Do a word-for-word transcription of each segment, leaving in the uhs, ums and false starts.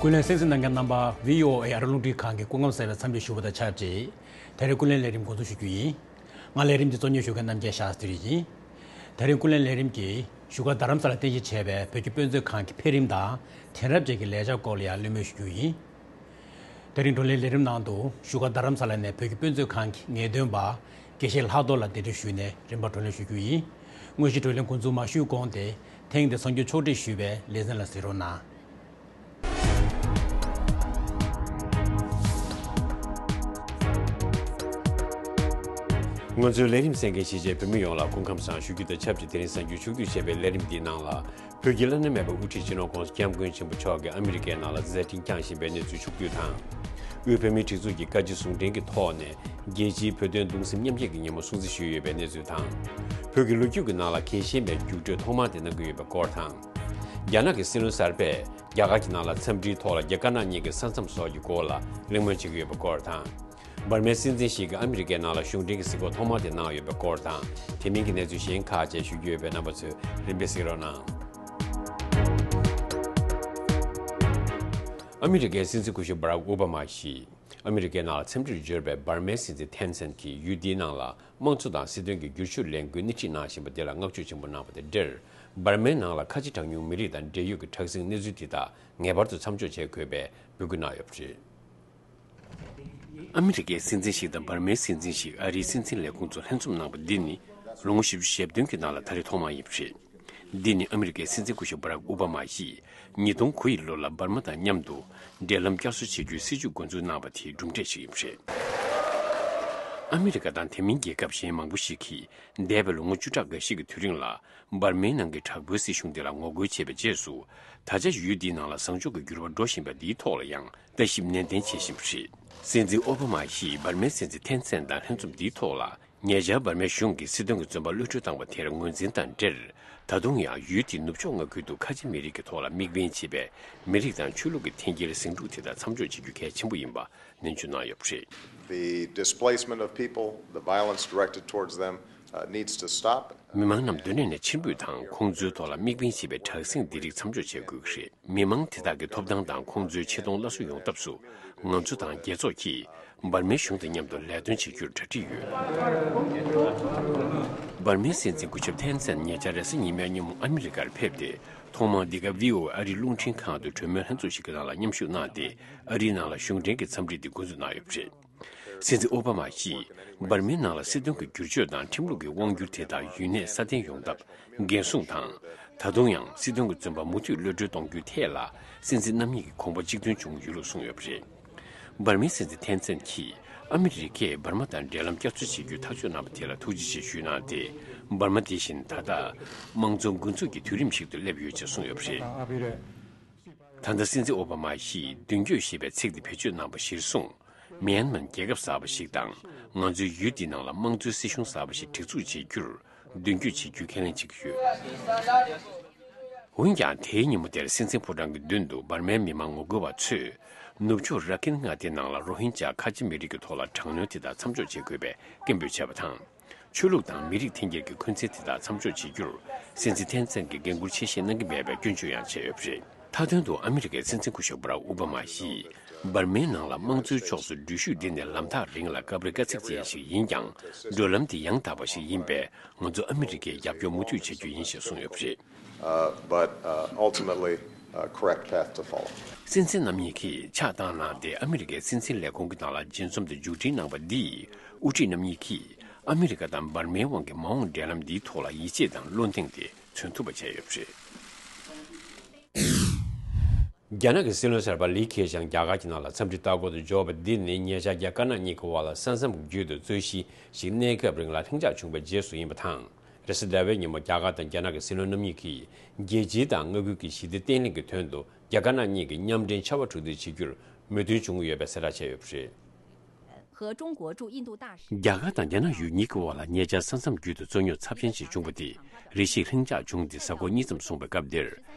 ཀུན་གླེང་གསན་གཟིགས་གནང་མཁན་རྣམ་པ། བྷི་ཨོ་ཨེ་ཨ་རི་རླུང་འཕྲིན་ཁང་གི་སྐུ་ཁམས་གསལ་བའི་འཚམས་འདྲིར་ཞུགས་པ་དང་ཆབས་ཅིག་དེ་རིང་ཀུན་གླེང་ལས་རིམ་འགོ་འཛུགས་ཞུ་རྒྱུ་ཡིན། ང་ལས་རིམ་འདི་གཙོ་གཉེར་ཞུ་མཁན་རྣམ་རྒྱལ་ཤཱསྟྲི་ཡིན། དེ་རིང་ཀུན་གླེང་ལས་རིམ་གྱིས་བཞུགས་སྒར་རྡ་རམ་ས་ལར་རྟེན་གཞི་བྱས་པའི་བོད་ཀྱི་དཔེ་མཛོད་ཁང་གི་འཕེལ་རིམ་དང་དེང་རབས་ཅན་གྱི་ལས་འཆར་སྐོར་ལ་ཡང་གླེང་མོལ་ཞུ་རྒྱུ་ཡིན། དེ་རིང་བགྲོ་གླེང་ལས་རིམ་ནང་དུ་བཞུགས་སྒར་རྡ་རམ་ས་ལ་ནས་བོད་ཀྱི་དཔེ་མཛོད་ཁང་གི་ངེས་སྟོན་པ་དགེ་བཤེས་ལྷག་རྡོར་ལགས་གདན་འདྲེན་ཞུས་ནས་རིམ་པར་བགྲོ་གླེང་ཞུ་རྒྱུ་ཡིན། དངོས་གཞི་བགྲོ་གླེང་འགོ་འཛུགས་མ་ཞུས་གོང་དེ་ཐེངས་འདིར་གསར་འགྱུར་ཕྱོགས་སྒྲིག་ཞུས་པའི་ལེ་ཚན་ལ་གཟིགས་རོགས་གནང་། ང་ཚོའི་ལས་རིམ་གསན་མཁན་གཞིས་བྱེས་བོད་མི་ཡོངས་ལ་སྐུ་ཁམས་བཟང་ཞུ་རྒྱུ་དང་ཆབས་ཅིག་དེ་རིང་གསར་འགྱུར་ཕྱོགས་བསྡུས་བྱས་པའི་ལས་རིམ་འདིའི་ནང་ལ། བོད་ཀྱི་བླ་ན་མེད་པའི་དབུ་ཁྲིད་སྤྱི་ནོར་༧གོང་ས་༧སྐྱབས་མགོན་ཆེན་པོ་མཆོག་གིས་ཨ་མི་རི་ཀའི་ནང་ལ་མཛད་འཕྲིན་བསྐྱངས་བཞིན་པའི་གནས་ཚུལ་ཕྱོགས་བསྡུས་དང་། དབུས་བོད་མིའི་སྒྲིག་འཛུགས་ཀྱི་བཀའ་སྤྱི་ཟུང་འབྲེལ་གྱི་ཐོག་ནས་རྒྱལ་སྤྱིའི་བོད་དོན་གདུང་སེམས་མཉམ་སྐྱེད་ཀྱི་ཉིན་མོ་སྲུང་བརྩི་ཞུས་ཡོད་པའི་གནས་ཚུལ་དང་། བོད་ཀྱི་ལོ་རྒྱུས་ཀྱི་ནང་ལ་གལ་ཆེན་པའི་རྒྱུགས་སྤྲོད་ཐོག་མ་དེ་གནང་གི་ཡོད་པའི་སྐོར་དང་། རྒྱ་ནག་གི་སྲིད་བློན་གསར་པས་རྒྱ་གར་གྱི་ནང་ལ་འཚམས་འདྲིའི་ཐོག་ལ་རྒྱ་དཀར་ནག་གཉིས་ཀྱི་ས་མཚམས་སོགས་ཀྱི་སྐོར་ལ་གླེང་མོལ་བྱེད་ཀྱི་ཡོད་པའི་སྐོར་དང་། འབར་མའི་སྲིད་འཛིན་ཞིག་གིས་ཨ་མི་རི་ཀའི་ནང་ལ་གཞུང་འབྲེལ་གྱི་གཟིགས་སྐོར་ཐོག་མ་དེ་གནང་ཡོད་པའི་སྐོར་དང་། དེ་མིན་གྱི་གནས་ཚུལ་གཞན་ཁག་བཅས་ཞུ་རྒྱུ་ཡོད་པས་རྣམ་པ་ཚོས་རིམ་པས་གཟིགས་རོགས་གནང་། ཨ་མི་རི་ཀའི་སྲིད་འཛིན་སྐུ་ཞབས་བྷ་རག་ཨོ་བྷ་མ་ཡིས་ཨ་མི་རི་ཀའི་ནང་ལ་འཚམས་འདྲིར་འབྱོར་བའི་འབར་མའི་སྲིད་འཛིན་ཐན་སན་གྱིས་ཡུལ་འདིའི་ནང་ལ་དམངས་གཙོ་དང་སྲིད་དོན་གྱི་བསྒྱུར་བཅོས་ལས་འགུལ་སྣེ་ཁྲིད་གནང་བཞིན་པ་དེ་ལ་བསྔགས་བརྗོད་ཆེན་པོ་གནང་བ་དང་འབྲེལ། འབར་མའི་ནང་ལ་ཁ་ཆེ་གྲངས་ཉུང་མི་རིགས་དང་འབྲེལ་ཡོད་ཀྱི་དྲག་ཟིང་གནས་ཚུལ་དེ་དག་ངེས་པར་དུ་མཚམས་འཇོག་བྱེད་དགོས་པའི་འབོད་སྐུལ་གནང་ཡོད་པ་རེད། ཨ་མི་རི་ཀའི་སྲིད་འཛིན་ཞིག་དང་འབར་མའི་སྲིད་འཛིན་ཞིག་ཨ་རིའི་སྲིད་འཛིན་ལས་ཁུངས་ཚོ་ལྷན་འཛོམས་གནང་པ་འདི་ནི་ལོ་ངོ་བཞི་བཅུ་ཞེ་བདུན་གྱི་ནང་ལ་ད་རེས་ཐོག་མ་ཡིན་པ་རེད། འདི་ནི་ཨ་མི་རི་ཀའི་སྲིད་འཛིན་སྐུ་ཞབས་བྷ་རག་ཨོ་བྷ་མ་ཡིས་ཉིས་སྟོང་དགུ་ཡི་ལོ་ལ་འབར་མ་དང་མཉམ་དུ་འབྲེལ་ལམ་བསྐྱར་གསོ་བྱེད་རྒྱུའི་སྲིད་ཇུས་འགོ་འཛུགས་གནང་བ་དེའི་གྲུབ་འབྲས་ཤིག་ཡིན་པ་རེད། ཨ་མི་རི་ཀ་དང་དེ་མིན་རྒྱལ་ཁབ་གཞན་མང་པོ་ཞིག་གིས་འདས་པའི་ལོ་ངོ་བཅུ་ཕྲག་འགའ་ཤས་ཀྱི་དུས་རིང་ལ། འབར་མའི་ནང་གི་དྲག་པོའི་སྲིད་གཞུང་དེ་ལ་ངོ་རྒོལ་བྱས་པའི་རྗེས་སུ། ད་ཆ་ཡུལ་འདིའི་ནང་ལ་བཟང་ཕྱོགས་ཀྱི་འགྱུར་བ་འགྲོ་བཞིན་པ་འདིའི་ཐོག་ལ་ཡང་ལྟ་ཞིབ་ནན་ཏན་བྱེད་བཞིན་པ་རེད། སྲིད་འཛིན་ཨོ་བྷ་མ་ཡིས་འབར་མའི་སྲིད་འཛིན་ཐན་སན་དང་ལྷན་འཛོམས་འདིའི་ཐོག་ལ། ཉེ་ཆར་འབར་མའི་གཞུང་གིས་སྲིད་དོན་གྱི་བཙོན་པ་གློད་གྲོལ་བཏང་བ་དེར་ངོས་འཛིན་དང་འབྲེལ། ད་དུང་ཡང་ཡུལ་དེའི་ནུབ་ཕྱོགས་མངའ་ཁུལ་དུ་ཁ་ཆེ་མི་རིགས་ཀྱི་ཐོག་ལ་དམིགས་འབེན་བྱེད་པའི་མི་རིགས་དང་ཆོས་ལུགས་ཀྱི་འཐེན་འཁྱེར་ཟིང་འཁྲུག་དེ་དག་མཚམས་འཇོག་བྱེད་རྒྱུ་གལ་ཆེན་པོ་ཡིན་པ་ནན་བརྗོད་གནང་ཡོད་པ་རེད། The displacement of people, the violence directed towards them, uh, needs to stop. མི་མང་རྣམས་སྡོད་གནས་ནས་ཕྱིར་འབུད་དང་ཁོང་ཚོའི་ཐོག་ལ་དམིགས་འབེན་བྱས་པའི་དྲག་ཟིང་འདི་རིགས་མཚམས་འཇོག་བྱེད་དགོས་ཀྱི་རེད། མི་མང་དེ་དག་གི་ཐོབ་ཐང་དང་ཁོང་ཚོའི་ཆེ་མཐོང་སླར་གསོ་ཡོང་ཐབས་སུ་ང་ཚོ་དང་རྒྱལ་ཚོགས་ཀྱིས་འབར་མའི་གཞུང་དང་མཉམ་དུ་ལས་དོན་བྱེད་རྒྱུར་གྲ་སྒྲིག་ཡོད། འབར་མའི་སྲིད་འཛིན་སྐུ་ཞབས་ཐན་སན་ཉེ་ཆར་རེས་གཟའ་ཉི་མའི་ཉིན་མོ་ཨ་མི་རི་ཀར་ཕེབས་ཏེ་ཐོག་མར་འདི་ག་བྷི་ཨོ་ཨེ་ཨ་རིའི་རླུང་འཕྲིན་ཁང་དུ་གྲོས་མོལ་ལྷན་ཚོགས་ཤིག་གི་ནང་ལ་མཉམ་ཞུགས་གནང་སྟེ་ཨ་རིའི་ནང་ལ་གཞུང་འབྲེལ་གྱི་འཚམས་འདྲི་འདི་འགོ་འཛུགས་གནང་ཡོད་པ་རེད། སྲིད་འཛིན་ཨོ་བྷ་མ་ཡིས་འབར་མའི་ནང་ལ་སྲིད་དོན་གྱི་བསྒྱུར་བཅོས་དང་ཁྲིམས་ལུགས་ཀྱི་དབང་སྒྱུར་དེ་དག་ཡུན་གནས་སྲ་བརྟན་ཡོང་ཐབས་འགན་སྲུང་དང་། ད་དུང་ཡང་སྲིད་དོན་གྱི་བཙོན་པ་མུ་མཐུད་གློད་གྲོལ་གཏོང་རྒྱུའི་ཐད་ལ་སྲིད་འཛིན་རྣམ་གཉིས་ཀྱི་དགོངས་པ་གཅིག་མཐུན་བྱུང་ཡོད་ལུགས་གསུངས་ཡོད་པ་རེད། འབར་མའི་སྲིད་འཛིན་ཐན་སན་གྱིས་ཨ་མི་རི་ཀས་འབར་མ་དང་འབྲེལ་ལམ་བསྐྱར་གསོ་བྱེད་རྒྱུའི་ཐག་གཅོད་གནང་བ་དེ་ལ་ཐུགས་རྗེ་ཆེ་ཞུས་གནང་སྟེ། འབར་མ་དེ་བཞིན་ད་ལྟ་དམངས་གཙོ་འགོ་འཛུགས་ཀྱི་དུས་རིམ་ཞིག་ཏུ་སླེབས་ཡོད་ཅེས་གསུངས་ཡོད་པ་རེད། ད་ལྟ་སྲིད་འཛིན་ཨོ་བྷ་མ་ཡིས་མདུན་སྐྱོད་ཞེས་པའི་ཚིག་དེ་བེད་སྤྱོད་གནང་བ་གཞིར་བཟུང་། མི་ཡན་མར་རྒྱལ་ཁབ་གསར་པ་ཞིག་དང་ང་ཚོའི་ཡུལ་འདི་ནང་ལ་དམངས་གཙོའི་སྲིད་གཞུང་གསར་པ་ཞིག་སྒྲིག་འཛུགས་བྱེད་རྒྱུར་མདུན་སྐྱོད་བྱེད་རྒྱུའི་ཁས་ལེན་བྱེད་ཀྱི་ཡོད། འོན་ཀྱང་དེའི་ཉིན་མོ་དེར་སྲིད་འཛིན་ཕོ་བྲང་གི་མདུན་དུ་འབར་མའི་མི་མང་ངོ་རྒོལ་བ་ཚོས་ནུབ་ཕྱོགས་ར་ཁིན་མངའ་སྡེའི་ནང་ལ་རོ་ཧིན་ཇཱ་ཁ་ཆེ་མི་རིགས་ཀྱི་ཐོག་ལ་དྲག་གནོན་དེ་དག་མཚམས་འཇོག་བྱེད་དགོས་པའི་སྐད་འབོད་བྱས་པ་དང་། ཆོས་ལུགས་དང་མི་རིགས་འཐེན་འཁྱེར་གྱི་འཁོན་འཛིན་དེ་དག་མཚམས་འཇོག་བྱེད་རྒྱུར་སྲིད་འཛིན་ཐན་སན་གྱིས་འགན་འཁུར་ཆེ་བཞེས་གནང་གི་མེད་པའི་སྐྱོན་བརྗོད་ཡང་བྱས་ཡོད་པ་རེད། མཐའ་དོན་དུ་ཨ་མི་རི་ཀའི་སྲིད་འཛིན་སྐུ་ཞབས་བྷ་རག་ཨོ་བྷ་མ་ཡིས་འབར་མའི་ནང་ལ་དམངས་གཙོའི་ཕྱོགས་སུ་འགྲུལ་བཞུད་འདི་ནི་ལམ་ཐག་རིང་ལ་སྐབས་རེ་དཀའ་ཚེགས་ཅན་ཞིག་ཡིན་ཀྱང་། བགྲོད་ལམ་དེ་ཡང་དག་པ་ཞིག་ཡིན་པས་ང་ཚོ་ཨ་མི་རི་ཀས་རྒྱབ་སྐྱོར་མུ་མཐུད་བྱ་རྒྱུ་ཡིན་ཞེས་གསུངས་ཡོད་པ་རེད། Uh, but, uh, ultimately, a correct path to follow. སྲིད་འཛིན་རྣམ་གཉིས་ཀྱིས་ཕྱག་བཏང་གནང་སྟེ་ཨ་མི་རི་ཀའི་སྲིད་འཛིན་ལས་ཁུངས་ཀྱི་ནང་ལ་མཇལ་འཛོམས་དང་མཇུག་སྒྲིལ་གནང་བ་འདིས་དབུ་ཁྲིད་རྣམ་གཉིས་ཀྱིས་ཨ་མི་རི་ཀ་དང་འབར་མའི་དབང་གི་མ་འོངས་འབྲེལ་ལམ་འདིའི་ཐོག་ལ་ཡིད་ཆེས་དང་བློ་གདེང་དེ་མཚོན་ཐུབ་པ་བྱས་ཡོད་པ་རེད། རྒྱ་ནག་གི་སྲིད་བློན་གསར་པ་ལི་ཁེ་ཆང་རྒྱ་གར་གྱི་ནང་ལ་འཚམས་འདྲིའི་ལྟ་སྐོར་དུ་འབྱོར་བ་འདི་ནི་ཉེ་ཆར་རྒྱ་དཀར་ནག་གཉིས་ཀྱི་དབར་ལ་ས་མཚམས་བརྒྱུད་དུ་རྩོད་གཞི་ཞིག་གནས་སྐབས་རིང་ལ་ལྷིང་འཇགས་བྱུང་བའི་རྗེས་སུ་ཡིན་པ་དང་། རེས་གཟའ་ཟླ་བའི་ཉིན་མོ་རྒྱ་གར་དང་རྒྱ་ནག་གི་སྲིད་བློན་རྣམ་གཉིས་ཀྱིས་རྒྱལ་སྤྱིའི་དང་མངའ་ཁུལ་གྱི་ཞི་བདེ་བརྟན་ལྷིང་གི་དོན་དུ་རྒྱ་དཀར་ནག་གཉིས་ཀྱི་མཉམ་འབྲེལ་ཕྱར་བ་གྲུ་འདེགས་བྱེད་རྒྱུར་མོས་མཐུན་བྱུང་ཡོད་པའི་གསལ་བསྒྲགས་བྱས་ཡོད་པ་རེད། 和中国驻印度大使 རྒྱ་གར་དང་རྒྱ་ནག་ཡུལ་གཉིས་ཀྱི་དབར་ལ་ཉེ་ཆར་ས་མཚམས་བརྒྱུད་དུ་རྩོད་རྙོག་ཚབས་ཆེན་ཞིག་བྱུང་བ་དེ་རེ་ཞིག་ལྷིང་འཇགས་བྱུང་སྟེ་གཟའ་འཁོར་གཉིས་ཙམ་སོང་བའི་སྐབས་འདིར།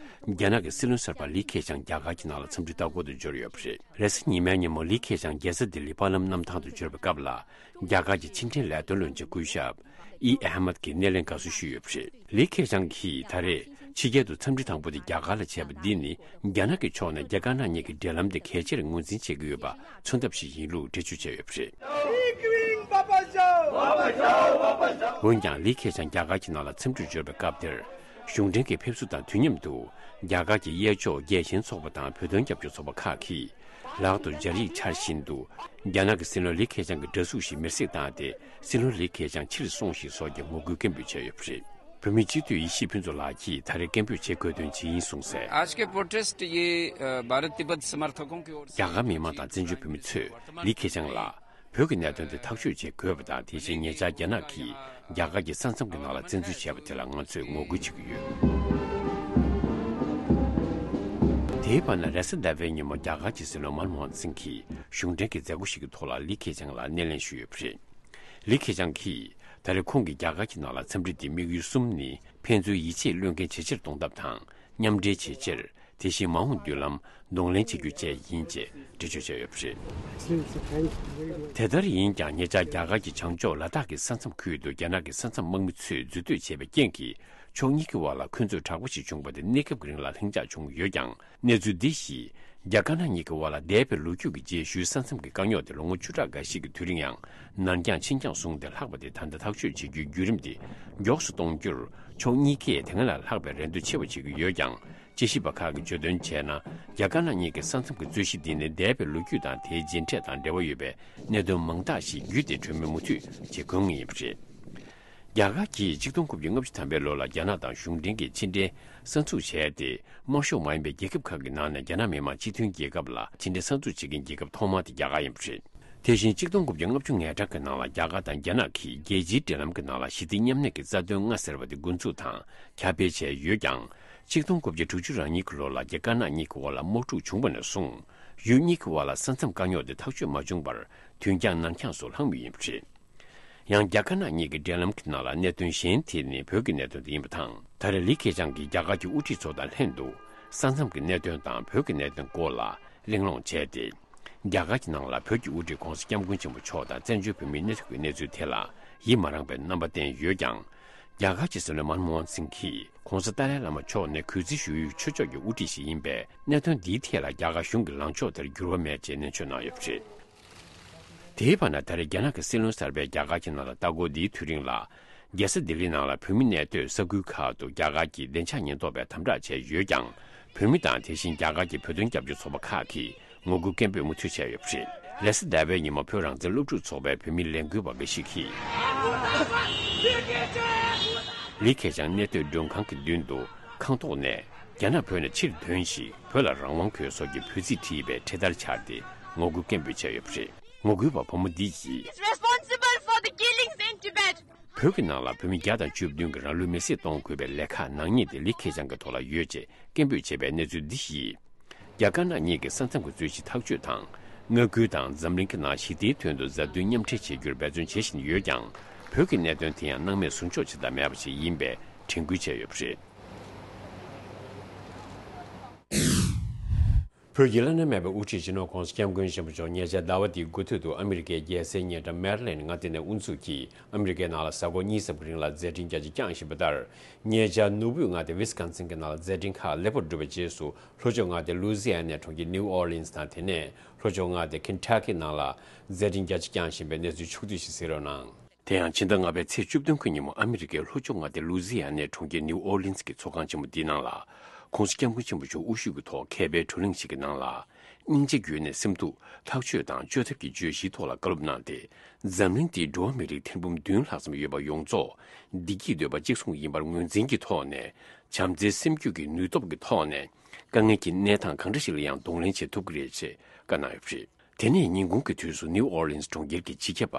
རྒྱ་ནག་གི་སྲིད་བློན་གསར་པ་ལི་ཁེ་ཆང་རྒྱ་གར་གྱི་ནང་ལ་འཚམས་འདྲིའི་ལྟ་སྐོར་དུ་འབྱོར་ཡོད་པ་རེད། རེས་གཟའ་ཉི་མའི་ཉིན་མོ་ལི་ཁེ་ཆང་རྒྱལ་ས་ལྡི་ལི་དཔའ་ལམ་གནམ་ཐང་དུ་འབྱོར་བའི་སྐབས་ལ། རྒྱ་གར་གྱི་ཕྱི་འབྲེལ་ལས་དོན་བློན་ཆེན་སྐུ་ཞབས་ཨི་ཨ་ཧ་མད་ཀྱིས་སྣེ་ལེན་དགའ་བསུ་ཞུས་ཡོད་པ་རེད། ལི་ཁེ་ཆང་གིས་ད་རེས་ ཕྱི་རྒྱལ་དུ་འཚམས་འདྲི་དང་པོ་དེ་རྒྱ་གར་ལ་བྱས་པ་འདི་ནི་རྒྱ་ནག་གི་ཕྱོགས་ནས་རྒྱ་དཀར་ནག་གཉིས་ཀྱི་འབྲེལ་ལམ་དེ་གལ་ཆེར་ངོས་འཛིན་བྱེད་ཀྱི་ཡོད་པ་མཚོན་ཐབས་ཤིག་ཡིན་ལུགས་འགྲེལ་བརྗོད་བྱས་ཡོད་པ་རེད། འོན་ཀྱང་ལི་ཁེ་ཆང་རྒྱ་གར་གྱི་ནང་ལ་འཚམས་འདྲིར་འབྱོར་བའི་སྐབས་དེར། གཞུང་འབྲེལ་གྱི་ཕེབས་བསུ་དང་དུས་མཉམ་དུ། རྒྱ་གར་གྱི་གཡས་ཕྱོགས་རྒྱལ་ཞེན་ཚོགས་པ་དང་བོད་དོན་རྒྱབ་སྐྱོར་ཚོགས་པ་ཁག་གིས། ལག་ཏུ་སྦྱར་ཡིག་འཕྱར་བཞིན་དུ། རྒྱ་ནག་གི་སྲིད་བློན་ལི་ཁེ་ཆང་གི་འདྲ་གཟུགས་ཤིག་མེར་སྲེག་བཏང་སྟེ། སྲིད་བློན་ལི་ཁེ་ཆང་ཕྱིར་སོང་ཞིག་སོགས་ཀྱི་ངོ་རྒོལ་སྐད་འབོད་བྱས་ཡོད་པ་རེད། བོད་མི་སྤྱི་འཐུས་ཡེ་ཤེས་ཕུན་ཚོགས་ལགས་ཀྱིས་ད་རེས་སྐད་འབོད་བྱེད་དགོས་དོན་ཇི་ཡིན་གསུངས་གསལ། आज के प्रोटेस्ट ये अ, भारत तिब्बत समर्थकों की ओर से। རྒྱ་གར་མི་མང་དང་བཙན་བྱོལ་བོད་མི་ཚོས་ལི་ཁེ་ཆང་ལ། བོད་ཀྱི་གནད་དོན་དེ་ཐག་གཅོད་བྱེད་དགོས་པ་དང་། དེ་བཞིན་ཉེ་ཆར་རྒྱ་ནག་གིས་རྒྱ་གར་གྱི་ས་མཚམས་ཀྱི་ནང་ལ་བཙན་འཛུལ་བྱས་པ་དེ་ལ་ང་ཚོས་ངོ་རྒོལ་བྱེད་ཀྱི་ཡོད། དེའི་བར་ན་རེས་གཟའ་ཟླ་བའི་ཉིན་མོ་རྒྱ་གར་གྱི་སྲིད་བློན་མན་མོ་ཧན་སིང་གིས་གཞུང་འབྲེལ་གྱི་མཛད་སྒོ་ཞིག་གི་ཐོག་ལ་ལི་ཁེ་ཆང་ལ་སྣེ་ལེན་ཞུས་ཡོད་པ་རེད། ལི་ཁེ་ཆང་གིས་ད་རེས་ཁོང་གིས་རྒྱ་གར་གྱི་ནང་ལ་འཚམས་འདྲི་དེ་དམིགས་ཡུལ་གསུམ་ནི། ཕན་ཚུན་ཡིད་ཆེས་བློས་འགེལ་ཇེ་ཆེར་གཏོང་ཐབས་དང་། མཉམ་འབྲེལ་ཇེ་ཆེར། དེ་བཞིན་མ་འོངས་མདུན་ལམ་གདོང་ལེན་བྱེད་རྒྱུ་བཅས་ཡིན་ཅེས་འགྲེལ་བརྗོད་བྱས་ཡོད་པ་རེད། དེ་ལྟར་ཡིན་ཀྱང་ཉེ་ཆར་རྒྱ་གར་གྱི་བྱང་ཕྱོགས་ལ་དྭགས་ཀྱི་ས་མཚམས་ཁུལ་དུ་རྒྱ་ནག་གི་ས་མཚམས་དམག་མི་ཚོས་འཛུལ་སྡོད་བྱས་པའི་རྐྱེན་གྱིས། ཕྱོགས་གཉིས་ཀྱི་དབར་ལ་འཁོན་རྩོད་དྲག་པོ་ཞིག་བྱུང་བ་དེ་གནས་སྐབས་ཀྱི་རིང་ལ་ལྷིང་འཇགས་བྱུང་ཡོད་ཀྱང་། གནས་ཚུལ་འདི་བཞིས་རྒྱ་དཀར་ནག་གཉིས་ཀྱི་དབར་ལ་འདས་པའི་ལོ་རྒྱུས་ཀྱི་རྗེས་ཤུལ་ས་མཚམས་ཀྱི་དཀའ་རྙོག་དེ་ལོ་ངོ་བཅུ་ཕྲག་འགའ་ཞིག་གི་དུས་རིང་ཡང་ནར་འགྱངས་ཕྱིན་འགྱངས་བཟུང་སྟེ་ལྷག་པ་དེ་ད་ལྟ་ཐག་གཅོད་བྱེད་རྒྱུའི་བརྒྱུད་རིམ་དེ་མགྱོགས་སུ་གཏོང་རྒྱུར་ཕྱོགས་གཉིས་ཀས་དེ་སྔ་ལས་ལྷག་པའི་རེ་འདུན་ཆེ་བ་བྱེད་ཀྱི་ཡོད་ཀྱང་། དཔྱད་ཞིབ་པ་ཁག་གིས་བརྗོད་དོན་བྱས་ན། རྒྱ་དཀར་ནག་གཉིས་ཀྱི་ས་མཚམས་ཀྱི་རྩོད་གཞི་འདི་ནི་འདས་པའི་ལོ་རྒྱུས་དང་དེའི་མཇལ་འཕྲད་དང་འབྲེལ་བ་ཡོད་པའི་གནད་དོན་མང་དག་ཞིག་བརྒྱུད་དེ་གྲོས་མོལ་མུ་མཐུད་བྱེད་དགོས་ངེས་ཡིན་པ་རེད། རྒྱ་གར་གྱིས་ཆིག་སྟོང་དགུ་བརྒྱ་ལྔ་བཅུ་ཐམ་པའི་ལོ་ལ་རྒྱ་ནག་དང་གཞུང་འབྲེལ་གྱི་ཕྱི་འབྲེལ་གསར་འཛུགས་བྱས་ཏེ། དམར་ཤོག་མ་ཡིན་པའི་རྒྱལ་ཁབ་ཁག་གི་ནང་ནས་རྒྱ་ནག་མི་དམངས་སྤྱི་མཐུན་རྒྱལ་ཁབ་ལ་ཕྱི་འབྲེལ་གསར་འཛུགས་བྱེད་མཁན་རྒྱལ་ཁབ་ཐོག་མ་དེ་རྒྱ་གར་ཡིན་པ་རེད། དེ་བཞིན་ཆིག་སྟོང་དགུ་བརྒྱ་ལྔ་བཅུ་ང་གྲངས་ཀྱི་ནང་ལ་རྒྱ་གར་དང་རྒྱ་ནག་གིས་རྒྱལ་སྤྱིའི་འབྲེལ་ལམ་གྱི་ནང་ལ་ཞི་བདེ་མཉམ་གནས་ཀྱི་རྩ་དོན་ལྔ་ཟེར་བ་དེ་འགོ་འཛུགས་དང་ཁྱབ་སྤེལ་བྱས་ཡོད་ཀྱང་། ཆིག་སྟོང་དགུ་བརྒྱ་དྲུག་ཅུ་རེ་གཉིས་ཀྱི་ལོ་ལ་རྒྱ་དཀར་ནག་གཉིས་ཀྱི་དབར་ལ་དམག་འཁྲུག་བྱུང་བ་ནས་བཟུང་། ཡུལ་གཉིས་ཀྱི་དབར་ལ་ས་མཚམས་དཀའ་རྙོག་དེ་ཐག་གཅོད་མ་བྱུང་བར་དུས་འགྱངས་ནར་འགྱངས་སུ་ལྷག་མུས་ཡིན་པ་རེད། ཡང་རྒྱ་དཀར་ནག་གཉིས་ཀྱི་འབྲེལ་ལམ་གྱི་ནང་ལ་གནད་དོན་གཞན་དེ་ནི་བོད་ཀྱི་གནད་དོན་དེ་ཡིན་པ་དང་། ད་རེས་ལི་ཁེ་ཆང་གིས་རྒྱ་གར་གྱི་དབུ་ཁྲིད་ཚོ་དང་ལྷན་དུ་ས་མཚམས་ཀྱི་གནད་དོན་དང་བོད་ཀྱི་གནད་དོན་སྐོར་ལ་གླེང་སློང་བྱས་ཏེ། རྒྱ་གར་གྱི་ནང་ལ་བོད་ཀྱི་དབུ་ཁྲིད་༧གོང་ས་༧སྐྱབས་མགོན་ཆེན་པོ་མཆོག་དང་བཙན་བྱོལ་བོད་མིའི་གནས་ཚུལ་གྱི་གནས་ཚུལ་དེ་ལ་ཡིད་མ་རངས་པའི་རྣམ་པ་བསྟན་ཡོད་ཀྱང་། རྒྱ་གར་གྱི་སྲིད་བློན་མན་མོ་ཧན་སིང་གིས་༧གོང་ས་ཏཱ་ལའི་བླ་མ་མཆོག་ནི་གུས་བརྩི་ཞུ་ཡུལ་ཆོས་ཕྱོགས་ཀྱི་དབུ་ཁྲིད་ཞིག་ཡིན་པས། གནད་དོན་འདིའི་ཐད་ལ་རྒྱ་གར་གཞུང་གི་ལངས་ཕྱོགས་དེར་འགྱུར་བ་མེད་ཅེས་ནན་བརྗོད་གནང་ཡོད་པ་རེད། དེའི་བར་ན་ད་རེས་རྒྱ་ནག་གི་སྲིད་བློན་གསར་པས་རྒྱ་གར་གྱི་ནང་ལ་ལྟ་སྐོར་འདིའི་དུས་རིང་ལ། རྒྱལ་ས་ལྡི་ལི་ནང་ལ་བོད་མི་གནས་སྡོད་ས་ཁུལ་ཁག་ཏུ་རྒྱ་གར་གྱི་བདེ་འཇགས་ཉེན་རྟོག་པས་དམ་དྲག་བྱས་ཡོད་ཀྱང་། བོད་མི་དང་དེ་བཞིན་རྒྱ་གར་གྱི་བོད་དོན་རྒྱབ་སྐྱོར་ཚོགས་པ་ཁག་གིས་ངོ་རྒོལ་སྐད་འབོད་མུ་མཐུད་བྱས་ཡོད་པ་རེད། རེས་གཟའ་ཟླ་བའི་ཉིན་མོ་བོད་རང་བཙན་སློབ་ཕྲུག་ཚོགས་པའི་བོད་མི་ལས་འགུལ་བ་འགའ་ཞིག་གིས། ལི་ཁེ་ཆང་གནས་སྡོད་མགྲོན་ཁང་གི་མདུན་དུ་ཁང་ཐོག་ནས། རྒྱ་ནག་བོད་ནས་ཕྱིར་ཐོན་ཞིག་བོད་ལ་རང་དབང་དགོས་སོགས་ཀྱི་འབོད་ཚིག་བྲིས་པའི་འཕྲེད་དར་འཕྱར་ཏེ་ངོ་རྒོལ་སྐད་འབོད་བྱས་ཡོད་པ་རེད། ངོ་རྒོལ་བ་བུ་མོ་འདི་ཡིས། Is responsible for the killings in Tibet. བོད་ཀྱི་ནང་ལ་བོད་མི་བརྒྱ་དང་བཅུ་བདུན་གྱིས་རང་ལུས་མེར་སྲེག་གཏོང་དགོས་པའི་ལས་ཁག་ནག་ཉེས་དེ་ལི་ཁེ་ཆང་གི་ཐོག་ལ་ཡོད་ཅེས་སྐད་འབོད་བྱས་པའི་གནས་ཚུལ་འདི་ཡིས། རྒྱ་དཀར་ནག་གཉིས་ཀྱི་ས་མཚམས་ཀྱི་རྩོད་གཞི་ཐག་གཅོད་དང་། མངའ་ཁུལ་དང་འཛམ་གླིང་གི་ནང་ཞི་བདེའི་དོན་དུ་མཛའ་མཐུན་མཉམ་འབྲེལ་བྱེད་རྒྱུར་འབད་བརྩོན་བྱེད་བཞིན་ཡོད་ཀྱང་། བོད་ཀྱི་གནད་དོན་དེ་ཡང་སྣང་མེད་ཟུར་འཇོག་བྱེད་ཐབས་མེད་པ་ཞིག་ཡིན་པའི་དྲན་སྐུལ་བྱས་ཡོད་པ་རེད། བོད་ཀྱི་བླ་ན་མེད་པའི་དབུ་ཁྲིད་སྤྱི་ནོར་༧གོང་ས་༧སྐྱབས་མགོན་ཆེན་པོ་མཆོག་ཉེ་ཆར་ཟླ་བ་འདིའི་འགོ་ཐོག་ཏུ་ཨ་མི་རི་ཀའི་རྒྱལ་སའི་ཉེ་འགྲམ་མེ་རི་ལེན་མངའ་སྡེ་ནས་དབུ་འཛུགས་ཀྱིས་ཨ་མི་རི་ཀའི་ནང་ལ་གཟའ་འཁོར་གཉིས་ཙམ་གྱི་རིང་ལ་མཛད་འཕྲིན་རྒྱ་ཆེ་བསྐྱངས་བཞིན་པ་ལྟར། ཉེ་ཆར་ནོར་བུས་མངའ་སྡེ་ཝི་སི་ཀོན་སིན་གྱི་ནང་ལ་མཛད་འཕྲིན་ཁག་ལེགས་པོར་གྲུབ་པའི་རྗེས་སུ། ལྷོ་ཕྱོགས་མངའ་སྡེ་ལུའུ་ཟི་ཡ་ནའི་གྲོང་ཁྱེར་ནིའུ་ཨོར་ལིན་སི་དང་། དེ་ནས་ལྷོ་ཕྱོགས་མངའ་སྡེ་ཁེན་ཊ་ཀི་ནང་ལ་མཛད་འཕྲིན་རྒྱ་ཆེ་བསྐྱངས་བཞིན་པའི་གནས་ཚུལ་ཕྱོགས་བསྡུས་ཤིག་གཟིགས་རོགས་གནང་། དེ་ཡང་ཕྱི་ཟླ་ལྔ་པའི་ཚེས་བཅུ་བདུན་གྱི་ཉིན་མོ་ཨ་མི་རི་ཀའི་ལྷོ་ཕྱོགས་མངའ་སྡེ་ལུའུ་ཟི་ཡ་ནའི་གྲོང་ཁྱེར་ནིའུ་ཨོར་ལིན་སི་གི་ཚོགས་ཁང་ཆེན་མོ་འདིའི་ནང་ལ། ༸གོང་ས་༸སྐྱབས་མགོན་ཆེན་པོ་མཆོག་དབུ་བཞུགས་ཀྱི་ཐོག་མཁས་པའི་བགྲོ་གླེང་ཞིག་གི་ནང་ལ། སྙིང་རྗེ་བརྒྱུད་ནས་སེམས་སྡུག་ཐག་གཅོད་དང་བཅོས་ཐབས་ཀྱི་བརྗོད་གཞིའི་ཐོག་ལ་བཀའ་སློབ་གནང་སྟེ། འཛམ་གླིང་འདིའི་འགྲོ་བ་མིའི་རིགས་ཐེར་འབུམ་བདུན་ལྷག་ཙམ་ཡོད་པ་ཡོངས་རྫོགས་བདེ་སྐྱིད་འདོད་པ་གཅིག་མཚུངས་ཡིན་པར་ངོས་འཛིན་གྱི་ཐོག་ནས། བྱམས་བརྩེའི་སེམས་རྒྱུད་ཀྱི་ནུས་སྟོབས་ཀྱི་ཐོག་ནས། དཀའ་ངལ་གྱི་གནས་སྟངས་གང་འདྲ་ཞིག་ལ་ཡང་གདོང་ལེན་བྱེད་ཐུབ་ཀྱི་རེད་ཅེས་བཀའ་གནང་ཡོད་པ་རེད། དེ་ནས་ཉིན་གུང་གི་དུས་སུ་ནིའུ་ཨོར་ལིན་སི་གྲོང་ཁྱེར་གྱི་སྤྱི་ཁྱབ་པ་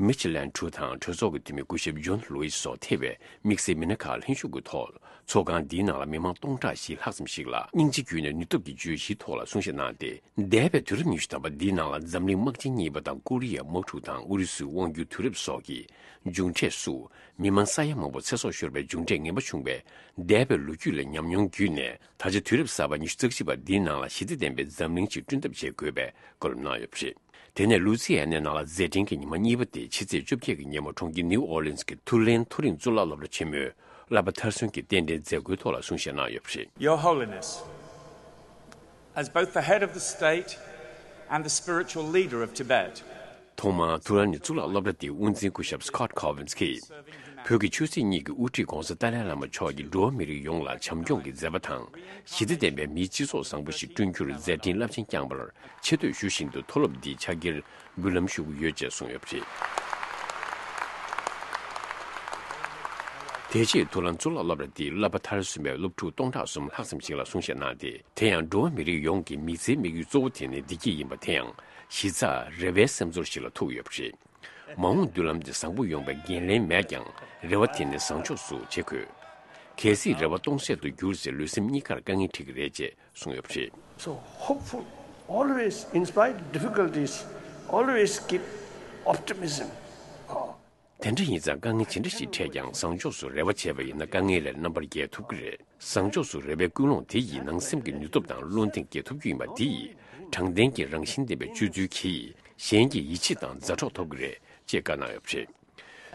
མི་ཆི་ལན་ཁྲུ་དང་གྲོས་ཚོགས་ཀྱི་འཐུས་མི་སྐུ་ཞབས་ཇོན་ལུའི་སི་སོགས་ཐེ་བའི་དམིགས་བསལ་མི་སྣ་ཁག་ལྷན་ཞུགས་ཀྱི་ཐོག་ཚོགས་ཁང་འདིའི་ནང་ལ་མི་མང་སྟོང་ཕྲག་བཞི་ལྷག་ཙམ་ཞིག་ལ་སྙིང་རྗེ་བརྒྱུད་ནས་ནུས་སྟོབས་ཀྱི་བརྗོད་གཞིའི་ཐོག་ལ་གསུང་བཤད་གནང་སྟེ། འདས་པའི་དུས་རབས་ཉི་ཤུ་ཐམ་པ་འདིའི་ནང་ལ་འཛམ་གླིང་དམག་ཆེན་གཉིས་པ་དང་ཀོ་རི་ཡའི་དམག་འཁྲུག་དང་ཨུ་རུ་སུའི་དབང་སྒྱུར་དུས་རབས་སོགས་ཀྱི་མཇུག་འབྲས་སུ། མི་མང་ས་ཡ་མང་པོ་ཚེ་སྲོག་ཤོར་བའི་མཇུག་འབྲས་ངན་པ་བྱུང་བའི་འདས་པའི་ལོ་རྒྱུས་ལས་ཉམས་མྱོང་བརྒྱུད་ནས། ད་ཆ་དུས་རབས་གསར་པ་ཉི་ཤུ་རྩ་གཅིག་པ་འདིའི་ནང་ལ་ཞི་བདེ་ལྡན་པའི་འཛམ་གླིང་ཞིག་བསྐྲུན་ཐབས་བྱེད་དགོས་པའི་བཀའ་སློབ་གནང་ཡོད་པ་རེད། དེ་ནས་ལུའུ་ཛི་ཡ་ནའི་ནང་ལ་མཛད་འཕྲིན་གྱི་ཉི་མ་གཉིས་པ་དེ་ཕྱི་ཚེས་བཅོ་བརྒྱད་ཀྱི་ཉིན་མོ་གྲོང་ཁྱེར་ནིའུ་ཨོར་ལིན་སི་གི་ཐུའུ་ལེན་མཐོ་རིམ་གཙུག་ལག་སློབ་གྲྭ་ཆེན་མོའི་ བསླབ་པ་མཐར་སོན་གྱི་རྟེན་འབྲེལ་མཛད་སྒོའི་ཐོག་ལ་གསུང་བཤད་གནང་ཡོད་པ་རེད། Your Holiness, as both the head of the state and the spiritual leader of Tibet, ཐོག་མར་ཐུ་ལ་ནི་གཙུག་ལག་སློབ་གྲྭ་དེའི་དབུ་འཛིན་སྐུ་ཞབས་Scott Kovins གྱིས། བོད་ཀྱི་ཆོས་སྲིད་གཉིས་ཀྱི་དབུ་ཁྲིད་༧གོང་ས་ཏཱ་ལའི་བླ་མ་མཆོག་གིས་འགྲོ་བ་མི་རིགས་ཡོངས་ལ་བྱམས་སྐྱོང་གི་མཛད་པ་དང་། ཞི་བདེ་ལྡན་པའི་མིའི་སྤྱི་ཚོགས་བཟང་པོ་ཞིག་བསྐྲུན་རྒྱུར་མཛད་འཕྲིན་རླབས་ཆེན་བསྐྱངས་པར་ཆེ་བསྟོད་ཞུ་བཞིན་དུ། མཐོ་སློབ་འདིའི་ཕྱག་འཁྱེར་འབུལ་ལམ་ཞུ་གི་ཡོད་ཅེས་གསུངས་ཡོད་པ་རེད། དེ་རྗེས་ཐུ་ལ་ནི་གཙུག་ལག་སློབ་གྲྭ་འདིའི་བསླབ་པ་མཐར་སོན་པའི་སློབ་ཕྲུག་སྟོང་ཕྲག་གསུམ་ལྷག་ཙམ་ཞིག་ལ་གསུང་བཤད་གནང་སྟེ། དེ་ཡང་འགྲོ་བ་མི་རིགས་ཡོངས་ཀྱི་མི་ཚེའི་དམིགས་ཡུལ་གཙོ་བོ་དེ་ནི་བདེ་སྐྱིད་ཡིན་པ། དེ་ཡང་གཞི་རྩ་རེ་བའི་སེམས་ཚོར་ཞིག་ལ་ཐུག་ཡོད་པ་རེད། མ་འོངས་མདུན་ལམ་དེ་བཟང་པོ་ཡོང་བའི་འགན་ལེན་མེད་ཀྱང་། རེ་བ་དེ་ནི་བཟང་ཕྱོགས་སུ་བྱེད་དགོས། གལ་སྲིད་རེ་བ་སྟོང་ཟད་དུ་གྱུར་ཚེ། ལུས་སེམས་གཉིས་ཀར་དཀའ་ངལ་འཕྲད་ཀྱི་རེད་ཅེས་གསུངས་ཡོད་པ་རེད། So hopeful, always, in spite of difficulties, always keep optimism. དེ་འདྲ་ཡིན་ཙང་། དཀའ་ངལ་ཇི་འདྲ་ཞིག་འཕྲད་ཀྱང་། བཟང་ཕྱོགས་སུ་རེ་བ་བྱས་པ་ཡིན་ན། དཀའ་ངལ་ལས་རྣམ་པར་རྒྱལ་ཐུབ་ཀྱི་རེད། བཟང་ཕྱོགས་སུ་རེ་བའི་ཀུན་སློང་དེ་ཡིས་ནང་སེམས་ཀྱི་ནུས་སྟོབས་དང་བློ་གདེང་སྐྱེ་ཐུབ་རྒྱུ་ཡིན་པ། དེ་ཡིས་དྲང་བདེན་གྱི་རང་བཞིན་ལྡན་པའི་སྤྱོད་ཚུལ་གྱིས་གཞན་གྱི་ཡིད་ཆེས་དང་མཛའ་གྲོགས་ཐོབ་ཀྱི་རེད་ཅེས་བཀའ་གནང་ཡོད་པ་རེད།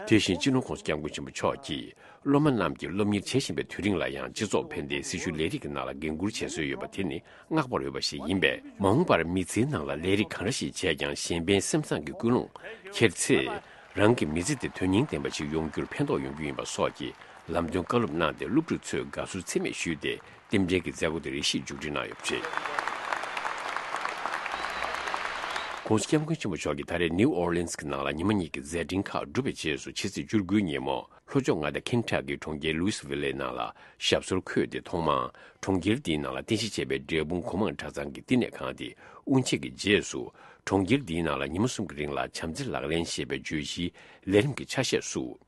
དེ་བཞིན་སྤྱི་ནོར་༧གོང་ས་༧སྐྱབས་མགོན་ཆེན་པོ་མཆོག་གིས། སློབ་མ་རྣམས་ཀྱིས་སློབ་གཉེར་བྱེད་བཞིན་པའི་དུས་རིང་ལ་ཡང་། སྤྱི་ཚོགས་ཕན་བདེའི་སྲི་ཞུ་ལས་རིགས་ཀྱི་ནང་ལ་འགན་འཁུར་བྱེད་སྲོལ་ཡོད་པ་དེ་ནི་བསྔགས་པར་འོས་པ་ཞིག་ཡིན་པས། མ་འོངས་པར་མི་ཚེའི་ནང་ལ་ལས་རིགས་གང་འདྲ་ཞིག་བྱས་ཀྱང་། གཞན་ཕན་སེམས་བཟང་གི་ཀུན་སློང་འཁྱེར་ཚེ། རང་གི་མི་ཚེ་དེ་དོན་སྙིང་ལྡན་པ་ཞིག་ཡོང་རྒྱུར་ཕན་ཐོགས་ཡོང་རྒྱུ་ཡིན་པ་སོགས་ཀྱི་ལམ་སྟོན་བཀའ་སློབ་གནང་སྟེ། སློབ་ཕྲུག་ཚོས་དགའ་བསུ་ཚད་མེད་ཞུས་ཏེ། རྟེན་འབྲེལ་གྱི་མཛད་སྒོ་དེ་རེ་ཞིག་མཇུག་སྒྲིལ་གནང་ཡོད་པ་རེད། ༧གོང་ས་༧སྐྱབས་མགོན་ཆེན་པོ་མཆོག་གིས་ད་རེས་ནིའུ་ཨོར་ལིན་སི་གི་ནང་ལ་ཉི་མ་གཉིས་ཀྱི་མཛད་འཕྲིན་ཁག་གྲུབ་པའི་རྗེས་སུ། ཕྱི་ཚེས་བཅུ་དགུའི་ཉིན་མོ། ལྷོ་ཕྱོགས་མངའ་སྡེ་ཁེན་ཊ་ཀིའི་གྲོང་ཁྱེར་ལུའི་སི་ཝི་ལེའི་ནང་ལ་ཞབས་སོར་འཁོད་དེ། ཐོག་མར་གྲོང་ཁྱེར་འདིའི་ནང་ལ་རྟེན་གཞི་བྱས་པའི་འབྲས་སྤུངས་གོང་མ་གྲྭ་ཚང་གི་བསྟི་གནས་ཁང་དེ་དབུ་འབྱེད་ཀྱི་རྗེས་སུ། གྲོང་ཁྱེར་འདིའི་ནང་ལ་ཉི་མ་གསུམ་གྱི་རིང་ལ་བྱམས་བརྩེ་ལག་ལེན་ཞེས་པའི་བརྗོད་གཞིའི་ལས་རིམ་གྱི་ཆ་ཤས་སུ།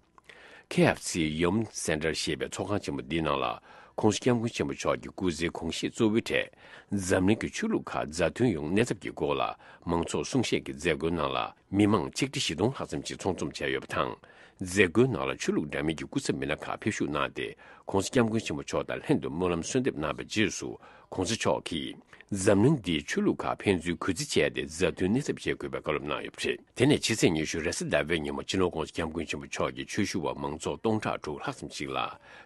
ཁེ་ཨེཕ་སི་ཡོམ་སེན་ཊར་ཞེས་པའི་ཚོགས་ཁང་ཆེན་མོ་འདིའི་ནང་ལ། ༸གོང་ས་༸སྐྱབས་མགོན་ཆེན་པོ་མཆོག་གི་སྐུ་ཚེའི་དགོངས་བཞེད་གཙོ་བོའི་གྲས། འཛམ་གླིང་གི་ཆོས་ལུགས་ཁག་མཛའ་མཐུན་ཡོང་གནས་ཚབ་ཀྱི་སྐོར་ལ་མང་ཚོགས་གསུང་བཤད་ཀྱི་མཛད་སྒོའི་ནང་ལ། མི་མང་ཆིག་ཁྲི་བཞི་སྟོང་ལྷག་ཙམ་ཞིག་ཚོགས་འཛོམས་བྱས་ཡོད་པ་དང་། མཛད་སྒོའི་ནང་ལ་ཆོས་ལུགས་འདྲ་མིན་གྱི་སྐུ་ཚབ་མི་སྣ་ཁག་ཕེབས་ཞུགས་གནང་སྟེ། ༸གོང་ས་༸སྐྱབས་མགོན་ཆེན་པོ་མཆོག་དང་ལྷན་དུ་སྨོན་ལམ་གསོལ་འདེབས་གནང་བའི་རྗེས་སུ། ༸གོང་ས་མཆོག་གིས་འཛམ་གླིང་འདིའི་ཆོས་ལུགས་ཁག་ཕན་ཚུན་གུས་བརྩི་བྱས་ཏེ། མཛའ་མཐུན་གནས་ཚབ་བྱེད་དགོས་པའི་བཀའ་སློབ་གནང་ཡོད་པ་རེད། དེ་ནས་ཕྱི་ཚེས་ཉི་ཤུ་རེས་གཟའ་ཟླ་བའི་ཉིན་མོ། སྤྱི་ནོར་༸གོང་ས་༸སྐྱབས་མགོན་ཆེན་པོ་མཆོག་གིས་ཆོས་ཞུ་བ་མང་ཚོགས་སྟོང་ཕྲག་དྲུག་ལྷག་ཙམ་ཞིག་ལ་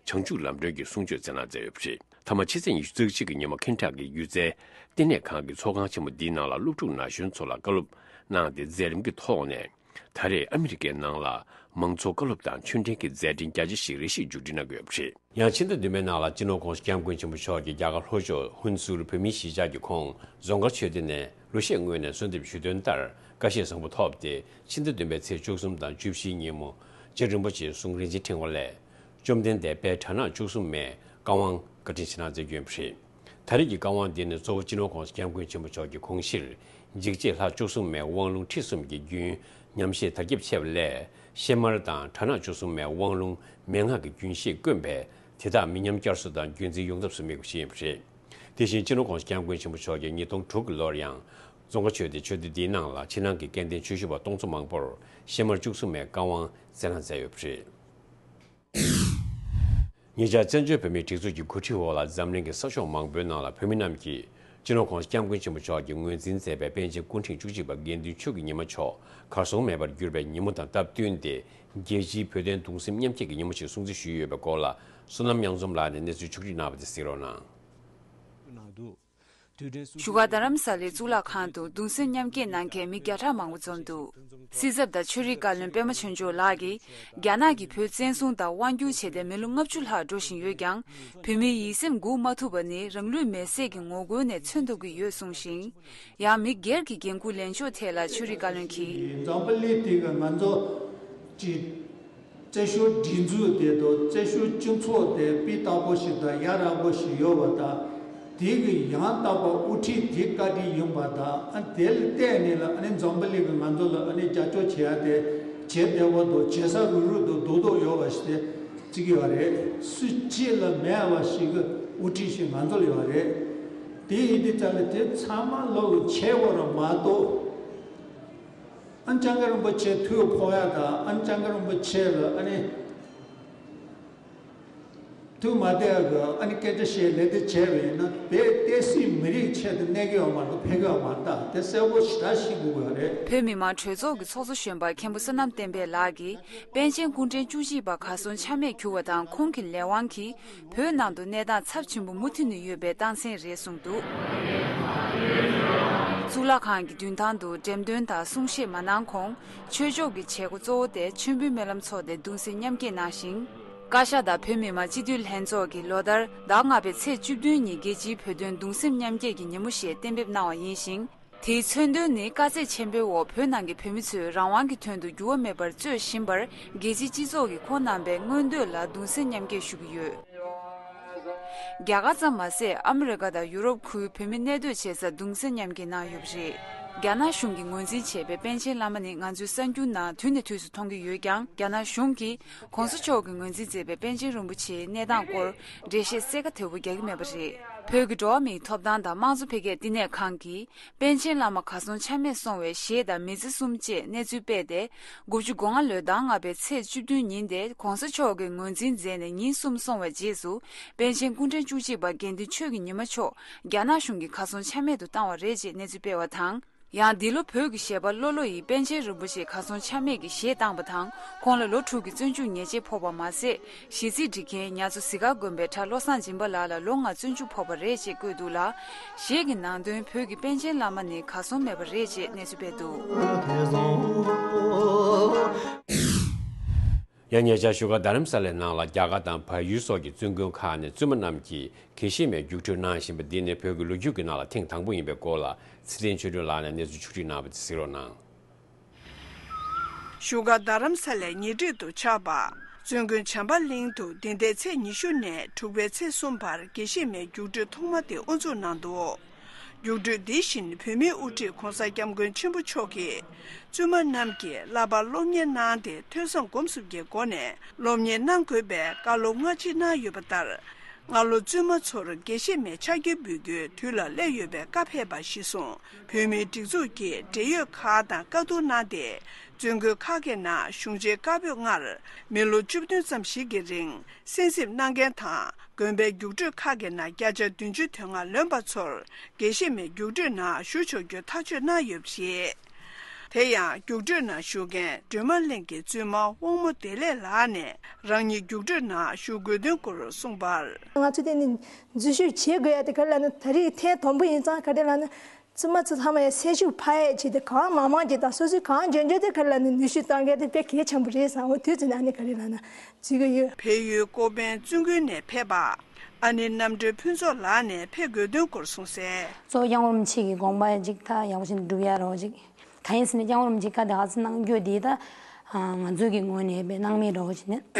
བྱང་ཆུབ་ལམ་སྒྲོན་གྱི་གསུང་ཆོས་སྩལ་གནང་མཛད་ཡོད་པ་རེད། མཐའ་མ་ཕྱི་ཚེས་ཉི་ཤུ་རྩ་གཅིག་གི་ཉིན་མོ། ཁེན་ཊ་ཀིའི་སྒྱུ་རྩལ་བསྟི་གནས་ཁང་གི་ཚོགས་ཁང་ཆེན་མོ་འདིའི་ནང་ལ་སློབ་ཕྲུག་ན་གཞོན་ཚོ་ལ་བཀའ་སློབ་གནང་སྟེ། མཛད་རིམ་གྱི་ཐོག་ནས། ད་རེས་ཨ་མི་རི་ཀའི་ནང་ལ་མང་ཚོགས་བཀའ་སློབ་དང་ཆོས་འབྲེལ་གྱི་མཛད་འཕྲིན་རྒྱ་ཆེ་ཞིག་རེ་ཞིག་མཇུག་སྒྲིལ་གནང་གི་ཡོད་པ་རེད། ཡང་ཕྱི་ཟླ་བདུན་པའི་ནང་ལ། སྤྱི་ནོར་༸གོང་ས་༸སྐྱབས་མགོན་ཆེན་པོ་མཆོག་གིས་རྒྱ་གར་ལྷོ་ཕྱོགས་ཧུན་སུར་བོད་མིའི་གཞིས་ཆགས་ཀྱི་ཁོངས་རྫོང་དཀར་ཆོས་སྡེ་ནས་གླུ་གཞས་སྔོན་ནས་གསོལ་འདེབས་ཞུས་དོན་ལྟར། བཀའ་བཞེས་བཟང་པོ་ཐོབ་སྟེ། ཕྱི་ཟླ་བདུན་པའི་ཚེས་བཅུ་གསུམ་དང་བཅུ་བཞིའི་ཉིན་མོ། རྗེ་རིན་པོ་ཆེའི་གསུང་རིན་ཆེན་ཕྲེང་བ་ལས། བཅོམ་ལྡན་འདས་དཔལ་དགྲ་ནག་བཅུ་གསུམ་མའི་བཀའ་དབང་བཀའ་དྲིན་ཆེ་གནང་མཛད་རྒྱུ་ཡིན་པ་རེད། ད་རེས་ཀྱི་བཀའ་དབང་འདི་ནི་གཙོ་བོ་སྤྱི་ནོར་༸གོང་ས་༸སྐྱབས་མགོན་ཆེན་པོ་མཆོག་གི་དགོངས་གཞིར། འཇིགས་བྱེད་ལྷ་བཅུ་གསུམ་མའི་དབང་ལུང་ཁྲིད་གསུམ་གྱི་རྒྱུན་ཉམས་བཞེས་དར་ཁྱབ་ཆེ་བ་ལས། གཤེད་དམར་དང་དགྲ་ནག་བཅུ་གསུམ་མའི་དབང་ལུང་མན་ངག་གི་རྒྱུན་ཤེས་དཀོན་པས། དེ་དག་མི་ཉམས་བསྐྱར་གསོ་དང་རྒྱུན་འཛིན་ཡོང་ཐབས་སུ་དམིགས་པ་ཞིག་ཡིན་པ་རེད། དེ་བཞིན་སྤྱི་ནོར་༸གོང་ས་༸སྐྱབས་མགོན་ཆེན་པོ་མཆོག་གིས་ཉིས་སྟོང་དྲུག་གི་ལོར་ཡང་། རྫོང་དཀར་ཆོས་སྡེ་ཆོས་སྡེ་འདིའི་ནང་ལ་ཕྱི་ནང་གི་སྐལ་ལྡན་ཆོས་ཞུ་བ་སྟོང་ཚོ་མང་པོར་གཤེད་དམར་བཅུ་གསུམ་མའི་བཀའ་དབང་སྩལ་གནང་མཛད་ཡོད་པ་རེད། ཉེ་ཆར་བཙན་བྱོལ་བོད་མིའི་སྒྲིག་འཛུགས་ཀྱི་འགོ་ཁྲིད་འོག་ལ་འཛམ་གླིང་གི་ས་ཕྱོགས་མང་པོའི་ནང་ལ་བོད་མི་རྣམས་ཀྱིས་སྤྱི་ནོར་༸གོང་ས་༸སྐྱབས་མགོན་ཆེན་པོ་མཆོག་གིས་ངོས་འཛིན་མཛད་པའི་པཎ་ཆེན་སྐུ་ཕྲེང་བཅུ་གཅིག་པ་དགེ་འདུན་ཆོས་ཀྱི་ཉི་མ་མཆོག་གར་སོང་མེད་པར་གྱུར་པའི་ཉིན་མོ་དང་སྟབས་བསྟུན་ཏེ། རྒྱལ་སྤྱིའི་བོད་དོན་གདུང་སེམས་མཉམ་སྐྱེད་ཀྱི་ཉིན་མོ་ཞེས་སྲུང་བརྩི་ཞུས་ཡོད་པའི་སྐོར་ལ། བསོད་ནམས་དབྱངས་འཛོམས་ལགས་ནས་གནས་ཚུལ་ཕྱོགས་བསྒྲིགས་གནང་བ་དེ་གཟིགས་རོགས་གནང་། བཞུགས་སྒར་རྡ་རམ་ས་ལའི་གཙུག་ལག་ཁང་དུ་གདུང་སེམས་མཉམ་སྐྱེད་གནང་མཁན་མི་བརྒྱ་ཕྲག་མང་པོ་འཛོམས་འདུག། སྲིད་ཚབ་དང་ཆོས་རིག་བཀའ་བློན་པད་མ་ཆོས་འབྱོར་ལགས་ཀྱིས། རྒྱ་ནག་གིས་བོད་བཙན་བཟུང་དང་དབང་བསྒྱུར་བྱས་ཏེ་མི་ལོ་ལྔ་བཅུ་ལྷག་འགྲོ་བཞིན་ཡོད་ཀྱང་། བོད་མིའི་ཡིད་སེམས་འགུག་མ་ཐུབ་པ་ནི་རང་ལུས་མེར་སྲེག་གི་ངོ་རྒོལ་ནས་མཚོན་ཐུབ་ཀྱི་ཡོད་གསུངས་ཤིང་། ཡང་མི་སྒེར་གྱི་འགན་འཁུར་ལེན་ཕྱོགས་ཐད་ལ་ཆོས་རིག་བཀའ་བློན་གྱིས། འཛམ་བུ་གླིང་འདི་ག་ང་ཚོ་ཀྱི་བཙན་བྱོལ་སྒྲིག་འཛུགས་དེ་དང་བཙན་བྱོལ་སྤྱི་ཚོགས་དེ་སྤུས་དག་པོ་ཞིག་དང་ཡ་རབས་པོ་ཞིག་ཡོད་པ་དང་། དེ་གི་ཡང་དག་པ་དབུ་ཁྲིད་དེ་བཀའ་དྲིན་ཡིན་པ་དང་། ཨ་དེ་ལ་བརྟེན་ནས་ལ་ཨ་ནི་འཛམ་བུ་གླིང་གི་ང་ཚོ་ལ་ཨ་ནི་རྒྱབ་སྐྱོར་བྱེད་ཡ་དེ་བྱེད་བདེ་བོ་དང་བྱེད་ས་རུག་རུག་དང་རྡོག་རྡོག་ཡོད་པ་ཞིག་དེ་བརྩི་གི་ཡོད་རེད། སུ་གཅིག་ལ་མེད་པ་ཞིག་གི་དབུ་ཁྲིད་ཞིག་ང་ཚོ་ལ་ཡོད་རེད། དེ་ཡིན་དུས་ཙམ་ལ་དེ་ཚང་མ་ལོག་གི་ཆེ་བོ་ར་མ་གཏོགས། ཨ་ནི་སྐྱབས་མགོན་རིན་པོ་ཆེ་ཐུགས་ཕོག་ཡ་དང་། ཨ་ནི་སྐྱབས་མགོན་རིན་པོ་ཆེ་ལ་ཨ་ནི་ཐུགས་མ་བདེ་ཡ་གི་ཨ་ནི་སྐད་ཆ་བཤད་ལས་དེ་བྱས་པ་ཡིན་ན། བོད་བསྟན་སྲིད་མི་རིགས་ཆེད་ གནས་ཀྱི་ཡོད་མ་གཏོགས་ཕན་གྱི་ཡོད་མ་རེད། ད་དེ་གསལ་པོ་ཞེ་དྲག་ཤེས་དགོས་ཀྱི་ཡོད་རེད། བོད་མི་མང་གྲོས་ཚོགས་ཀྱི་ཚོགས་གཙོ་གཞོན་པ་མཁན་པོ་བསོད་ནམས་བསྟན་འཕེལ་ལགས་ཀྱིས་པཎ་ཆེན་སྐུ་ཕྲེང་བཅུ་གཅིག་པ་གར་སོང་ཆ་མེད་གྱུར་བ་དང་ཁོང་གི་ལས་དབང་གིས་བོད་ནང་དུ་གནས་སྟངས་ཚབས་ཆེན་པོ་མུ་མཐུད་ནས་ཡོད་པའི་རྟགས་མཚན་རེད་གསུངས་འདུག། གཙུག་ལག་ཁང་གི་མདུན་ཐང་དུ་འགྲེམས་སྟོན་དང་གསུང་བཤད་མ་གནང་གོང་ཆོས་ཕྱོགས་ཀྱི་བྱེད་སྒོ་གཙོ་བོ་དེ་མཆོད་འབུལ་སྨོན་ལམ་ཚོགས་ཏེ་གདུང་སེམས་མཉམ་སྐྱེད་གནང་ཞིང་། བཀའ་ཤག་དང་བོད་མི་མང་སྤྱི་འཐུས་ལྷན་ཚོགས་ཀྱིས་ལོ་ལྟར་ཟླ་ལྔ་པའི་ཚེས་བཅུ་བདུན་ཉིན་རྒྱལ་སྤྱིའི་བོད་དོན་གདུང་སེམས་མཉམ་སྐྱེད་ཀྱི་ཉིན་མོ་ཞེས་གཏན་འབེབས་གནང་བ་ཡིན་ཞིང་། དེའི་མཚོན་དོན་ནི་དཀའ་ཚེགས་ཆེན་པོའི་འོག་བོད་ནང་གི་བོད་མི་ཚོས་རང་དབང་གི་དོན་དུ་འགྱུར་བ་མེད་པར་རྩོད་བཞིན་པར་རྒྱལ་སྤྱིའི་སྤྱི་ཚོགས་ཀྱིས་ཁོང་རྣམ་པའི་མངོན་འདོད་ལ་གདུང་སེམས་མཉམ་སྐྱེད་ཞུ་གི་ཡོད། རྒྱ་གར་ཙམ་མ་ཟད་ཨ་མི་རི་ཀ་དང་ཡུ་རོབ་ཁུལ་བོད་མི་གནས་སྡོད་བྱེད་སར་གདུང་སེམས་མཉམ་སྐྱེད་གནང་ཡོད་པ་རེད། རྒྱ་ནག་གཞུང་གིས་ངོས་འཛིན་བྱས་པའི་པཎ་ཆེན་བླ་མ་ནི་ང་ཚོའི་གསར་འགྱུར་ནང་དུས་ནས་དུས་སུ་མཐོང་གི་ཡོད་ཀྱང་རྒྱ་ནག་གཞུང་གིས་གོང་ས་མཆོག་གིས་ངོས་འཛིན་མཛད་པའི་པཎ་ཆེན་རིན་པོ་ཆེའི་གནས་སྟངས་སྐོར་འགྲེལ་བཤད་གསལ་ཁ་དོད་པོ་རྒྱག་གི་མེད་པ་རེད། བོད་ཀྱི་འགྲོ་བ་མིའི་ཐོབ་ཐང་དང་དམངས་གཙོ་འཕེལ་རྒྱས་བསྟི་གནས་ཁང་གིས་པཎ་ཆེན་བླ་མ་གར་སོང་ཆ་མེད་སོང་བའི་གཞས་དང་མི་ཚེ་གསུམ་བཅས་གནས་ཚུལ་སྤེལ་ཏེ། དགུ་བཅུ་གོ་ལྔ་ལོའི་ཟླ་ལྔ་པའི་ཚེས་བཅུ་བདུན་ཉིན་དེ་གོང་ས་མཆོག་གིས་ངོས་འཛིན་མཛད་ནས་ཉིན་གསུམ་སོང་བའི་རྗེས་སུ། པཎ་ཆེན་སྐུ་ཕྲེང་བཅུ་གཅིག་པ་དགེ་འདུན་ཆོས་ཀྱི་ཉི་མ་མཆོག་རྒྱ་ནག་གཞུང་གིས་གར་སོང་ཆ་མེད་དུ་བཏང་བ་རེད་ཅེས་གནས་ཚུལ་སྤེལ་བ་དང་། ཡང་འདི་ལོ་བོད་ཀྱི་གཞས་པ་བློ་བློ་ཡིས་པཎ་ཆེན་རིན་པོ་ཆེ་གར་སོང་ཆ་མེད་ཀྱི་གཞས་བཏང་བ་དང་ཁོང་ལ་ལོ་དྲུག་གི་བཙོན་འཇུག་ཉེས་ཆད་ཕོག་པ་མ་ཟད། གཞས་ཚིག་འབྲི་མཁན་ཉ་ཚོ་གཟིག་དཀར་དགོན་པའི་གྲྭ་བློ་བཟང་སྦྱིན་པ་ལགས་ལ་ལོ་ལྔ་བཙོན་འཇུག་ཕོག་པ་རེད་ཅེས་བཀོད་འདུག་ལ། གཞས་ཀྱི་ནང་དོན་བོད་ཀྱི་པཎ་ཆེན་བླ་མ་ནི་གར་སོང་མེད་པ་རེད་ཅེས་གནས་ཚུལ་སྤེལ་འདུག། ཡང་ཉེ་ཆར་བཞུགས་སྒར་རྡ་རམ་ས་ལའི་ནང་ལ་རྒྱ་གར་དང་བལ་ཡུལ་སོགས་ཀྱི་བཙུན་དགོན་ཁག་ནས་བཙུན་མ་རྣམས་ཀྱིས་དགེ་བཤེས་མའི་རྒྱུགས་སྤྲོད་གནང་བཞིན་པ་འདི་ནི་བོད་ཀྱི་ལོ་རྒྱུས་ཀྱི་ནང་ལ་ཐེངས་དང་པོ་ཡིན་པའི་སྐོར་ལ་ཚེ་བརྟན་ཆོས་སྒྲོན་ལགས་ནས་གནས་ཚུལ་ཕྱོགས་བསྒྲིགས་གནང་བ་དེ་གཟིགས་རོགས་གནང་། བཞུགས་སྒར་རྡ་རམ་ས་ལའི་ཉེ་འཁྲིས་སུ་ཆགས་པ། བཙུན་དགོན་བྱམས་པ་གླིང་དུ་འདི་ཟླའི་ཚེས་ཉི་ཤུ་ནས་དྲུག་པའི་ཚེས་གསུམ་བར་དགེ་བཤེས་མའི་རྒྱུགས་སྤྲོད་ཐོག་མ་དེ་དབུ་འཛུགས་གནང་འདུག། རྒྱུགས་སྤྲོད་འདི་བཞིན་བོད་མིའི་དབུ་ཁྲིད་༧གོང་ས་༧སྐྱབས་མགོན་ཆེན་པོ་མཆོག་གིས་བཙུན་མ་རྣམས་ཀྱིས་བསླབ་པ་སློབ་གཉེར་གནང་སྟེ་ཐོས་བསམ་སྒོམ་གསུམ་གྱི་སྒོ་ནས་སློབ་གཉེར་གནང་དགོས་པའི་བཀའ་སློབ་སྔ་ཕྱི་གནང་ཡོད་པ་ལྟར། སྔ་ལོ་བཙུན་མ་ཚོར་དགེ་བཤེས་མའི་ཕྱག་འཁྱེར་འབུལ་རྒྱུའི་དུས་ལ་སླེབས་ཡོད་པའི་བཀའ་ཕེབས་པ་གཞིར་བཟུང་། བོད་མིའི་སྒྲིག་འཛུགས་ཀྱི་འབྲེལ་ཡོད་ཁག་དང་བཀའ་བསྡུར་གནང་སྟེ། བཙུན་དགོན་ཁག་གི་ནང་གཞུང་ཆེན་བཀའ་པོད་ལྔར་མི་ལོ་བཅུ་བདུན་ཙམ་ཞིག་གི་རིང་གསན་གཟིགས་གནང་མཁན་དང་། དགོན་པའི་རྒྱུགས་སྤྲོད་ཁག་གི་ནང་བརྒྱ་ཆ་བདུན་ཅུ་དོན་ལྔ་ལོན་པ་ཚོར་དགེ་བཤེས་མའི་རྒྱུགས་སྤྲོད་ནང་ཞུགས་ཆོག་རྒྱུ་ཐག་གཅོད་གནང་ཡོད་པ་རེད། དེ་ཡང་རྒྱུགས་སྤྲོད་ནང་ཞུགས་མཁན་སྒྲོལ་མ་གླིང་གི་བཙུན་མ་དབང་མོ་བདེ་ལེགས་ལགས་ནས་རང་ཉིད་རྒྱུགས་སྤྲོད་ནང་ཞུགས་དགོས་དོན་སྐོར་གསུངས་པར། ང་ཚོ་དེ་ནི་འཛུལ་ཞུགས་བྱེད་དགོས་ཡ་དེ་ག་རེ་ལབ་ན་ད་རེས་ཐེངས་དང་པོ་ཡིན་ཙང་ག་རེ་ལབ་ན་བཙུན་མ་ཚོ་ཚང་མ་ཡ་སེམས་ཤུགས་འཕར་ཡ་བྱས་ཏེ་གང་མང་མང་ཅིག་དང་སོ་སོའི་གང་འཇོན་འཇོན་དེ་ག་རེ་ལབ་ན་ནུས་ཤུགས་གཏང་མཁན་དེ་དཔེ་གལ་ཆེན་པོ་རེད་བསམ། འོ་དུས་ཚོད་ནང་ནས་ག་རེ་ལབ་ན་བརྩི་གི་ཡོད། བལ་ཡུལ་ཀོ་པན་བཙུན་དགོན་ནས་ཕེབས་པ། ཨ་ནེ་རྣམ་གྲོལ་ཕུན་ཚོགས་ལགས་ནས་ཕེབས་དགོས་དོན་སྐོར་གསུངས་གསལ། གཙོ་བོ་སྐྱབས་མགོན་རིན་པོ་ཆེ་གི་དགོངས་པ་ཅིག་ད་ཡག་པོ་ཞིག་སྒྲུབ་ཡ་རོགས་ཅིག་གང་ཡིན་ཟེར་ན་སྐྱབས་མགོན་རིན་པོ་ཆེ་བཀའ་དེ་ག་ཚོད་གནང་རྒྱུ་དེ་ད་ང་ཚོའི་གི་ངོས་ནས་དཔེ་སྣང་མེད་རོགས་ཅིག་ནས་ད་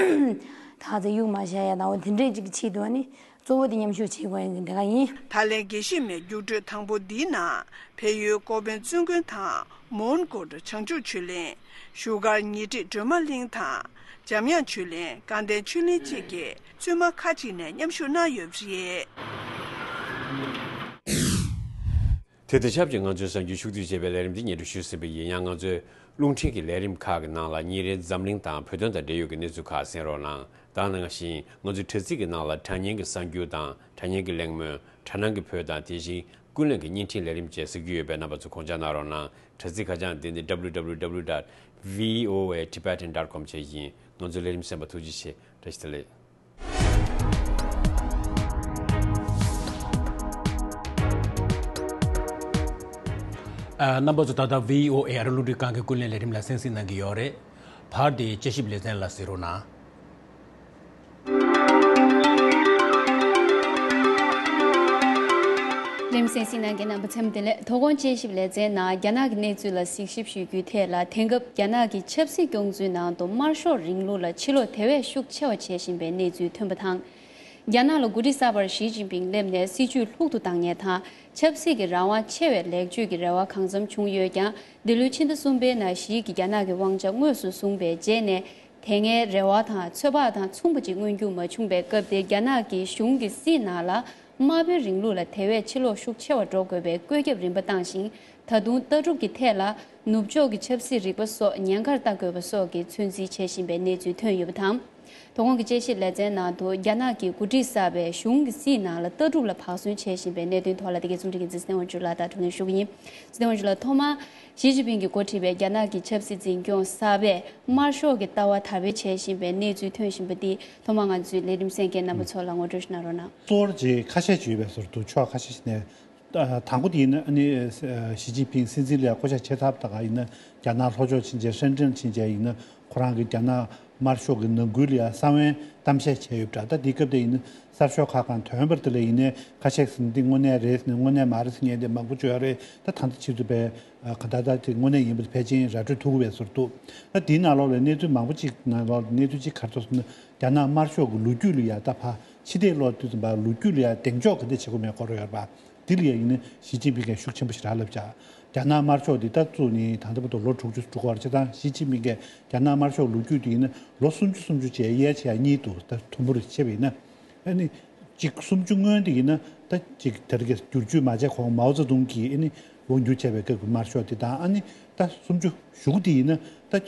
ག་ཚོད་གཡུག་མ་བཞག་ཡ་ད་འོ་དེ་འདྲས་ཅིག་གི་ཆེད་དུ་ཨ་ནི་གཙོ་བོ་དེ་མཉམ་ཞུགས་བྱེད་དགོས་ཡ་གི་དེ་ག་ཡིན། ད་ལན་དགེ་བཤེས་མའི་རྒྱུགས་སྤྲོད་དང་པོ་འདིའི་ནང་བལ་ཡུལ་ཀོ་པན་བཙུན་དགོན་དང་མོན་གྷོ་བྱང་ཆུབ་ཆོས་གླིང་། བཞུགས་སྒར་ཉེ་འཁྲིས་སྒྲོལ་མ་གླིང་དང་། འཇམ་དབྱངས་ཆོས་གླིང་དགའ་ལྡན་ཆོས་གླིང་བཅས་ཀྱི་བཙུན་མ་ཁག་ཅིག་ནས་མཉམ་ཞུགས་གནང་ཡོད་པ་རེད། དེ་དང་ཆབས་ཅིག་ང་ཚོའི་གསར་འགྱུར་ཕྱོགས་བསྡུས་བྱས་པའི་ལས་རིམ་འདི་སྙན་སྒྲོན་ཞུས་ཟིན་པ་ཡིན། ཡང་ང་ཚོའི་རླུང་འཕྲིན་གྱི་ལས་རིམ་ཁག་གི་ནང་ལ་ཉིན་རེའི་འཛམ་གླིང་དང་བོད་དོན་དང་འབྲེལ་ཡོད་ཀྱི་གནས་ཚུལ་ཁག་གསན་རོགས་གནང་། ད་ག་ནང་བཞིན་ང་ཚོའི་དྲ་ཚིགས་ཀྱི་ནང་ལ་དྲ་བརྙན་གྱི་གསར་འགྱུར་དང་དྲ་བརྙན་གྱི་གླེང་མོལ། དྲ་སྣང་གི་བོད་དང་དེ་བཞིན་ཀུན་གླེང་གི་བརྙན་འཕྲིན་ལས་རིམ་བཅས་གཟིགས་རྒྱུ་ཡོད་པས་རྣམ་པ་ཚོ་དགོངས་འཇགས་གནང་རོགས་གནང་། དྲ་ཚིགས་ཁ་བྱང་འདི་ནི་W W W dot V O A Tibetan dot com བཅས་ཡིན། ང་ཚོའི་ལས་རིམ་གསན་པར་ཐུགས་རྗེ་ཆེ། བཀྲ་ཤིས་བདེ་ལེགས། ཨ། རྣམ་པ་ཚོ་ད་ལྟ་V O A ཨ་རི་རླུང་འཕྲིན་ཁང་གི་ཀུན་གླེང་ལས་རིམ་ལ་གསན་གཟིགས་གནང་གི་ཡོད་རེད། བར་དེའི་དཔྱད་ཞིབ་ལེ་ཚན་ལ་གཟིགས་རོགས་གནང་། ལེམ་སེང་སིང་ནང་གི་རྣམ་པ་ཚང་མ་བདེ་ལེགས། དོ་དགོང་དཔྱད་ཞིབ་ལེ་ཚན་ནང་རྒྱ་ནག་གི་གནས་ཚུལ་ལ་གཟིགས་ཞིབ་ཞུ་རྒྱུའི་ཐད་ལ། དེང་སྐབས་རྒྱ་ནག་གི་ཆབ་སྲིད་སྐྱོང་ཚུལ་ནང་དུ་དམར་ཤོག་རིང་ལུགས་ལ་ཕྱིར་ལོག་དེ་བས་ཤུགས་ཆེ་བ་བྱེད་བཞིན་པའི་གནས་ཚུལ་ཐོན་པ་དང་། རྒྱ་ནག་ལ་འགོ་ཁྲིད་གསར་པར་ཞི་ཅིན་ཕིང་སླེབས་ནས་སྲིད་ཇུས་ལྷུག་ཏུ་བཏང་མཁན་དང་། ཆབ་སྲིད་ཀྱི་རང་དབང་ཆེ་བའི་ལེགས་བཅོས་ཀྱི་རེ་བ་གང་འཚམ་བྱུང་ཡོད་ཀྱང་། འདི་ལོའི་ཕྱི་ཟླ་གསུམ་པའི་ནང་ཞི་ཡི་རྒྱ་ནག་གི་དབང་ཆ་དངོས་སུ་བཟུང་པའི་རྗེས་ནས། དེ་སྔའི་རེ་བ་དང་ཚོད་དཔག་དང་མཚུངས་པ་ཅིག་མངོན་འགྱུར་མ་བྱུང་པའི་སྐབས་དེར། རྒྱ་ནག་གི་གཞུང་གི་སྲིད་ནང་ལ་དམར་པོའི་རིང་ལུགས་ལ་དེ་བས་ཕྱིར་ལོག་ཤུགས་ཆེ་བ་འགྲོ་དགོས་པའི་བཀོད་ཁྱབ་རིམ་པ་བཏང་ཞིང་། ད་དུང་ལྟ་གྲུབ་ཀྱི་ཐད་ལ་ནུབ་ཕྱོགས་ཀྱི་ཆབ་སྲིད་རིག་པ་སོགས་ཉེན་ཁར་ལྟ་དགོས་པ་སོགས་ཀྱི་ཚོད་འཛིན་བྱེད་བཞིན་པའི་གནས་ཚུལ་ཐོན་ཡོད་པ་དང་། དོ་དགོང་གི་དཔྱད་ཞིབ་ལེ་ཚན་ནང་དུ་རྒྱ་ནག་གི་འགོ་ཁྲིད་གསར་པས་གཞུང་གི་སྲིད་ནང་ལ་ལྟ་གྲུབ་ལ་བག་ཟོན་བྱེད་བཞིན་པའི་གནད་དོན་ཐོག་ལ་དེ་གའི་རྩོམ་སྒྲིག་འཛིན་ཚེ་བརྟན་དབང་ཕྱུག་ལགས་དང་གྲོས་གླེང་ཞུ་གི་ཡིན། ཚེ་བརྟན་དབང་ཕྱུག་ལགས། ཐོག་མར་ཞི་ཅིན་ཕིང་གིས་འགོ་ཁྲིད་པའི་རྒྱ་ནག་གི་ཆབ་སྲིད་འཛིན་སྐྱོང་གསར་པས་དམར་ཤོག་གི་ལྟ་བ་དར་སྤེལ་བྱེད་བཞིན་པའི་གནས་ཚུལ་ཐོན་བཞིན་པ་འདི་ཐོག་མར་ང་ཚོའི་ལས་རིམ་གསན་མཁན་རྣམ་པ་ཚོ་ལ་ངོ་སྤྲོད་ཞུ་གནང་རོགས་གནང་། གཙོ་བོར་བྱས་ཁ་ཤས་ཅིག་ཡོད་པའི་ཟུར་དུ་ཕྱོགས་ཁ་ཤས་ཤིག་ནས། ཨ། དང་པོ་དེ་ཡིན་ན་ཨ་ནི་ཨ་ཞི་ཅིན་ཕིང་སྲིད་འཛིན་ལ་བསྐོ་བཞག་བྱས་ཚར་བ་དང་ཡིན་ན་རྒྱ་ནག་ལྷོ་ཕྱོགས་ཕྱིན་བྱས་ཧྲེན་ཀྲེན་ཕྱིན་བྱས་ཡིན་ན་ཁོ་རང་གི་རྒྱ་ནག་དམར་ཤོག་གི་ནང་ཁུལ་ལ་ཡང་གསང་བའི་གཏམ་བཤད་བྱས་ཡོད་པ་འདྲ། ད་དེའི་སྐབས་དེ་ཡིན་ན་གསར་ཤོག་ཁག་གང་དོན་པར་དེ་ལ་ཡིན་ནའི་ཁ་ཤས་ཟིན་འདི་དངོས་གནས་རེད་ཟེར་ནས་དངོས་གནས་མ་རེད་ཟེར་མཁན་དེ་མང་པོ་བྱོས་རེད། ད་ད་ལྟ་ཕྱིས་སུ་བས་ག་ད་ད་དེ་དངོས་གནས་ཡིན་པ་ཕལ་ཆེར་ར་སྤྲོད་ཐུབ་ཀྱི་བས་ཟུར་འདུག་ད་དེའི་ནང་ལོགས་ལ་གནས་ཚུལ་མང་པོ་ཅིག་ནང་ལོགས་ལ་གནས་ཚུལ་ཅིག་ག་རེ་ཐོག་སོང་ན་རྒྱ་ནག་དམར་ཤོག་གི་ལོ་རྒྱུས་ལ་ཡང་ད་ཕ་ཕྱི་བལྟས་ལོག་དུས་ཙམ་པ་ལོ་རྒྱུས་ལ་ཡང་གདེང་འཇོག་ག་འདྲ་བྱེད་དགོས་མེད་སྐོར་ཡོད་པ། འདི་ལ་ཡང་ཡིན་ན་ཞི་ཅིན་ཕིང་གིས་ཤུགས་ཆེན་པོ་ཞིག་རག་ལབ་བྱ། རྒྱ་ནག་དམར་ཤོག་འདི་ད་བཙུགས་ནས་ད་ལྟ་བར་དུ་ལོ་དྲུག་ཅུ་དྲུག་བར་བྱེད་སྟངས་ཞི་ཅིན་ཕིང་གིས་རྒྱ་ནག་དམར་ཤོག་ལོ་རྒྱུས་འདི་ཡིན་ན་ལོ་སུམ་ཅུ་སུམ་ཅུ་བྱས་ཡལ་བྱས་ཡ་གཉིས་འདུག་ད་དུམ་བུར་ཕྱེ་བ་ཡིན་ན། ཨ་ནི་གཅིག་སུམ་ཅུ་སྔོན་དེ་ཡིན་ན་ད་གཅིག་དེ་རིང་གི་བསྒྱུར་བཅོས་མ་བྱས་གོང་མའོ་ཙེ་ཏུང་གིས་ཨ་ནི་དབང་བསྒྱུར་བྱས་པའི་སྐབས་ཀྱི་དམར་ཤོག་དེ་དང་ཨ་ནི་ད་སུམ་ཅུ་གཞུག་དེ་ཡིན་ན་ད།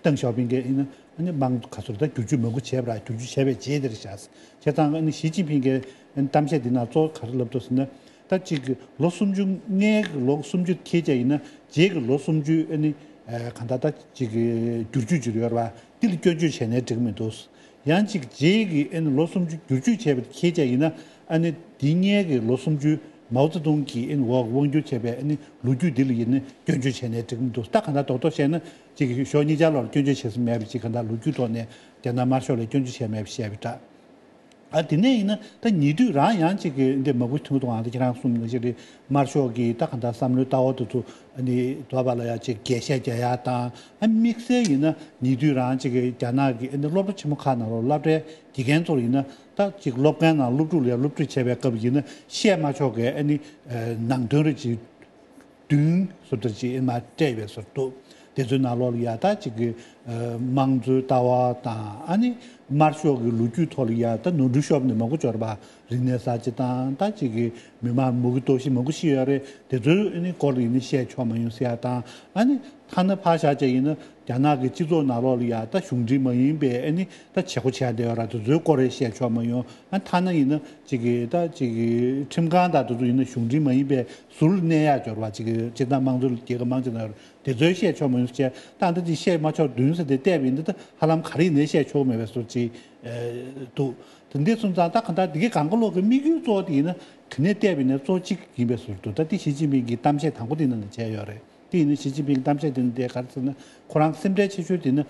ཏེང་ཞའོ་ཕིང་གིས་ཡིན་ན་ཨ་ནི་དམངས་ག་ཚོར་ད་བསྒྱུར་བཅོས་མང་པོ་བྱས་པ་ར་བསྒྱུར་བཅོས་བྱས་པའི་རྗེས་དེར་བཞག་བྱས་ཙང་ཨ་ནི་ཞི་ཅིན་ཕིང་གིས་གཏམ་བཤད་འདི་ནང་གཙོ་བོ་ག་རེ་ལབ་འདུག་ཟེར་ན། ད་གཅིག་གི་ལོ་སུམ་ཅུ་སྔའི་གི་ལོ་སུམ་ཅུ་འཁེལ་བྱས་ཡིན་ན་རྗེས་ཀྱི་ལོ་སུམ་ཅུ་ཨ་ནི་གང་ལྟར་ད་གཅིག་གི་བསྒྱུར་བཅོས་བྱེད་ཡོད་ར་བ་འདི་ལ་སྐྱོན་བརྗོད་བྱས་ནའི་འགྲིག་གི་མི་འདུག་ཡང་གཅིག་རྗེས་ཀྱི་ཨ་ནི་ལོ་སུམ་ཅུ་བསྒྱུར་བཅོས་བྱས་པ་འཁེལ་བྱས་ཡིན་ན་ཨ་ནི་འདི་སྔའི་གི་ལོ་སུམ་ཅུ་མའོ་ཙེ་ཏུང་གིས་ཨ་ནི་འོག་དབང་བསྒྱུར་བྱས་པའི་ཨ་ནི་ལོ་རྒྱུས་འདི་ལ་ཡིན་ན་སྐྱོན་བརྗོད་བྱས་ནའི་འགྲིག་མི་འདུག་ད་གང་ལྟར་རྡོག་རྡོག་བཤད་ན། གཅིག་གི་ཕྱོགས་གཉིས་ཆར་ལོག་སྐྱོན་བརྗོད་བྱེད་ས་མེད་པ་གཅིག་ག་འདྲ་ལོ་རྒྱུས་ཐོག་ནས་རྒྱ་ནག་དམར་ཤོག་ལ་སྐྱོན་བརྗོད་བྱས་མེད་པ་བཤད་པའི་འདྲ། ཨ་དེ་ནས་ཡིན་ན་ད་ཉེ་དུས་རང་ཡང་གཅིག་གི་འདི་མ་གུ་ཐུང་ཐུང་ཨ་ད་ཁྱེད་རང་གསུངས་ནང་བཞིན་རེད། དམར་ཤོག་གིས་ད་ག་འདྲ་བསམ་བློའི་ལྟ་བ་དེ་ཚོ་ཨ་ནི་དོ་བ་ལ་ཡ་གཅིག་འགེལ་བཤད་རྒྱག་ཡ་དང་ཨ་དམིགས་བསལ་ཡིན་ན་ཉེ་དུས་རང་གཅིག་གི་རྒྱ་ནག་གི་ཨ་ནི་སློབ་གྲྭ་ཆེན་མོ་ཁག་ནང་ལོགས་སློབ་གྲྭའི་དགེ་རྒན་ཚོར་ཡིན་ན་ད་གཅིག་སློབ་མཁན་ནང་སློབ་ཕྲུག་ལ་ཡ་སློབ་ཁྲིད་བྱས་པའི་སྐབས་ཡིན་ན་བཤད་མ་ཆོག་གི་ཨ་ནི་ནང་དོན་རེ་གཅིག་བདུན་སུ་ལྟར་ཅིག་མར་སྤྲད་ཡོད་པའི་བཟོ་འདུག་དེ་ཚོའི་ནང་ལོགས་ལ་ཡ་ད་ཅིག་གི་ཨ་དམངས་གཙོའི་ལྟ་བ་དང་ཨ་ནི་དམར་ཤོག་གི་ལོ་རྒྱུས་ཐོག་ལ་ཡ་ད་ནོར་འཁྲུལ་ཤོར་བ་ནི་མང་པོ་འབྱོར་བ་རིག་གནས་གསར་བརྗེ་དང་ད་ཅིག་གི་མི་མང་མུ་གེ་གཏོར་བཤིག་མང་པོ་ཞིག་ཡོད་རེད། དེ་ཚོའི་ཨ་ནི་སྐོར་ལ་ཡིན་ན་བཤད་ཆོག་མ་ཡོང་ཟེར་ཡ་དང་ཨ་ནི་ཐ་ན་ཕར་བཞག་བྱས་ཡིན་ན་རྒྱ་ནག་གི་སྤྱི་ཚོགས་ནང་ལོགས་ལ་ཡ་ད་གཞུང་འབྲེལ་མ་ཡིན་པའི་ཨ་ནི་ད་བྱེད་སྒོ་བྱས་བསྡད་ཡོད་ར་དེ་ཚོའི་སྐོར་རེ་བཤད་ཆོག་མ་ཡོང་ཨ་ཐ་ན་ཡིན་ན་ཅིག་གི་ད་ཅིག་གི་ཁྲིམས་ཁང་དང་དེ་ཚོ་ཡིན་ན་གཞུང་འབྲེལ་མ་ཡིན་པའི་ཟུར་གནས་ཡག་འབྱོར་བ་ཅིག་སྤྱིར་བཏང་དམངས་གཙོའི་རྒྱལ་ཁབ་མང་ཆེ་ནང་དེ་ཚོའི་བཤད་ཆོག་མ་ཡོང་ཟེར་བྱས་ད་འདི་ཅིག་བཤད་མ་ཆོག་བདུན་ཟེར་ཏེ་བལྟས་པ་ཡིན་ད་ཧ་ལམ་ག་རེ་ཡིན་ནའི་བཤད་ཆོག་མེད་པའི་བཟོ་ཅིག་འདུག་དེ་འདྲ་སོང་ཙང་ད་ག་ད་འདི་གའི་གང་ག་ལོག་གི་དམིགས་ཡུལ་གཙོ་བོ་དེ་ཡིན་ན་ག་ནས་བལྟས་པ་ཡིན་ན་གཙོ་གཅིག་ཡིན་པའི་བཟོ་འདུག་ད་འདི་ཞི་ཅིན་ཕིང་གི་གཏམ་བཤད་དང་པོ་དེ་ནང་ནས་བྱས་ཡོད་རེད། དེ་ཡིན་ན་ཞི་ཅིན་ཕིང་གི་གཏམ་བཤད་དེ་ནི་དེ་ག་རེ་ཟེར་ན་ཁོ་རང་སེམས་ཁྲལ་ཆེ་ཤོས་དེ་ནི་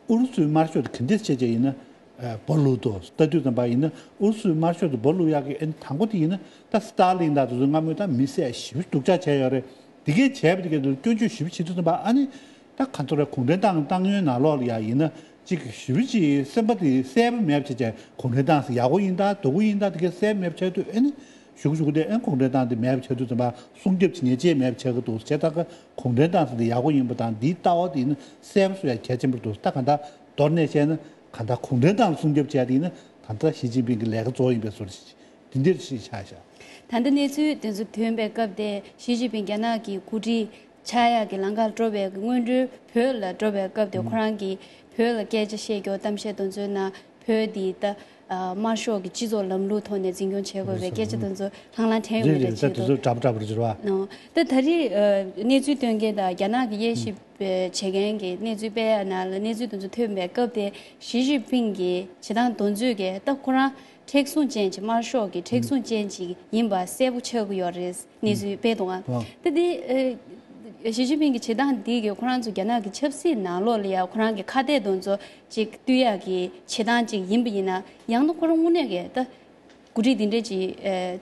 ཨུ་རུ་སུའི་དམར་ཤོག་དེ་ག་འདྲས་བྱས་བྱས་ཡིན་ན་སྦོ་ལུག་ཏུ་ལྟ་དུས་ཙམ་པ་ཡིན་ན་ཨུ་རུ་སུའི་དམར་ཤོག་དེ་སྦོ་ལུག་ཡག་གི་ཨ་ནི་དང་པོ་དེ་ཡིན་ན་ད་སི་ཏཱ་ལིན་དང་དེ་ཚོ་སྔ་མོའི་ད་མི་བསད་ཞེ་པོ་སྡུག་ཅག་བྱས་ཡོད་རེད། དེ་གས་བྱས་པ་དེ་གས་དེ་སྐྱོན་བརྗོད་ཞེ་པོ་བྱེད་དུས་ཙམ་པ་ཨ་ནི་ད་ག་ཚོད་རེད་གུང་ཁྲན་ཏང་ཏང་ཡོན་ནང་ལོགས་ལ་ཡ་ཡིན་ན་གཅིག་ཞེ་པོ་ཅིག་སེམས་པ་དེ་གསལ་པོ་མེད་པ་བྱས་བྱས་གུང་ཁྲན་ཏང་ཟེར་ཡག་པོ་ཡིན་ད་སྡུག་པོ་ཡིན་ད་དེ་གས་གསལ་པོ་མེད་པ་བྱས་དུས་ཨ་ནི། གཞུག་གཞུག་དེ་ཨེ་གུང་ཁྲན་ཏང་དེ་མེད་པ་ཆགས་དུས་ཙམ་པ་སྲུང་སྐྱོབ་བྱེད་མཁན་ཅིག་མེད་པ་ཆགས་ཀྱི་འདུག་བྱས་ད་ག་གུང་ཁྲན་ཏང་ཟེར་དེ་ཡག་པོ་ཡིན་པ་དང་འདིའི་ལྟ་བ་དེ་ནི་གསལ་པོ་བཟོ་ཡ་གལ་ཆེན་པོ་འདུག་ད་ག་འདྲ་མདོར་ན་བཤད་ན་ག་འདྲ་གུང་ཁྲན་ཏང་སྲུང་སྐྱོབ་བྱས་དེ་ནི་ད་ལྟ་ཞི་ཅིན་ཕིང་གི་ལས་ཀ་གཙོ་བོ་ཡིན་པའི་བཟོ་འདྲ་ཞིག་དེ་འདྲ་ཞིག་ཆགས་བཞག་ད་ལྟ་གནས་ཚུལ་དེ་ཚོ་ཐོན་པའི་སྐབས་དེ་ཞི་ཅིན་ཕིང་རྒྱ་ནག་གི་འགོ་ཁྲིད་ཆགས་ཡག་གི་ལམ་ཁར་འགྲོ་བའི་སྔོན་འགྲོའི་བོད་ལ་འགྲོ་བའི་སྐབས་དེ་ཁོ་རང་གིས་བོད་ལ་སྐད་ཆ་བཤད་རྒྱུ་གཏམ་བཤད་དེ་ཚོའི་ནང་། བོད་འདི་ད་ཨ་དམར་ཤོག་གི་སྤྱི་ཚོགས་ལམ་ལུགས་ཐོག་ནས་འཛིན་སྐྱོང་བྱེད་དགོས་པའི་སྐད་ཆ་དེ་ཚོ་ལྷང་ལྷང་དྲན་ཡོང་རེད་བའི་རེད་ད་ཆེད་དུ། དེ་ཚོ་འདྲ་པོ་འདྲ་པོ་རེད་བ། ཨོ། ད་ད་རེས་ཨ་གནས་ཚུལ་སྟོན་མཁན་དང་རྒྱ་ནག་གི་དབྱེ་ཞིབ་བྱེད་མཁན་གྱི་གནས་ཚུལ་སྤེལ་ཡ་ནང་ལ་གནས་ཚུལ་དེ་ཚོ་ཐོན་པའི་སྐབས་དེ་ཞི་ཅིན་ཕིང་གི་བྱེད་སྟངས་དེ་ཚོས་ཀྱི་ད་ཁོ་རང་མཁྲེགས་བཟུང་ཅན་ཅིག་དམར་ཤོག་གི་མཁྲེགས་བཟུང་ཅན་ཅིག་ཡིན་པ་གསལ་པོ་ཆགས་ཀྱི་ཡོད་རེད། གནས་ཚུལ་སྤེལ་འདུག་ཨ། ཨོ། ད་འདི་ཨ་ཞི་ཅིན་ཕིང་གི་བྱེད་སྟངས་འདི་གིས་ཁོ་རང་ཚོ་རྒྱ་ནག་གི་ཆབ་སྲིད་ནང་ལོགས་ལ་ཡ་ཁོ་རང་གི་ཁ་གཏད་དེ་ཚོ་ཅིག་བཏུལ་ཡག་གི་བྱེད་སྟངས་ཅིག་ཡིན་པ་ཡིན་ན་ཡང་ན་ཁོ་རང་དངོས་གནས་ཀྱི་ད་འགོ་ཁྲིད་འདི་འདྲ་ཅིག་ཨེ་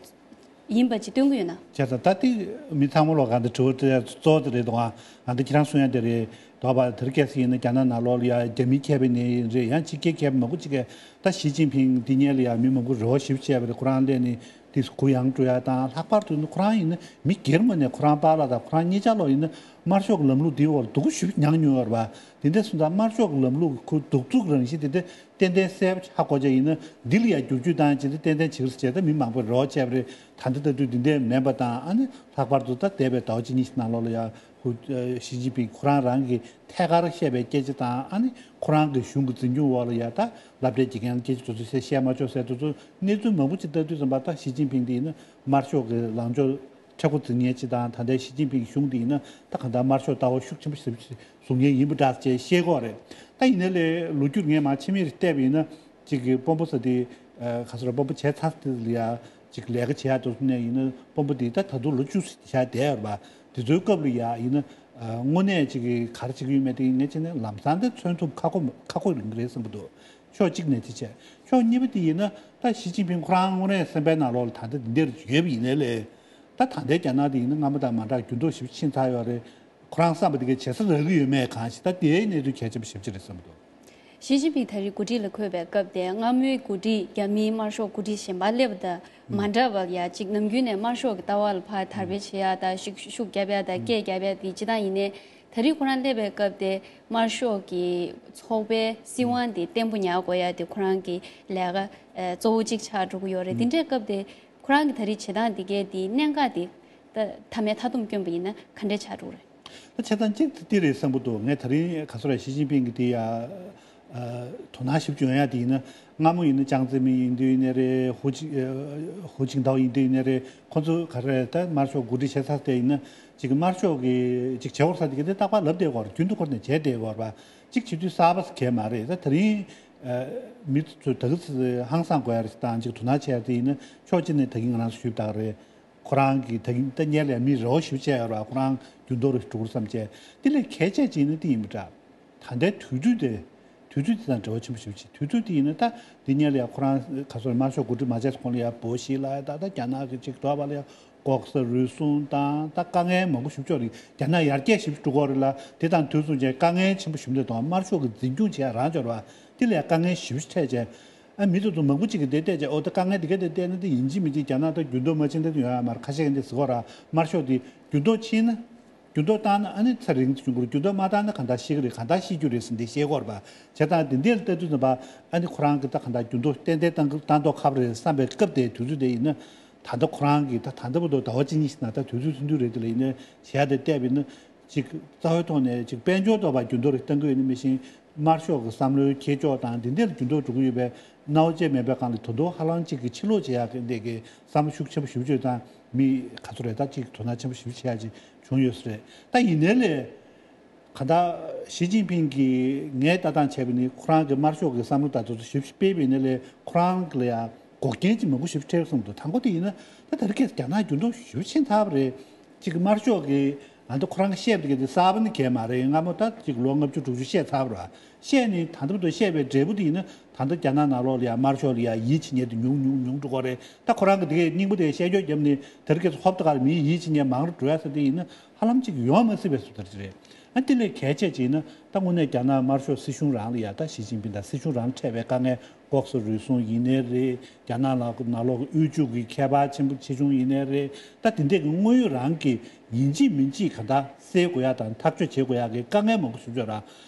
ཡིན་པ་ཅིག་སྟོན་གྱི་ཡོད་ན། བྱས་ཙང་ད་ལྟའི་མི་ཚང་མ་ལོག་ག་འདི་དྲི་བ་དེ་གཙོ་བོ་དེ་རེད་དོ། ང་འདི་ཁྱེད་རང་གསུང་ཡ་དེ་རེད་དོ། བ་དེར་སྐད་ས་ཡིན་ན་རྒྱ་ནག་ནང་ལོགས་ལ་ཡ་རྒྱ་མི་མཁས་པའི་ནས་ཡིན་རེད། ཡང་ཕྱི་རྒྱལ་མཁས་པ་མང་པོ་ཅིག་གིས་ད་ཞི་ཅིན་ཕིང་འདི་ཉིད་ལ་ཡ་མི་མང་པོ་རེ་བ་ཞིབ་བྱས་པ་རེད། ཁོ་རང་སླེབས་ནས་དེ་གུ་ཡངས་འགྲོ་ཡ་དང་། ལྷག་པར་དུ་ནི་ཁོ་རང་ཡིན་ན་མི་སྒེར་ངོས་ནས་ཁོ་རང་པཱ་ལགས་དང་ཁོ་རང་གཉིས་ཆ་ལོག་ཡིན་ན་དམར་ཤོག་གི་ལམ་ལུགས་འདིའི་འོག་ལ་སྡུག་གུ་ཞིག་མྱངས་མྱོང་ཡོད་རེད་པ། དེ་འདྲ་སོང་ཙང་དམར་ཤོག་གི་ལམ་ལུགས་ཀྱི་ཁོ་གདུག་རྩུབ་རང་བཞིན་དེ་འདྲ་ཏན་ཏན་གསལ་པོ་ཧ་གོ་བྱས་ཡིན་ན་འདི་ལ་ཡང་བསྒྱུར་བཅོས་བཏང་བྱས་ཏེ་ཏན་ཏན་བྱེད་ཀྱི་རེད་ཟེར་བྱས་ད་མི་མང་པོས་རེ་བ་བྱས་པ་རེད། ད་ལྟ་ལྟ་དུས་འདི་འདྲ་མིན་པ་དང་ཨ་ནི་ལྷག་པར་དུ་ད་འདས་པའི་ཟླ་བ་གཅིག་གཉིས་ཤིག་ནང་ལོགས་ལ་ཡང་ ཁོ་ཨ་ཞི་ཅིན་ཕིང་ཁོ་རང་རང་གི་ཐད་ཀར་བཤད་པའི་སྐད་ཆ་དང་། ཨ་ནི་ཁོ་རང་གི་གཞུང་གི་འཛིན་སྐྱོང་འོག་ལ་ཡ་ད་སློབ་གྲྭའི་དགེ་རྒན་སྐད་ཆ་དེ་ཚོ་བཤད་བཤད་མ་ཆོག་ཟེར་དེ་ཚོ་གནས་ཚུལ་མང་པོ་ཅིག་ལྟ་དུས་ཙམ་པ། ད་ཞི་ཅིན་ཕིང་དེ་ཡིན་ན་དམར་ཤོག་གི་ལངས་ཕྱོགས་མཁྲེགས་པོ་འཛིན་མཁན་ཅིག་དང་། ད་ལྟའི་ཞི་ཅིན་ཕིང་གི་གཞུང་དེ་ཡིན་ན་ད་གང་ལྟར་དམར་ཤོག་ལྟ་བ་ཤུགས་ཆེན་པོ་ཞིག་བཟུང་མཁན་ཡིན་པ་འདྲ་ཅེས་བཤད་ཀྱི་ཡོད་རེད། ད་ཡིན་ནའི་ལས་ལོ་རྒྱུས་ངས་མར་ཕྱི་མིག་རེ་བལྟས་པ་ཡིན་ན། ཅིག་གི་དཔོན་པོ་ཟེར་དེ་ཨ་ག་ཚོད་རེད། དཔོན་པོ་བྱས་ཚར་དེ་ལ་ཡ་ཅིག་ལས་ཀ་བྱེད་ཡག་དེ་ཚོ་ནས་ཡིན་ན། དཔོན་པོ་དེ་ད་ད་དུང་ལོ་བཅུ་བཞག་བསྡད་ཡོད་རེད་པ། དེ་ཚོའི་སྐབས་ལ་ཡ་ཡིན་ན་ཨ་དངོས་གནས་ཅིག་གི་ག་རེ་བྱེད་ཀྱི་ཡོད་མེད་དེ་ངས་བྱས་ན་ལམ་སང་དེ་མཚོན་ཐུབ་ཁག་པོ་ཁག་པོ་རེད་བསམ་གྱི་འདུག་ཕྱོགས་གཅིག་ནས་དེ་བྱས། ཕྱོགས་གཉིས་པ་དེ་ཡིན་ན་ད་ཞི་ཅིན་ཕིང་ཁོ་རང་དངོས་གནས་སེམས་པའི་ནང་ལོགས་ལ་ད་ལྟ་འདི་འདྲ་ཡོད་པ་ཡིན་ནའི་ལས། ད་ད་ལྟའི་རྒྱ་ནག་དེ་ཡིན་ན་སྔ་མོ་དང་མ་འདྲ་འགྱུར་ལྡོག་ཞེ་པོ་ཕྱིན་ཚར་ཡོད་རེད། ཁོ་རང་བསམ་པ་དེ་ག་བྱེད་ས་རག་གི་ཡོད་མེད་གང་ཞིག་ད་དེའི་གནས་ཚུལ་གལ་ཆེན་པོ་ཞེ་པོ་ཅིག་རེད་བསམ་གྱི་འདུག་ཞི་ཅིན་ཕིང་ད་རེས་འགོ་ཁྲིད་ལ་འཁོད་པའི་སྐབས་དེ། སྔ་མོའི་འགོ་ཁྲིད་རྒྱ་མིའི་དམར་ཤོག་འགོ་ཁྲིད་གཞན་པ་སླེབས་པ་དང་མ་འདྲ་བར་ཡ་གཅིག་ནམ་རྒྱུན་ནས་དམར་ཤོག་གི་ལྟ་བ་ལ་ཕར་དར་སྤེལ་བྱེད་ཡ་དང་། ཤུགས་ཤུགས་རྒྱབ་ཡ་དང་། སྐད་རྒྱབ་ཡ་དེ་སྤྱིར་བཏང་ཡིན་ནའི། ད་རེས་ཁོ་རང་སླེབས་པའི་སྐབས་དེ་དམར་ཤོག་གི་ཚོགས་པའི་སྲིད་དབང་དེ་བརྟན་པོ་ཉར་དགོས་ཡ་དེ་ཁོ་རང་གི་ལས་ཀ་ཨ་གཙོ་བོ་གཅིག་ཆགས་འགྲོ་གི་ཡོད་རེད། དེ་འདྲའི་སྐབས་དེ་ཁོ་རང་གི་ད་རེས་བྱེད་སྟངས་དེ་གའི་དེ་གནད་འགག་དེ་ད་མཐའ་མའི་མཐའ་སྡོམ་བསྐྱོན་པ་ཡིན་ན་ག་འདྲས་ཆགས་འགྲོ་གི་རེད། ད་བྱས་ཙང་གཅིག་དེ་རེད་བསམ་གྱི་འདུག་ངས་ད་རིང་ག་ཚོད་རེད། ཞི་ཅིན་ཕིང་གི་དེ་ཡ་ཨ་དོ་སྣང་ཞིབ་བྱུང་ཡ་དེ་ཡིན་ན། སྔ་མོ་ཡིན་ན་ཅང་ཙེ་མིན་ཡིན་དུས་ཡིན་ནའི་རེད། ཧུའུ་ཅི་ཨ་ཧུའུ་ཅིན་ཐའོ་ཡིན་དུས་ཡིན་ནའི་རེད། ཁོ་ཚོ་ག་རེ་ད་དམར་ཤོག་འགོ་ཁྲིད་བྱེད་ས་དེ་ཡིན་ན་ཅིག་དམར་ཤོག་གི་ཅིག་བྱེད་དགོས་ས་དེ་ག་དེ་རྟག་པར་ལབ་བསྡད་ཀྱི་ཡོད་རེད། རྒྱུན་དུ་ཁོ་ནས་བྱས་བསྡད་ཀྱི་ཡོད་རེད་པ། ཅིག་བྱེད་དུས་གསར་པ་གང་ཡང་མ་རེད། ད་ད་རིང་ཨ་མི་ཚོ་ད་ག་ཚོད་ཧང་སང་དགོས་ཡ་རེད་དང་། ཅིག་དོ་སྣང་བྱེད་ཡ་དེ་ཡིན་ན། ཕྱོགས་གཅིག་ནས་ད་གིན་ང་རང་ཚོ་ཞུས་པ་ལྟར་རེད། ཁོ་རང་གིས་ད་གིན་ད་སྔོན་ལ་མི་རེ་བ་ཞིག་བྱས་ཡོད་རེད། ཁོ་རང་འགྱུར་ལྡོག་རེ་འགྲོ་གི་རེད་བསམ་བྱས། དེ་ལས་གལ་ཆེ་ཅིག་ནི་དེ་ཡིན་པ་འདྲ། ད་ལྟའི་དུས་ཚོད་དེ། དུས་ཚོད་དེ་དང་འབྲེལ་བ་ཆེན་པོ་ཞེ་པོ་ཅིག་དུས་ཚོད་དེ་ཡིན་ན་ད་འདི་སྔོན་ལ་ཡ་ཁོ་རང་ག་ཚོད་རེད། དམར་ཤོག་འགོ་ཁྲིད་མ་བྱས་གོང་ལ་ཡ་འབོ་ཞིག་ལ་ཡ། ད་ད་རྒྱ་ནག་གི་ཅིག་འགྲོ་བ་ལ་ཡ་ལྐོག་ཟ་རུལ་སུངས་དང་ད་དཀའ་ངལ་མང་པོ་ཞིག་ཅིག་རེད། རྒྱ་ནག་ཡར་རྒྱས་ཞེ་པོ་འགྲོ་གི་ཡོད་རེད་ལ། དེ་དང་དུས་མཚུངས་བྱས་དཀའ་ངལ་ཆེན་པོ་ཞེ་པོ་འདི་དང་། དམར་ཤོག་གིས་འཛིན་སྐྱོང་བྱེད་ཡ་རང་ཅིག་རེད་པ། དེ་ལ་ཡ་དཀའ་ངལ་ཞེ་པོ་ཅིག་འཕྲད་བྱས། ཨ་མི་དེ་ཚོ་མང་པོ་ཅིག་གིས་དེ་བལྟས་བྱས། ཨོ་ད་དཀའ་ངལ་དེ་ག་དེ་བལྟས་ན་དེ་ཡིན་གཅིག་མིན་གཅིག་རྒྱ་ནག་ད་འགྱུར་ལྡོག་མ་ཕྱིན་ད་དེ་ཡོང་ཡ་མ་རེད། ཁ་ཤས་ཀྱིས་འདི་ཟེར་གྱི་ཡོད་རེད། དམར་ཤོག་དེ་འགྱུར་ལྡོག་ཕྱིན་ན། འགྱུར་ལྡོག་བཏང་ན་ཨ་ནི་ཚེ་རིང་དུ་བྱུང་གི་རེད། འགྱུར་ལྡོག་མ་བཏང་ན་གང་ལྟར་ཤི་གི་རེད། གང་ལྟར་ཤི་རྒྱུ་རེད་ཟེར་འདི་བཤད་ཀྱི་ཡོད་རེད་པ། བྱས་ཙང་དེ་འདྲ་ལ་ལྟ་དུས་ཙམ་པ། ཨ་ནི་ཁོ་རང་གིས་ད་གང་ལྟར་འགྱུར་ལྡོག་ཏན་ཏན་བཏང་གི་བཏང་མདོག་ཁ་པོ་རེད་བསམ་པའི་སྐབས་དེ། དུས་ཚོད་དེ་ཡིན་ན། ད་ལྟ་ཁོ་རང་གིས་ད་ད་ལྟ་བར་དུ་ཟླ་བ་གཅིག་གཉིས་ཤིག་ནང་ད་དུས་ཚོད་ཐུང་ཐུང་རེད། དེ་ལ་ཡིན་ན་བྱས་ཏེ་བལྟས་པ་ཡིན་ན། ཅིག་རྩ་བའི་ཐོག་ནས་ཅིག་དཔལ་འབྱོར་ཐོག་པ་འགྱུར་ལྡོག་རེ་བཏང་གི་ཡོད་ནི་མི་ཤེས། དམར་ཤོག་གི་བསམ་བློའི་འཁྱེར་ཕྱོགས་དང་འདི་འདྲ་ལ་འགྱུར་ལྡོག་འགྲོ་གི་ཡོད་པའི་སྣང་བ་ཅན་མེད་པའི་སྒང་ལ། ད་དུང་ཧ་ལམ་ཅིག་གི་ཕྱིར་ལོག་བྱེད་ཡག་གི་འདི་གི་བསམ་བློ་ཤུགས་ཆེན་པོ་ཞེ་པོ་ཅིག་དང་། མི་ག་ཚོད་རེད། ད་ཅིག་དོ་སྣང་ཆེན་པོ་ཞེ་པོ་བྱེད་ཡག་ཅིག་བྱུང་ཡོད་ས་རེད། ད་ཡིན་ནའི་ལས། གང་ལྟར་ཞི་ཅིན་ཕིང་གིས་ངས་ལྟ་སྟངས་བྱས་པ་ནི། ཁོ་རང་གི་དམར་ཤོག་གི་བསམ་བློ་དང་དེ་ཚོ་ཞེ་པོ་ཅིག་སྤེལ་བ་ཡིན་ནའི་ལས། ཁོ་རང་ལ་ཡང་འགོག་རྐྱེན་ཅིག་མང་པོ་ཞེ་པོ་ཅིག་འཕྲད་བསམ་འདུག་དང་པོ་དེ་ཡིན་ན། ད་ད་རེས་ཁ་སང་རྒྱ་ནག་འགྱུར་ལྡོག་ཞེ་པོ་ཕྱིན་ཚར་བ་རེད། ཅིག་དམར་ཤོག་གིས་ཨ་ནི་ཁོ་རང་གིས་བཤད་པ་དེ་ག་དེ་གསར་པ་ནི་གང་ཡང་མ་རེད། སྔ་མོ་ད་ཅིག་ལོ་ལྔ་བཅུ་དྲུག་ཅུ་བཤད་ཚར་བ་རེད། བཤད་ནི་ད་ལྟ་བར་དུ་བཤད་པའི་འབྲས་བུ་དེ་ཡིན་ན། ད་ལྟ་རྒྱ་ནག་ནང་ལོགས་ལ་ཡང་དམར་ཤོག་ལ་ཡང་ཡིད་ཆེས་མཁན་དེ་ཉུང་ཉུང་ཉུང་འགྲོ་གི་རེད། ད་ཁོ་རང་གིས་དེ་གའི་རྙིང་པ་དེ་གའི་བཤད་རྒྱུ་བརྒྱབ་ནས། དེ་རིང་ཁ་སང་ཧོབ་ཏེ་ག་ལ་མིའི་ཡིད་ཆེས་མཁན་མང་རུ་འགྲོ་ཡ་ས་དེ་ཡིན་ན། ཧ་ལམ་ཅིག་ཡོང་མ་སྲིད་པའི་བཟོ་ལྟ་ཅིག་རེད། ཨ་དེ་ལས་གལ་ཆེ་ཅིག་ཡིན་ན། ད་དངོས་གནས་རྒྱ་ནག་དམར་ཤོག་སྲིད་གཞུང་རང་ལ་ཡ། ད་ཞི་ཅིན་ཕིང་དང་སྲིད་གཞུང་རང་ལ་འཕྲད་པའི་དཀའ་ངལ། ལྐོག་ཟ་རུལ་སུངས་ཡིན་ནའི་རེད། རྒྱ་ནག་ནང་ལོགས་ཀྱི་དབུལ་ཕྱུག་གི་ཁྱད་པར་ཆེན་པོ་ཆེ་ཆུང་ཡིན་ནའི་རེད། ད་དེ་འདྲས་ཀྱི་དངོས་ཡོད་རང་གི་ཡིན་གཅིག་མིན་གཅིག་ག་ད་སེལ་དགོས་ཡ་དང་ཐག་གཅོད་བྱེད་དགོས་ཡ་གི་དཀའ་ངལ་མང་པོ་ཞིག་ཡོད་ར།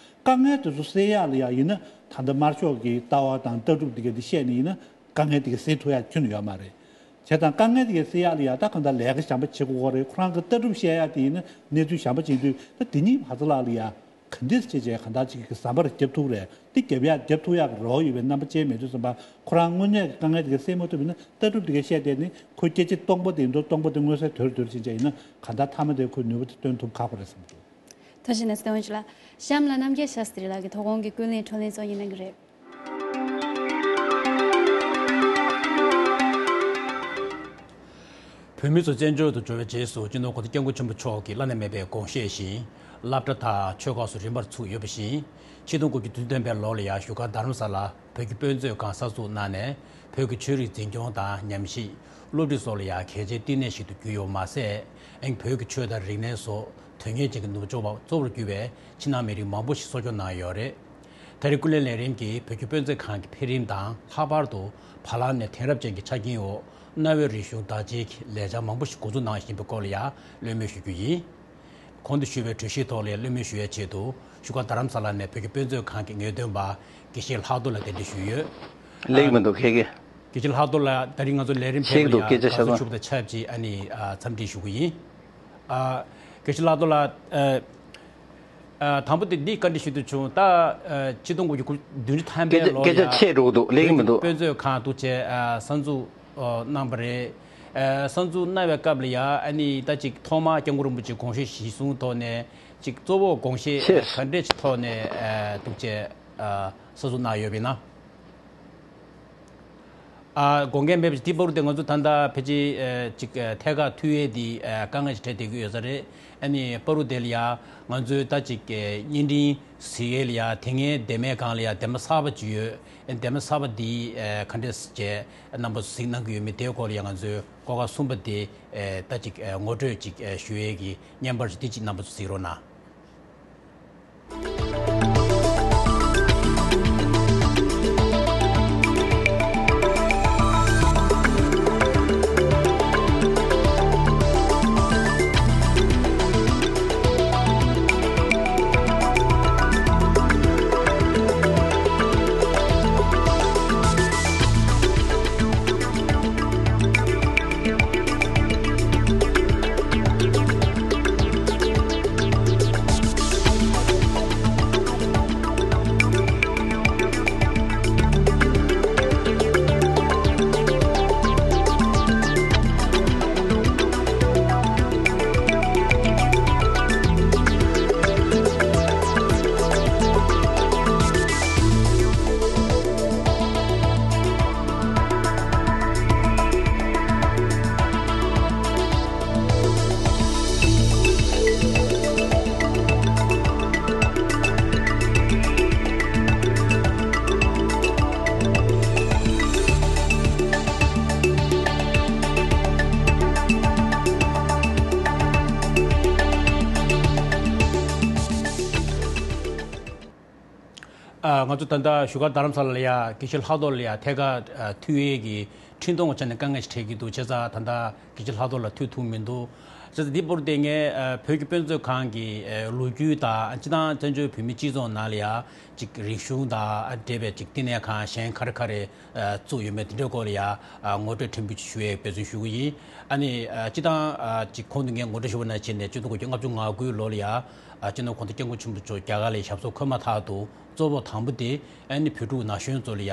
དཀའ་ངལ་དེ་ཚོ་སེལ་ཡ་ལ་ཡ་ཡིན་ན། ད་ལྟ་དམར་ཤོག་གི་ལྟ་བ་དང་ལྟ་གྲུབ་དེ་ག་དེ་བཤད་ནས་ཡིན་ན། དཀའ་ངལ་དེ་ག་སེལ་ཐུབ་ཡ་ཁྱོན་ནས་ཡོད་མ་རེད། བྱས་ཙང་དཀའ་ངལ་དེ་ག་སེལ་ཡ་ལ་ཡ། ད་གང་ལྟར་ལས་ཀ་གཞན་པ་བྱེད་དགོས་ཀྱི་རེད། ཁོ་རང་གི་ལྟ་གྲུབ་བཤད་ཡ་དེ་ཡིན་ན་གནས་ཚུལ་གཞན་པ་བྱེད་དུས། ད་དེ་གཉིས་བར་ལ་ལ་ཡ་ག་འདྲས་བྱས་བྱས་གང་ལྟར་ཅིག་གི་ཟམ་པ་རེ་བརྒྱབ་ཐུབ་རེད། དེ་བརྒྱབ་ཡ་བརྒྱབ་ཐུབ་ཡ་གི་རེ་བ་ཡོད་པའི་རྣམ་པ་ཅན་མེད་དུས་ཙམ་པ། ཁོ་རང་དངོས་གནས་ཀྱི་དཀའ་ངལ་དེ་ག་སེལ་མ་ཐུབ་ཡིན་ན། ལྟ་གྲུབ་དེ་ག་བཤད་བསྡད་ནས་ཁོ་སྐད་ཆ་སྟོང་པ་དེ་འདུག་སྟོང་པ་དེ་མངོན་གསལ་དོད་དོད་བྱས་བྱས་ཡིན་ན། གང་ལྟར་མཐའ་མ་དེ་ཁོས་ནུས་པ་དེ་སྟོན་ཐུབ་ཁག་པོ་རེད་བསམ་གྱི་འདུག་ཐུགས་རྗེ་གནང་སྟོན་ཅི་ལ། གཤམ་ལ་རྣམ་རྒྱལ་ཤཱསྟྲི་ལགས་ཀྱིས་དོ་དགོང་གི་ཀུན་གླེང་བགྲོ་གླེང་གཙོ་གཉེར་གནང་གི་རེད། བོད་མི་ཚོ་བཙན་བྱོལ་དུ་འབྱོར་བའི་རྗེས་སུ། སྤྱི་ནོར་༸གོང་ས་༸སྐྱབས་མགོན་ཆེན་པོ་མཆོག་གི་བླ་ན་མེད་པའི་དགོངས་བཞེད་བཞིན། སློབ་གྲྭ་དང་ཆོས་སྒར་སོགས་རིམ་པར་ཚུགས་ཡོད་པ་བཞིན། ཆིག་སྟོང་དགུ་བརྒྱ་བདུན་ཅུ་དོན་པའི་ལོ་ལ་ཡང་བཞུགས་སྒར་རྡ་རམ་ས་ལར་བོད་ཀྱི་དཔེ་མཛོད་ཁང་གསར་འཛུགས་གནང་ནས། བོད་ཀྱི་ཆོས་རིག་འཛིན་སྐྱོང་དང་ཉམས་ཞིབ། སློབ་ཁྲིད་སོགས་ལ་ཡང་གལ་ཆེའི་བསྟི་གནས་ཤིག་ཏུ་གྱུར་ཡོད་པ་མ་ཟད། ཨང་། བོད་ཀྱི་ཆོས་དང་རིག་གནས་སོགས་དོན་གཉེར་ཅན་གྱི་ནུབ་ཕྱོགས་པ་གཙོ་བོར་གྱུར་པའི་ཕྱི་ནང་མི་རིགས་མང་པོ་ཞིག་གསོ་སྐྱོང་གནང་ཡོད་རེད། ད་རེས་ཀུན་གླེང་ལས་རིམ་གྱིས་བོད་ཀྱི་དཔེ་མཛོད་ཁང་གི་འཕེལ་རིམ་དང་། ལྷག་པར་དུ་བར་ལམ་ནས་དེང་རབས་ཅན་གྱི་ཆ་རྐྱེན་འོག་གནའ་བོའི་རིག་གཞུང་དར་རྒྱས་ཀྱི་ལས་འཆར་མང་པོ་ཞིག་འགོ་འཛུགས་གནང་བཞིན་པའི་སྐོར་ལ་ཡང་གླེང་མོལ་ཞུ་རྒྱུ་ཡིན། གོང་དུ་ཞུས་པའི་གྲོས་གཞིའི་ཐོག་ལ་གླེང་མོལ་ཞུ་ཡའི་ཆེད་དུ། བཞུགས་སྒར་རྡ་རམ་ས་ལ་ནས་བོད་ཀྱི་དཔེ་མཛོད་ཁང་གི་ངེས་སྟོན་པ་དགེ་བཤེས་ལྷག་རྡོར་ལགས་གདན་འདྲེན་ཞུས་ཡོད། ལེགས་མི་འདུག་ཁྱེད་ཀྱིས། དགེ་བཤེས་ལྷག་རྡོར་ལགས། ད་རིང་ང་ཚོ་ལས་རིམ་ཕེབས་པར་ཡང་དགའ་བསུ་ཞུ་བ་དང་ཆབས་ཅིག་ཨ་ནི་ཨ་འཚམས་འདྲི་ཞུ་གི་ཡིན། ཨ། དགེ་བཤེས་ལྷག་རྡོར་ལགས། ཨ། ཨ། དང་པོ་དེ་འདི་བཀའ་འདྲི་ཞུ་འདོད་བྱུང་། ད། ཨ། ཆིག་སྟོང་དགུ་བརྒྱ་དགུ་བདུན་ཅུ་ཐམ་པའི་སྐད་ཆ་ལོ་ལ་སྐད་ཆ་ཡ་ཆེ་འགྲོ་གི་འདུག་ལེགས་མི་འདུག་དཔེ་མཛོད་ཁང་འདུག་བྱས། ཨ། གསར་འཛུགས། ཨ། གནང་བ་རེད། ཨ། གསར་འཛུགས་གནང་བའི་སྐབས་ལ་ཡ། ཨ་ནི་ད་ཅིག་ཐོག་མར་སྐྱབས་མགོན་རིན་པོ་ཆེ་དགོངས་བཞེད་གཞིར་བཟུང་ཐོག་ནས་ཅིག་གཙོ་བོ་དགོངས་བཞེད་ཆེ་ག་འདྲས་ཅིག་ཐོག་ནས། ཨ། འདུག་བྱས། ཨ། གསར་འཛུགས་གནང་ཡོད་པ་ཡིན་ན། ཨ། དགོངས་འགལ་མེད་པ་ཅིག་དེ་བར་དུ་ང་ཚོ་ད་ལྟ་ཕལ་ཆེར། ཨ། ཅིག་ཨ། ཐད་ཀར་མཐུད་ཡས་དེ། ཨ། དཀའ་ངལ་ཞིག་འཕྲད་བསྡད་ཀྱི་ཡོད་ས་རེད། ཨ་ནི་བར་དུ་དེ་ལ་ཡ་ང་ཚོའི་ད་ཅིག་ཨ། བརྙན་འཕྲིན་གཟིགས་ཡས་ལ་ཡ་དེ་སྔའི་ལྡེབ་མའི་སྒང་ལ་ཡ་ལྡེབ་མ་གསར་པ་ཅིག་ཡོད། ཨ། ལྡེབ་མ་གསར་པ་འདི། ཨ། ག་འདྲས་བྱས་རྣམ་པ་ཚོ་གཟིགས་གནང་གི་ཡོད་མེད་དེའི་སྐོར་ལ་ཡ་ང་ཚོའི་སྐོར་ཁ་གསུམ་པ་དེ། ཨ། ད་ཅིག་ཨ། ངོ་སྤྲོད་ཅིག་ཨ། ཞུ་ཡས་ཀྱི་བརྙན་པར་ཅིག་དེ་ཅིག་རྣམ་པ་ཚོ་གཟིགས་རོགས་གནང་། ཨ། ང་ཚོ་ད་ལྟ་བཞུགས་སྒར་རྡ་རམ་ས་ལ་ལ་ཡ་དགེ་བཤེས་ལྷག་རྡོར་ལ་ཡ་ཐད་ཀར་ཨ། མཐུད་ཡས་ཀྱི་འཕྲིན་གཏོང་གི་ཆ་ནས་དཀའ་ངལ་ཞིག་འཕྲད་ཀྱི་འདུག་བྱས་ཙང་ད་ལྟ་དགེ་བཤེས་ལྷག་རྡོར་ལགས་མཐུད་ཐུབ་མི་འདུག་བྱས་ཙང་འདི་བར་དུ་ངས་ཨ། བོད་ཀྱི་དཔེ་མཛོད་ཁང་གི་ཨ། ལོ་རྒྱུས་དང་། སྤྱིར་བཏང་བཙན་བྱོལ་བོད་མིའི་སྤྱི་ཚོགས་ནང་ལ་ཡ་ཅིག་རིག་གཞུང་དང་ཨ། འབྲེལ་བའི་ཅིག་བསྟི་གནས་ཁང་གཞན་ག་རེ་ག་རེ་ཨ། བཙུགས་ཡོད་མེད་དེ་འདྲའི་སྐོར་ལ་ཡ་ཨ། ངོ་སྤྲོད་ཕྲན་བུ་ཅིག་ཞུ་ཡས་འབད་བརྩོན་ཞུ་གི་ཡིན། ཨ་ནི་ཨ། སྤྱིར་བཏང་ཨ། ཅིག་གོང་དུ་ངས་ངོ་སྤྲོད་ཞུས་པ་ནང་བཞིན་ནས་ཆིག་སྟོང་དགུ་བརྒྱ་ལྔ་བཅུ་ང་དགུའི་ལོ་ལ་ཡ། ཨ། སྤྱི་ནོར་གོང་ས་སྐྱབས་མགོན་ཆེན་པོ་མཆོག་རྒྱ་གར་ལ་ཞབས་སོར་འཁོད་མ་ཐག་ཏུ་གཙོ་བོ་དང་པོ་དེ་ཨ་ནི་བོད་ཕྲུག་ན་གཞོན་ཚོ་ལ་ཡ་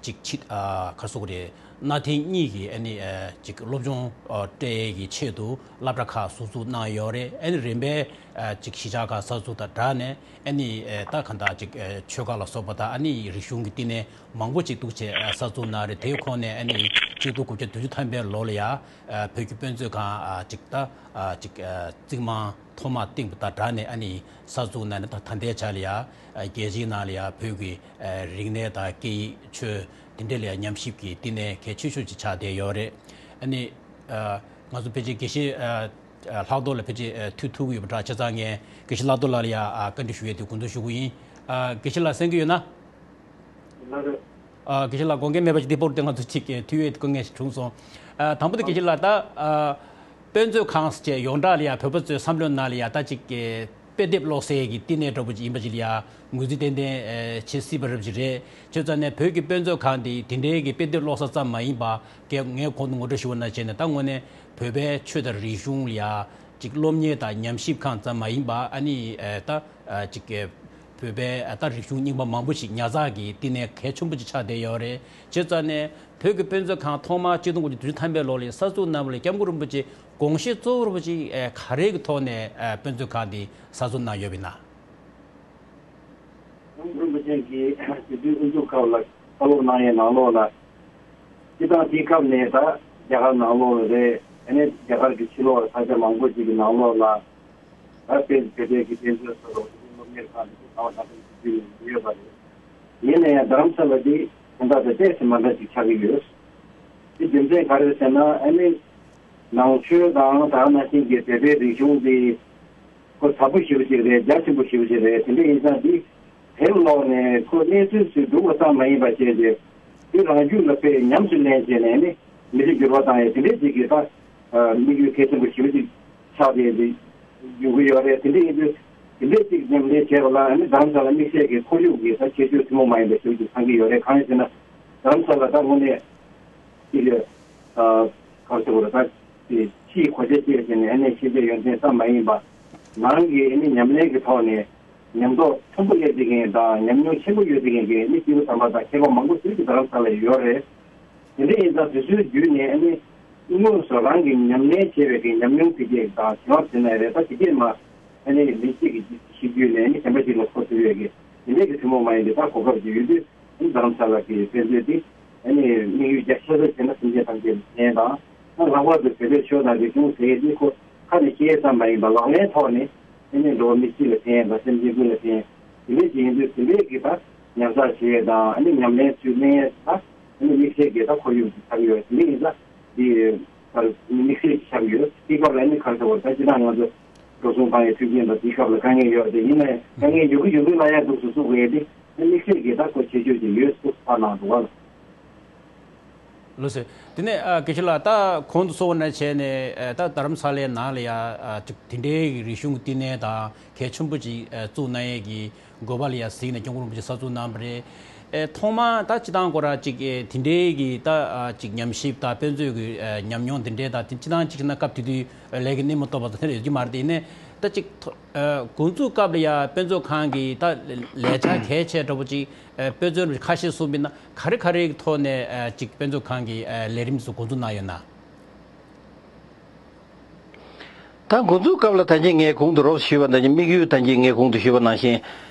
ཅིག་ཕྱི། ཨ། ག་རེ་ཟེར་དགོས་རེད། མནའ་དེང་གཉིས་ཀྱི་ཨ་ནི། ཨ། ཅིག་སློབ་སྦྱོང་། ཨ། སྤྲད་ཡས་ཀྱི་ཆེད་དུ་སློབ་གྲྭ་ཁག་ཟུར་འཛུགས་གནང་ཡོད་རེད། ཨ་ནི་རིམ་པས། ཨ། ཅིག་གཞིས་ཆགས་ཁག་གསར་འཛུགས་དང་སྦྲགས་ནས། ཨ་ནི། ཨ། ད་གང་ལྟར་ཅིག་ཨ། ཆོས་ཁ་ལ་སོགས་པ་དང་། ཨ་ནི་རིག་གཞུང་གི་བསྟི་གནས་མང་པོ་ཅིག་འདུག་བྱས། ཨ། གསར་འཛུགས་གནང་རེད། དེའི་ཁོངས་ནས་ཨ་ནི་ཆིག་སྟོང་དགུ་བརྒྱ་བདུན་ཅུ་ཐམ་པའི་ལོ་ལ་ཡ། ཨ། བོད་ཀྱི་དཔེ་མཛོད་ཁང་། ཨ། ཅིག་ད། ཨ། ཅིག་ཨ། རྩིག་རྨང་ཐོག་མར་བཏིང་བ་དང་སྦྲགས་ནས་ཨ་ནི་གསར་འཛུགས་གནང་ནས། ད་ད་ལྟའི་ཆ་ལ་ཡ། ཨ། རྒྱལ་སྤྱིའི་ནང་ལ་ཡ་བོད་ཀྱི། ཨ། རིག་གནས་དང་སྐད་ཡིག་ཆོས་དེ་འདྲ་ལ་ཡ་ཉམས་ཞིབ་ཀྱི་བསྟི་གནས་གལ་ཆེ་ཤོས་ཅིག་ཆགས་བསྡད་ཡོད་རེད། ཨ་ནི། ཨ། ང་ཚོ་ཕལ་ཆེར་དགེ་བཤེས། ཨ། ཨ། ལྷག་རྡོར་ལགས་ཕལ་ཆེར། ཨ། མཐུད་ཐུབ་ཀྱི་ཡོད་པ་འདྲ། བྱས་ཙང་ངས་དགེ་བཤེས་ལྷག་རྡོར་ལགས་ལ་ཡ། ཨ། བཀའ་འདྲི་ཞུ་ཡས་དེ་གོ་འཛོལ་ཞུ་གི་ཡིན། ཨ། དགེ་བཤེས་ལགས་གསན་གྱི་ཡོད་ན། ལགས་རེད། ཨ། དགེ་བཤེས་ལགས་དགོངས་འགལ་མེད་པ་ཅིག་དེ་བར་དུ་ང་ཚོ་ཅིག་མཐུད་ཡས་དཀའ་ངལ་ཞིག་བྱུང་སོང་། ཨ། དང་པོ་དེ་དགེ་བཤེས་ལགས་ད། ཨ། དཔེ་མཛོད་ཁང་ཟེར་བྱས་ཡོངས་གྲགས་ལ་ཡ་བོད་པ་ཚོའི་བསམ་བློའི་ནང་ལ་ཡ་ད་ཅིག་གི་དཔེ་དེབ་ཀློག་སའི་གི་བསྟི་གནས་འདྲ་པོ་ཅིག་ཡིན་པ་ཅིག་ལ་ཡ་ངོས་འཛིན་ཏན་ཏན། ཨ། བྱེད་སྲིད་པ་འདྲ་པོ་ཅིག་རེད། བྱས་ཙང་ནས་བོད་ཀྱི་དཔེ་མཛོད་ཁང་འདི་དེ་འདྲའི་གི་དཔེ་དེབ་ཀློག་ས་ཙམ་མ་ཡིན་པ། ངས་གོང་དུ་ངོ་སྤྲོད་ཞུས་པ་ནང་བཞིན་ནས། ད་དངོས་གནས་བོད་པའི་ཆོས་དང་རིག་གཞུང་ལ་ཡ་ཅིག་སློབ་གཉེར་དང་ཉམས་ཞིབ་ཁང་ཙམ་མ་ཡིན་པ། ཨ་ནི། ཨ། ད། ཨ། ཅིག་གི་བོད་པའི། ཨ། ད་རིག་གཞུང་རྙིང་པ་མང་པོ་ཞིག་ཉར་ཚགས་ཀྱི་བསྟི་གནས་གལ་ཆེན་པོ་ཅིག་ཆགས་བསྡད་ཡོད་རེད། བྱས་ཙང་ནས་བོད་ཀྱི་དཔེ་མཛོད་ཁང་ཐོག་མར་ཆིག་སྟོང་དགུ་བརྒྱ་བདུན་ཅུ་ཐམ་པའི་ལོ་ལ་གསར་འཛུགས་གནང་བ་ལ་སྐྱབས་མགོན་རིན་པོ་ཆེ་དགོངས་བཞེད་གཙོ་བོ་རིན་པོ་ཆེ། ཨ། ག་རེ་གི་ཐོག་ནས། ཨ། དཔེ་མཛོད་ཁང་འདི་གསར་འཛུགས་གནང་ཡོད་པ་ཡིན་ན། སྐྱབས་མགོན་རིན་པོ་ཆེ་གིས་དེ་དུས་དབུ་འཛུགས་སྐབས་ལ་བཀའ་སློབ་གནང་ཡས་ནང་ལོགས་ལ། སྤྱིར་བཏང་དེའི་སྐབས་ནས་ད་རྒྱ་གར་ནང་ལོགས་ལ་རེད། ཨ་ནི་རྒྱ་གར་གྱི་ཕྱི་ལོགས་ས་ཆ་མང་པོ་ཅིག་གི་ནང་ལོགས་ལ། ད་དཔེ་དེབ་ཀྱི་དཔེ་མཛོད་སོགས་ལ་སློབ་གཉེར་ཁང་དེ་ཚོ་གང་ལ་གང་འཚམ་ཞིག་ཡོད་པ་རེད། ཡིན་ན་ཡང་རྡ་རམ་ས་ལ་དེ་དོན་དག་དང་ཏོག་ཙམ་མ་འདྲ་ཅིག་ཆགས་ཀྱི་ཡོད། དེ་རྒྱུ་མཚན་ག་རེ་ཟེར་ན། ཨ་ནི་ནང་ཆོས་དང་ད་ག་ནང་བཞིན་གྱི་བོད་པའི་རིག་གཞུང་དེ་ཁོ་དྲག་པོ་ཞེ་པོ་ཅིག་རེད། རྒྱ་ཆེན་པོ་ཞེ་པོ་ཅིག་རེད། དེ་འདྲ་ཡིན་ཙང་འདི་དེབ་ཀློག་ནས་ཁོ་གནས་ཚུལ་ཚོ་སྒྲུབ་པ་ཙམ་མ་ཡིན་པ་བྱས་ཏེ། དེ་རང་རྒྱུད་ལ་དཔེ་ཉམས་སུ་ལེན་བྱས་ནས་ནི་མི་ཚེ་འགྱུར་བ་བཏང་ཡས་དེ་འདྲའི་ཅིག་གི་ད་དམིགས་ཡུལ་གལ་ཆེན་པོ་ཞེ་པོ་ཅིག་ཆགས་ཏེ་ཡོང་གི་ཡོད་རེད། དེ་འདྲ་ཡིན་དུས་དེ་འདྲའི་ཅིག་ཉམས་ལེན་བྱས་པ་ལ་ནི་རྡ་རམ་ས་ལ་དམིགས་བསལ་གྱི་ཁོར་ཡུག་གི་ད་ཁྱད་ཆོས་ཐུན་མོང་མ་ཡིན་པ་ཞེ་པོ་ཅིག་ཚང་གི་ཡོད་རེད། གང་ཡིན་ཟེར་ན་རྡ་རམ་ས་ལ་ད་དངོས་གནས་ཅིག་གི་ཨ་ག་རེ་ཟེར་དགོས་རེད། ད་ཕྱིའི་གོ་ཆ་བཅད་བྱས་ནས་ཨ་ནི་ཤེས་བྱ་ཡོན་ཏན་ཙམ་མ་ཡིན་པ། ནང་གི་ཨ་ནི་ཉམས་ལེན་གྱི་ཐོག་ནས་ཉམས་རྟོགས་མཐོན་པོ་སླེབས་བསྡད་མཁན་དང་ཉམས་མྱོང་ཆེན་པོ་ཡོད་བསྡད་མཁན་གྱི་ཨ་ནི་སྐྱེས་བུ་དམ་པ་དང་མཁས་པ་མང་པོ་ཞིག་གི་རྡ་རམ་ས་ལ་ཡོད་རེད། དེ་འདྲ་ཡིན་ཙང་དེ་ཚོའི་བརྒྱུད་ནས་ཨ་ནི་དངོས་སུ་རང་གི་ཉམས་ལེན་བྱས་པའི་གི་ཉམས་མྱོང་དེ་གས་དང་གཞན་པ་ཟེར་ན་རེད། ད་དེ་གས་མ་ཨ་ནི་མི་གཅིག་གི་གཤིས་རྒྱུད་ནས་ཨ་ནི་གཞན་པ་གཅིག་ལ་འཁོར་ཐུབ་ཡོད་གི་དེ་འདྲའི་གི་ཐུན་མོང་མ་ཡིན་པའི་ད་གོ་སྐབས་ཅིག་ཡོད་དུས། རྡ་རམ་ས་ལ་གི་དཔེ་མཛོད་འདི་ཨ་ནི་དམིགས་ཡུལ་རྒྱ་ཆེ་ཤོས་བྱས་ན་སེམས་ཅན་ཐམས་ཅད་ལ་ཕན་དང་། ལྷག་པར་དུ་བོད་པའི་ཆོས་དང་རིག་གཞུང་ཟེར་ཡས་འདི་ཁོ་ཁ་ནས་བཤད་ཙམ་མ་ཡིན་པར་ལག་ལེན་ཐོག་ནས་ཨ་ནི་འགྲོ་བ་མི་སྤྱི་ལ་ཕན་དང་སེམས་ཅན་ཀུན་ལ་ཕན། དེ་འདྲའི་ཅིག་ཡིན་དུས་དེ་འདྲའི་གི་ད་ཉར་ཚགས་བྱེད་ཡས་དང་ཨ་ནི་ཉམས་ལེན་ཚུལ་གནས་ཡས་ད་ཨ་ནི་དམིགས་བསལ་གྱི་ད་ཁོར་ཡུག་ཅིག་ཆགས་ཡོད། དེ་འདྲ་ཡིན་ཙང་འདི་ལྟར་དམིགས་བསལ་ཅིག་ཆགས་ཡོད། དེའི་སྐབས་ལ་ཨ་ནི་ག་རེ་ཟེར་བ་ད་སྤྱིར་བཏང་ང་ཚོ་འགྲོ་སོང་བཏང་ཡས་མཐུན་རྐྱེན་དང་དེའི་སྐབས་ལ་དཀའ་ངལ་ཡོད་དེ་ཡིན་ན་ཡང་དཀའ་ངལ་ཡོད་གི་ཡོད་གི་ལ་ཡ་འདུག་སུ་བཙུགས་པ་ཡས་དེ། དམིགས་བསལ་གྱི་ད་གོ་ཆེ་ཤོས་ཅིག་ཡོད་སུ་ཕར་གནང་འདུག་བ། ལགས་སོ། དེ་ནས་ཨ་དགེ་བཤེས་ལགས་ད་གོང་དུ་གསུངས་པ་ནང་བྱས་ནས་ཨ་ད་རྡ་རམ་ས་ལའི་ནང་ལ་ཡ་ཨ་ཅིག་དེ་འདྲའི་གི་རིག་གཞུང་གི་བསྟི་གནས་དང་གལ་ཆེན་པོ་ཅིག་ཨ་བཙུགས་གནང་ཡས་ཀྱི་དགོས་པ་ལ་ཡ་གཟིགས་ནས་སྐྱབས་མགོན་རིན་པོ་ཆེ་གསར་བཙུགས་གནང་བ་རེད། ཨེ་ཐོག་མར་ད་སྤྱིར་བཏང་ཁོ་རང་ཅིག་ཨེ་དེ་འདྲའི་གི་ད་ཨ་ཅིག་ཉམས་ཞིབ་དང་དཔེ་མཛོད་ཀྱི་ཨ་ཉམས་མྱོང་དེ་འདྲའི་དང་དེ་སྤྱིར་བཏང་ཅིག་བྱས་ན་སྐབས་དེ་དུས་ལས་ཀའི་སྣེ་མོ་གཏོགས་པ་དང་དེ་འདྲ་ཡོད་ཀྱི་མ་རེད། དེ་ཡིན་ནའི་ད་ཅིག་ཐོ་ཨ་འགོ་འཛུགས་སྐབས་ལ་ཡ་དཔེ་མཛོད་ཁང་གི་ད་ལས་འཆར་གལ་ཆེ་འདྲ་པོ་ཅིག་ཨ་དཔེ་མཛོད་ཁ་ཤས་གསུངས་པ་ཡིན་ན་ག་རེ་ག་རེ་གི་ཐོག་ནས་ཨ་ཅིག་དཔེ་མཛོད་ཁང་གི་ཨ་ལས་རིམ་ཚོ་འགོ་འཛུགས་གནང་ཡོད་ན། ད་འགོ་འཛུགས་སྐབས་ལ་ད་གིན་ངས་གོང་དུ་རོབ་ཞུས་པ་ནང་བཞིན་དམིགས་ཡུལ་ད་གིན་ངས་གོང་དུ་ཞུས་པ་ནང་བཞིན་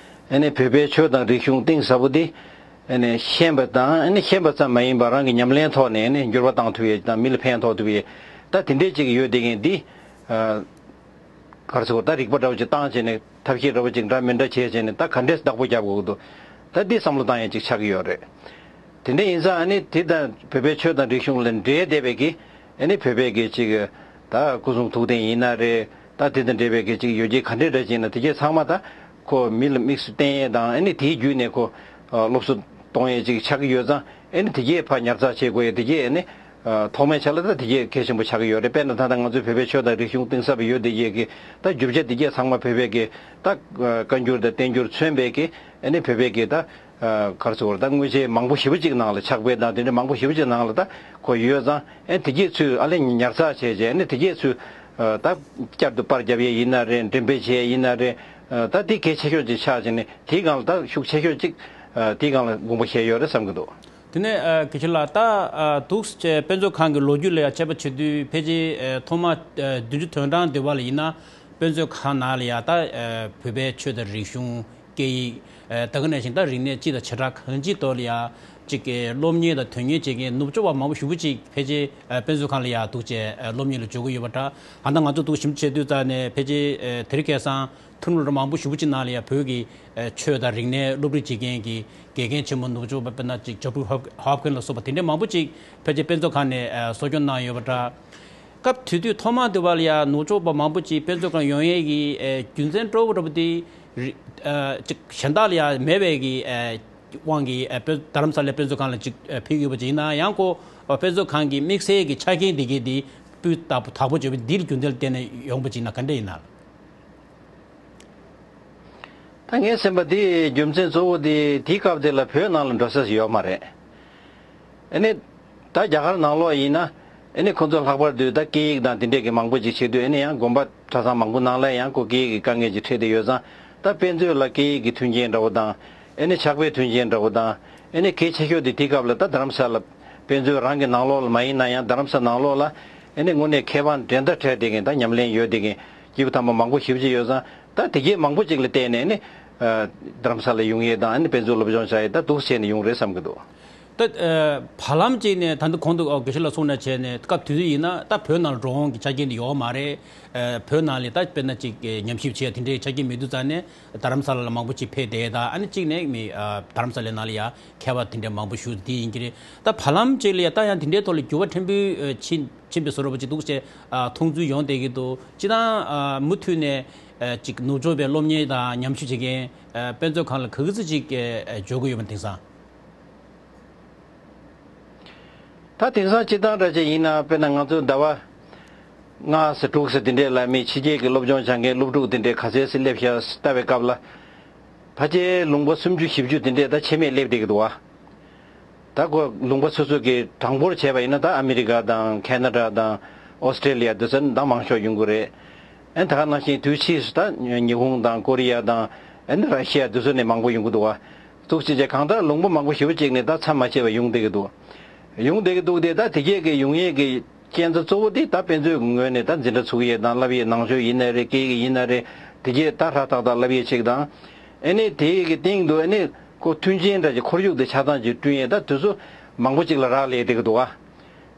ཨ་ནི་བོད་པའི་ཆོས་དང་རིག་གཞུང་གཏིང་ཟབ་པོ་དེ་ཨ་ནི་ཤེས་པ་དང་ཨ་ནི་ཤེས་པ་ཙམ་མ་ཡིན་པར་རང་གི་ཉམས་ལེན་ཐོག་ནས་ཨ་ནི་འགྱུར་བ་བཏང་ཐུབ་ཡས་དང་མི་ལ་ཕན་ཐོགས་ཐུབ་ཡས་ད་དེ་འདྲས་ཅིག་ཡོད་དེ་གིན་འདི་ཨ། ག་རེ་ཟེར་དགོས། ད་རིག་པ་འདྲ་བོ་ཅིག་བཏང་བྱས་ནས་ཐབས་ཤེས་འདྲ་བོ་ཅིག་འདྲ་མི་འདྲ་བྱས་བྱས་ནས་ད་ག་འདྲས་བདག་པོ་རྒྱབ་དགོས་ཀྱི་འདུག་ད་འདི་བསམ་བློ་བཏང་ཡས་ཅིག་ཆགས་ཀྱི་ཡོད་རེད། དེ་འདྲ་ཡིན་ཙང་ཨ་ནི་དེ་དང་བོད་པའི་ཆོས་དང་རིག་གཞུང་ལ་འབྲེལ་བསྡད་པའི་གི་ཨ་ནི་བོད་པའི་གི་ཅིག་ད་སྐུ་གསུང་ཐུགས་རྟེན་ཡིན་ན་རེད། ད་དེ་དང་འབྲེལ་བའི་གི་ཅིག་ཡོ་བྱད་ག་འདྲས་འདྲ་ཅིག་ཡིན་ན་དེ་གས་ཚང་མ་ད་ཁོ་མི་ལ་དམིགས་སུ་བསྟན་ཡས་དང་ཨ་ནི་དེའི་བརྒྱུད་ནས་ཁོ་སློབ་གསོ་གཏོང་ཡས་ཅིག་ཆགས་ཀྱི་ཡོད་ཙང་ཨ་ནི་དེ་གས་ཕར་ཉར་ཚགས་བྱེད་དགོས་ཡས་དེ་གས་ཨ་ནི། ཐོག་མའི་ཆ་ལ་ད་དེ་གས་གལ་ཆེན་པོ་ཆགས་ཀྱི་ཡོད་རེད། དཔེར་ན་ད་ལྟ་ང་ཚོའི་བོད་པའི་ཆོས་དང་རིག་གཞུང་གཏིང་ཟབ་ཡོད་དེ་གས་ཀྱི་ད་རྒྱུ་ཆ་དེ་གས་ཚང་མ་བོད་པའི་གི་ད་བཀའ་འགྱུར་དང་བསྟན་འགྱུར་མཚོན་པའི་གི་ཨ་ནི་བོད་པའི་གི་ད་ག་རེ་ཟེར་དགོས་རེད། ད་དངོས་ཆས་མང་པོ་ཞེ་པོ་ཅིག་ནང་ལ་ཕྱག་དཔེ་དང་དེ་འདྲ་མང་པོ་ཞེ་པོ་ཅིག་ནང་ལ་ད་གོ་ཡོད་ཙང་ཨ་ནི་དེ་གས་ཚུར་ཨ་ལས་ཉར་ཚགས་བྱས་རྗེས་ཨ་ནི་དེ་གས་ཚུར་ད་བསྐྱར་དུ་པར་རྒྱབ་ཡས་ཡིན་ན་རེད། འགྲེམས་སྤེལ་བྱས་ཡས་ཡིན་ན་རེད། ད་དེ་གལ་ཆེ་ཤོས་ཅིག་ཆགས་བྱས་ནས་དེའི་སྒང་ལ་ད་ཤུགས་ཆེ་ཤོས་ཅིག་དེའི་སྒང་ལ་དགོངས་པ་བཞེས་ཡོད་རེད་བསམ་གྱི་འདུག་དེ་ནས་ཨ་དགེ་བཤེས་ལགས་ད་ཨ་འདུག་སེ་དཔེ་མཛོད་ཁང་གི་ལོ་རྒྱུས་ལ་ཡང་དཔྱད་པ་བྱེད་དུས་ཕལ་ཆེར་ཨ་ཐོག་མ་ཨ་བདུན་ཅུ་དོན་གྲངས་བསྡུས་པ་ལ་ཡིན་ན་དཔེ་མཛོད་ཁང་ནང་ལ་ཡང་ད་ཨ་བོད་པའི་ཆོས་དང་རིག་གཞུང་སྐད་ཡིག་ཨ་ད་ག་ནང་བཞིན་ད་རིག་གནས་སྤྱི་དང་བྱེ་བྲག་གང་ཅིའི་ཐོག་ལ་ཡང་ཅིག་ཨ་སློབ་གཉེར་དང་དོན་གཉེར་བྱེད་མཁན་ནུབ་ཕྱོགས་པ་མང་པོ་ཞེ་པོ་ཅིག་ཕལ་ཆེར་ཨ་དཔེ་མཛོད་ཁང་ལ་ཡང་འདུག་སེ་ཨ་སློབ་གཉེར་ལ་འབྱོར་གྱི་ཡོད་པ་འདྲ། ད་ལྟ་ང་ཚོ་འདུག་ཞིབ་འཇུག་བྱེད་དུས་ཙང་ནས་ཕལ་ཆེར་ཨ་དེ་རིང་ཁ་སང་ཐུན་མོང་མང་པོ་ཞེ་པོ་ཅིག་ནང་ལ་ཡང་བོད་ཀྱི་ཨ་ཆོས་དང་རིག་གནས་སློབ་ཁྲིད་བྱེད་མཁན་གྱི་དགེ་རྒན་ཆེན་མོ་ནུབ་ཕྱོགས་པ་དཔེར་ན་ཅིག་ཇོབ་རི་ཧོབ་ཧོབ་ཁིན་ལ་སོགས་པ་དེ་འདྲའི་མང་པོ་ཅིག་ཕལ་ཆེར་དཔེ་མཛོད་ཁང་ནས་ཨ་གསོ་སྐྱོང་གནང་ཡོད་པ་འདྲ། སྐབས་དེ་དུས་ཐོག་མར་དུས་བ་ལ་ཡང་ནུབ་ཕྱོགས་པ་མང་པོ་ཅིག་དཔེ་མཛོད་ཁང་ཡོང་ཡས་ཀྱི་ཨ་རྒྱུ་མཚན་སྤྲོ་བོ་འདྲ་པོ་དེ་རི་ཨ་ཅིག་གཞན་དག་ལ་ཡང་མེད་པའི་གི་ཨ་དབང་གིས་ཨ་དཔེ་རྡ་རམ་ས་ལའི་དཔེ་མཛོད་ཁང་ལ་ཅིག་ཨ་ཕེབས་ཡོད་པ་ཅིག་ཡིན་ན་ཡང་ཁོ་ཨ་དཔེ་མཛོད་ཁང་གི་དམིགས་བསལ་གྱི་ཆ་རྐྱེན་དེ་གའི་དེ་སྤུས་དག་པོ་དག་པོ་བརྗོད་པའི་འདིའི་རྒྱུ་མཚན་ལ་བརྟེན་ནས་ཡོང་པ་ཅིག་ཡིན་ན་ག་འདྲ་ཡིན་ན། ད་ངའི་སེམས་པ་དེ་རྒྱུ་མཚན་གཙོ་བོ་དེ་དེའི་སྐབས་དེ་ལ་བོད་ནང་ལ་འགྲོ་ས་ཞིག་ཡོད་མ་རེད། ཨ་ནི་ད་རྒྱ་གར་ནང་ལོགས་ཡིན་ན་ཨ་ནི་ཁོ་ཚོ་ལྷག་པར་དུ་ད་སྐད་ཡིག་དང་དེ་འདྲས་ཀྱི་མང་པོ་ཅིག་བྱེད་དུས་ཨ་ནི་ཡང་དགོན་པ་གྲྭ་ཚང་མང་པོ་ནང་ལ་ཡང་ཁོ་སྐད་ཡིག་གི་དཀའ་ངལ་ཅིག་འཕྲད་བསྡད་ཡོད་ཙང་ད་དཔེ་མཛོད་ལ་སྐད་ཡིག་གི་མཐུན་རྐྱེན་འདྲ་བོ་དང་ཨ་ནི་ཕྱག་དཔེ་མཐུན་རྐྱེན་འདྲ་བོ་དང་ཨ་ནི་གལ་ཆེ་ཤོས་དེ་དེའི་སྐབས་ལ་ད་རྡ་རམ་ས་ལ་དཔེ་མཛོད་རང་གི་ནང་ལོགས་ལ་མ་ཡིན་ན་ཡང་རྡ་རམ་ས་ནང་ལོགས་ལ་ཨ་ནི་དངོས་གནས་མཁས་པ་འགྲན་ཟླ་བྲལ་བསྡད་མཁན་ད་ཉམས་ལེན་ཡོད་བསྡད་མཁན་སྐྱེས་བུ་དམ་པ་མང་པོ་ཞེ་པོ་ཅིག་ཡོད་ཙང་། ད་དེ་གའི་མང་པོ་ཅིག་ལ་བརྟེན་ནས་ནི་ཨ་རྡ་རམ་ས་ལ་ཡོང་ཡས་དང་ཨ་ནི་དཔེ་མཛོད་སློབ་སྦྱོང་བྱ་ཡས་ད་འདུག་བྱས་ནས་ཡོང་རེད་བསམ་གྱི་འདུག་ད་ཨ་བར་ལམ་ཅིག་ནས་ད་ལྟ་གོང་དུ་ཨོ་དགེ་བཤེས་ལགས་གསུངས་ནང་བྱས་ནས་སྐབས་དེ་དུས་ཡིན་ན་ད་བོད་ནང་ལ་འགྲོ་འོང་གི་ཆ་རྐྱེན་དེ་ཡོད་མ་རེད། ཨ་བོད་ནང་ལ་ད་དཔེར་ན་ཅིག་ཨ་ཉམས་ཞིབ་བྱེད་ཡ་དེ་འདྲའི་ཆ་རྐྱེན་མེད་དུས་ཙང་ནས་རྡ་རམ་ས་ལ་ལ་མང་པོ་ཅིག་ཕེབས་བསྡད་ད་ཨ་ནི་གཅིག་ནས་མི་ཨ་རྡ་རམ་ས་ལའི་ནང་ལ་ཡ་མཁས་པ་དེ་འདྲ་མང་པོ་བཞུགས་དེ་ཡིན་གྱི་རེད། ད་བར་ལམ་ཅིག་ལ་ཡ་ད་ཡང་དེ་འདྲའི་ཐོག་ལ་འགྱུར་བ་ཕྲན་བུ་ཨ་ཕྱིན། ཕྱིན་པའི་བཟོ་འདྲ་པོ་ཅིག་འདུག་ཅེས་ཨ་མཐོང་ཚུལ་ཡོང་བསྡད་ཀྱི་འདུག་སྤྱིར་བཏང་ཨ་མུ་མཐུད་ནས་ཨ་ཅིག་ནུབ་ཕྱོགས་པའི་སློབ་གཉེར་དང་ཉམས་ཞིབ་བྱེད་མཁན་ཨ་དཔེ་མཛོད་ཁང་ལ་ག་གི་ཚོད་ཅིག་ཨ་འབྱོར་གྱི་ཡོད་པ་དེང་སང་། ད་དེང་སང་སྤྱིར་བཏང་འདྲ་ཅིག་ཡིན་ན་དཔེར་ན་ང་ཚོ་ཟླ་བ་ལྔ་ཙམ་དྲུག་ཙམ་དེ་འདྲས་ལ་མི་ཕྱི་རྒྱལ་གྱི་སློབ་སྦྱོང་བྱ་མཁན་སློབ་ཕྲུག་དེ་འདྲས་ག་ཚད་ཙམ་སླེབས་ཤག་ལྟ་བའི་སྐབས་ལ། ཕལ་ཆེར་ལུང་པ་སུམ་ཅུ་བཞི་བཅུ་དེ་འདྲས་ད་ཆད་མེད་སླེབས་བསྡད་ཀྱི་འདུག་བ། ད་ཁོ་ལུང་པ་སོ་སོ་གི་གྲངས་འབོར་བྱས་པ་ཡིན་ན་ད་ཨ་མི་རི་ཀ་དང་ཁེ་ན་ཌ་དང་ཨོ་སི་ཀྲེ་ལི་ཡ་དེ་ཚོ་ད་མང་ཤོས་ཡོང་གི་རེད། ཨན་ད་ག་ནང་བཞིན་དུས་ཕྱིས་སུ་ད་ཉི་ཧོང་དང་ཀོ་རི་ཡ་དང་ཨན་ར་ཤི་ཡ་དེ་ཚོ་ནས་མང་པོ་ཡོང་གི་འདུག་བ། འདུག་ཅེས་བྱས་གང་ལྟར་ལུང་པ་མང་པོ་ཞེ་པོ་ཅིག་ནས་ད་མཚམས་མ་ཆད་པར་ཡོང་བསྡད་ཀྱི་འདུག་ཡོང་བསྡད་ཀྱི་འདུག་སྟེ། ད་དེ་གས་ཀྱི་ཡོང་ཡས་ཀྱི་རྐྱེན་རྩ་གཙོ་བོ་དེ་ད་དཔེ་མཛོད་ཀྱི་ངོས་ནས་ད་འཛིན་གྲྭ་ཚུགས་ཡས་དང་བསླབ་ཡས། ནང་ཆོས་ཡིན་ན་རེད། སྐད་ཡིག་ཡིན་ན་རེད། དེ་གས་ད་ཧྲ་ཏག་ཏག་བསླབ་ཡས་ཅིག་དང་། ཨ་ནི་དེ་གི་སྟེང་དུ་ཨ་ནི་ཁོ་མཐུན་རྐྱེན་འདྲ་ཅིག་ཁོར་ཡུག་དེ་ཆ་ཚང་ཅིག་བསྐྲུན་ཡས་ད་དེ་ཚོ་མང་པོ་ཅིག་ལ་རག་ལས་བསྡད་ཀྱི་འདུག་ཨ།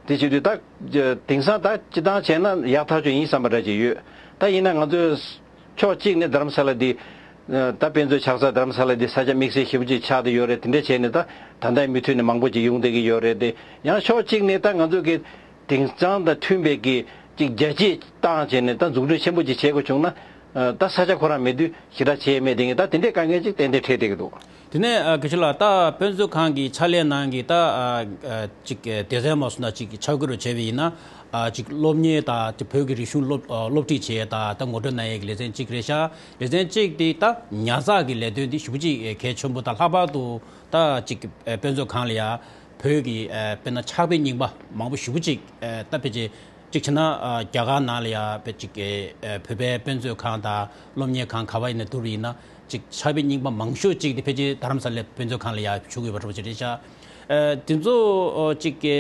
དེ་བྱེད་དུས་ད་དེང་སང་ད་སྤྱིར་བཏང་བྱས་ན་ཡག་ཐག་ཆོད་ཡིན་བསམ་པ་འདྲ་ཅིག་ཡོད། ད་ཡིན་ན་ང་ཚོས་ཕྱོགས་གཅིག་ནས་རྡ་རམ་ས་ལ་འདི་ད་དཔེ་མཛོད་ཆགས་ས་རྡ་རམ་ས་ལ་འདི་ས་ཆ་དམིགས་བསལ་ཞེ་པོ་ཅིག་ཆགས་བསྡད་ཡོད་རེད། དེ་འདྲ་བྱས་ནས་ད་ད་ལྟའི་མུ་མཐུད་ནས་མང་པོ་ཅིག་ཡོང་བསྡད་ཀྱི་ཡོད་རེད་དེ། ཡང་ཕྱོགས་གཅིག་ནས་ད་ང་ཚོ་གི་དེང་སང་དང་མཐུན་པའི་གི་ཅིག་རྒྱ་སྐྱེད་བཏང་བྱས་ནས་ད་འཛུགས་སྐྲུན་ཆེན་པོ་ཅིག་བྱེད་དགོས་བྱུང་ན། ད་ས་ཆ་ཁོ་རང་མེད་དུས་ཞེ་དྲག་བྱེད་མེད་དེ་ངས་ད་དེ་འདྲའི་དཀའ་ངལ་ཅིག་ཏན་ཏན་འཕྲད་བསྡད་ཀྱི་འདུག་དེ་ནས་ཨ་དགེ་བཤེས་ལགས། ད་དཔེ་མཛོད་ཁང་གི་ཕྱག་ལས་ནང་གི་ད་ཨ་ཨ་ཅིག་ཨ་སྡེ་ཚན་མ་སོང་ན་ཅིག་ཆ་བགོས་རུ་བྱས་པ་ཡིན་ན། ཨ་ཅིག་སློབ་གཉེར་དང་དེ་བོད་ཀྱི་རིག་གཞུང་སློབ་ཨ་སློབ་ཁྲིད་བྱེད་ཡས་དང་ད་ངོ་སྤྲོད་གནང་ཡས་ཀྱི་ལེ་ཚན་གཅིག་རེད་ཤག་ལེ་ཚན་གཅིག་དེ་ད་ཉར་ཚགས་ཀྱི་ལས་དོན་དེ་ཞེ་པོ་ཅིག་གལ་ཆེན་པོ་དང་། ལྷག་པར་དུ་ད་ཅིག་ཨ་དཔེ་མཛོད་ཁང་ལ་ཡ་བོད་ཀྱི་ཨ་དཔེར་ན་ཕྱག་དཔེ་རྙིང་པ་མང་པོ་ཞེ་པོ་ཅིག་ཨ་ད་ཕལ་ཆེར་གཅིག་བྱས་ན་ཨ་རྒྱ་གར་ནང་ལ་ཡ་དཔེ་གཅིག་ཨ་བོད་པའི་དཔེ་མཛོད་ཁང་དང་སློབ་གཉེར་ཁང་ག་པར་ཡིན་ན་བསྡུར་བ་ཡིན་ན། གཅིག་ཕྱག་དཔེ་རྙིང་པ་མང་ཤོས་གཅིག་དེ་ཕལ་ཆེར་རྡ་རམ་ས་ལའི་དཔེ་མཛོད་ཁང་ལ་ཡ་བཞུགས་ཡོད་པ་འདྲ་པོ་ཅིག་རེད་ཤག་ཨ་དེ་ཚོ་ཨ་གཅིག་ཨ་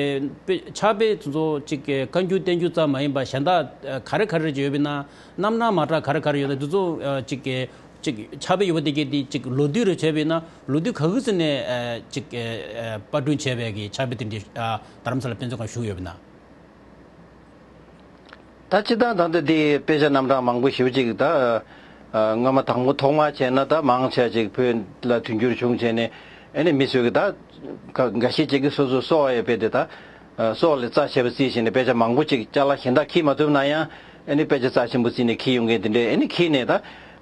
དཔེ་ཕྱག་དཔེ་དེ་ཚོ་གཅིག་ཨ་བཀའ་འགྱུར་བསྟན་འགྱུར་ཙམ་མ་ཡིན་པ་གཞན་དག་ཨ་ག་རེ་ག་རེ་ཅིག་ཡོད་པ་ཡིན་ན། རྣམ་སྣང་མ་འདྲ་ག་རེ་ག་རེ་ཡོད་ན་དེ་ཚོ་ཨ་གཅིག་ཨ་གཅིག་ཕྱག་དཔེ་ཡོད་པ་དེ་གས་དེ་གཅིག་ལོ་དུས་རེ་བྱས་པ་ཡིན་ན་ལོ་དུས་ག་གི་ཟེར་ནས་ཨ་གཅིག་ཨ་ཨ་པར་སྐྲུན་བྱས་པའི་གི་ཕྱག་དཔེ་དེ་འདྲ་ཨ་རྡ་རམ་ས་ལ་དཔེ་མཛོད་ཁང་བཞུགས་ཡོད་པ་ཡིན་ན། ད་སྤྱིར་བཏང་ད་ལྟ་དེ་དཔེ་ཆ་རྣམ་གྲངས་མང་པོ་ཞེ་པོ་ཅིག་ད་ཨ་སྔ་མ་དང་པོ་ཐོག་མར་བྱས་ན་ད་མང་ཆེ་ཅིག་བོད་ལ་དུས་འགྱུར་བྱུང་བྱས་ནས། ཨ་ནི་མི་ཚོས་ཀྱི་ད་ག་འགའ་ཤས་ཅིག་གིས་སོ་སོ་སྲོག་ཡང་ཕུལ་ཏེ་ད་ཨ་སྲོག་ལ་རྩ་ཆེ་བ་བརྩིས་བྱས་ནས་དཔེ་ཆ་མང་པོ་ཅིག་ཅ་ལག་གཞན་དག་འཁྱེར་མ་ཐུབ་ན་ཡང་། ཨ་ནི་དཔེ་ཆ་རྩ་ཆེན་པོ་བརྩིས་ནས་འཁྱེར་ཡོང་མཁན་དེ་འདྲས་ཨ་ནི་འཁྱེར་ནས་ད་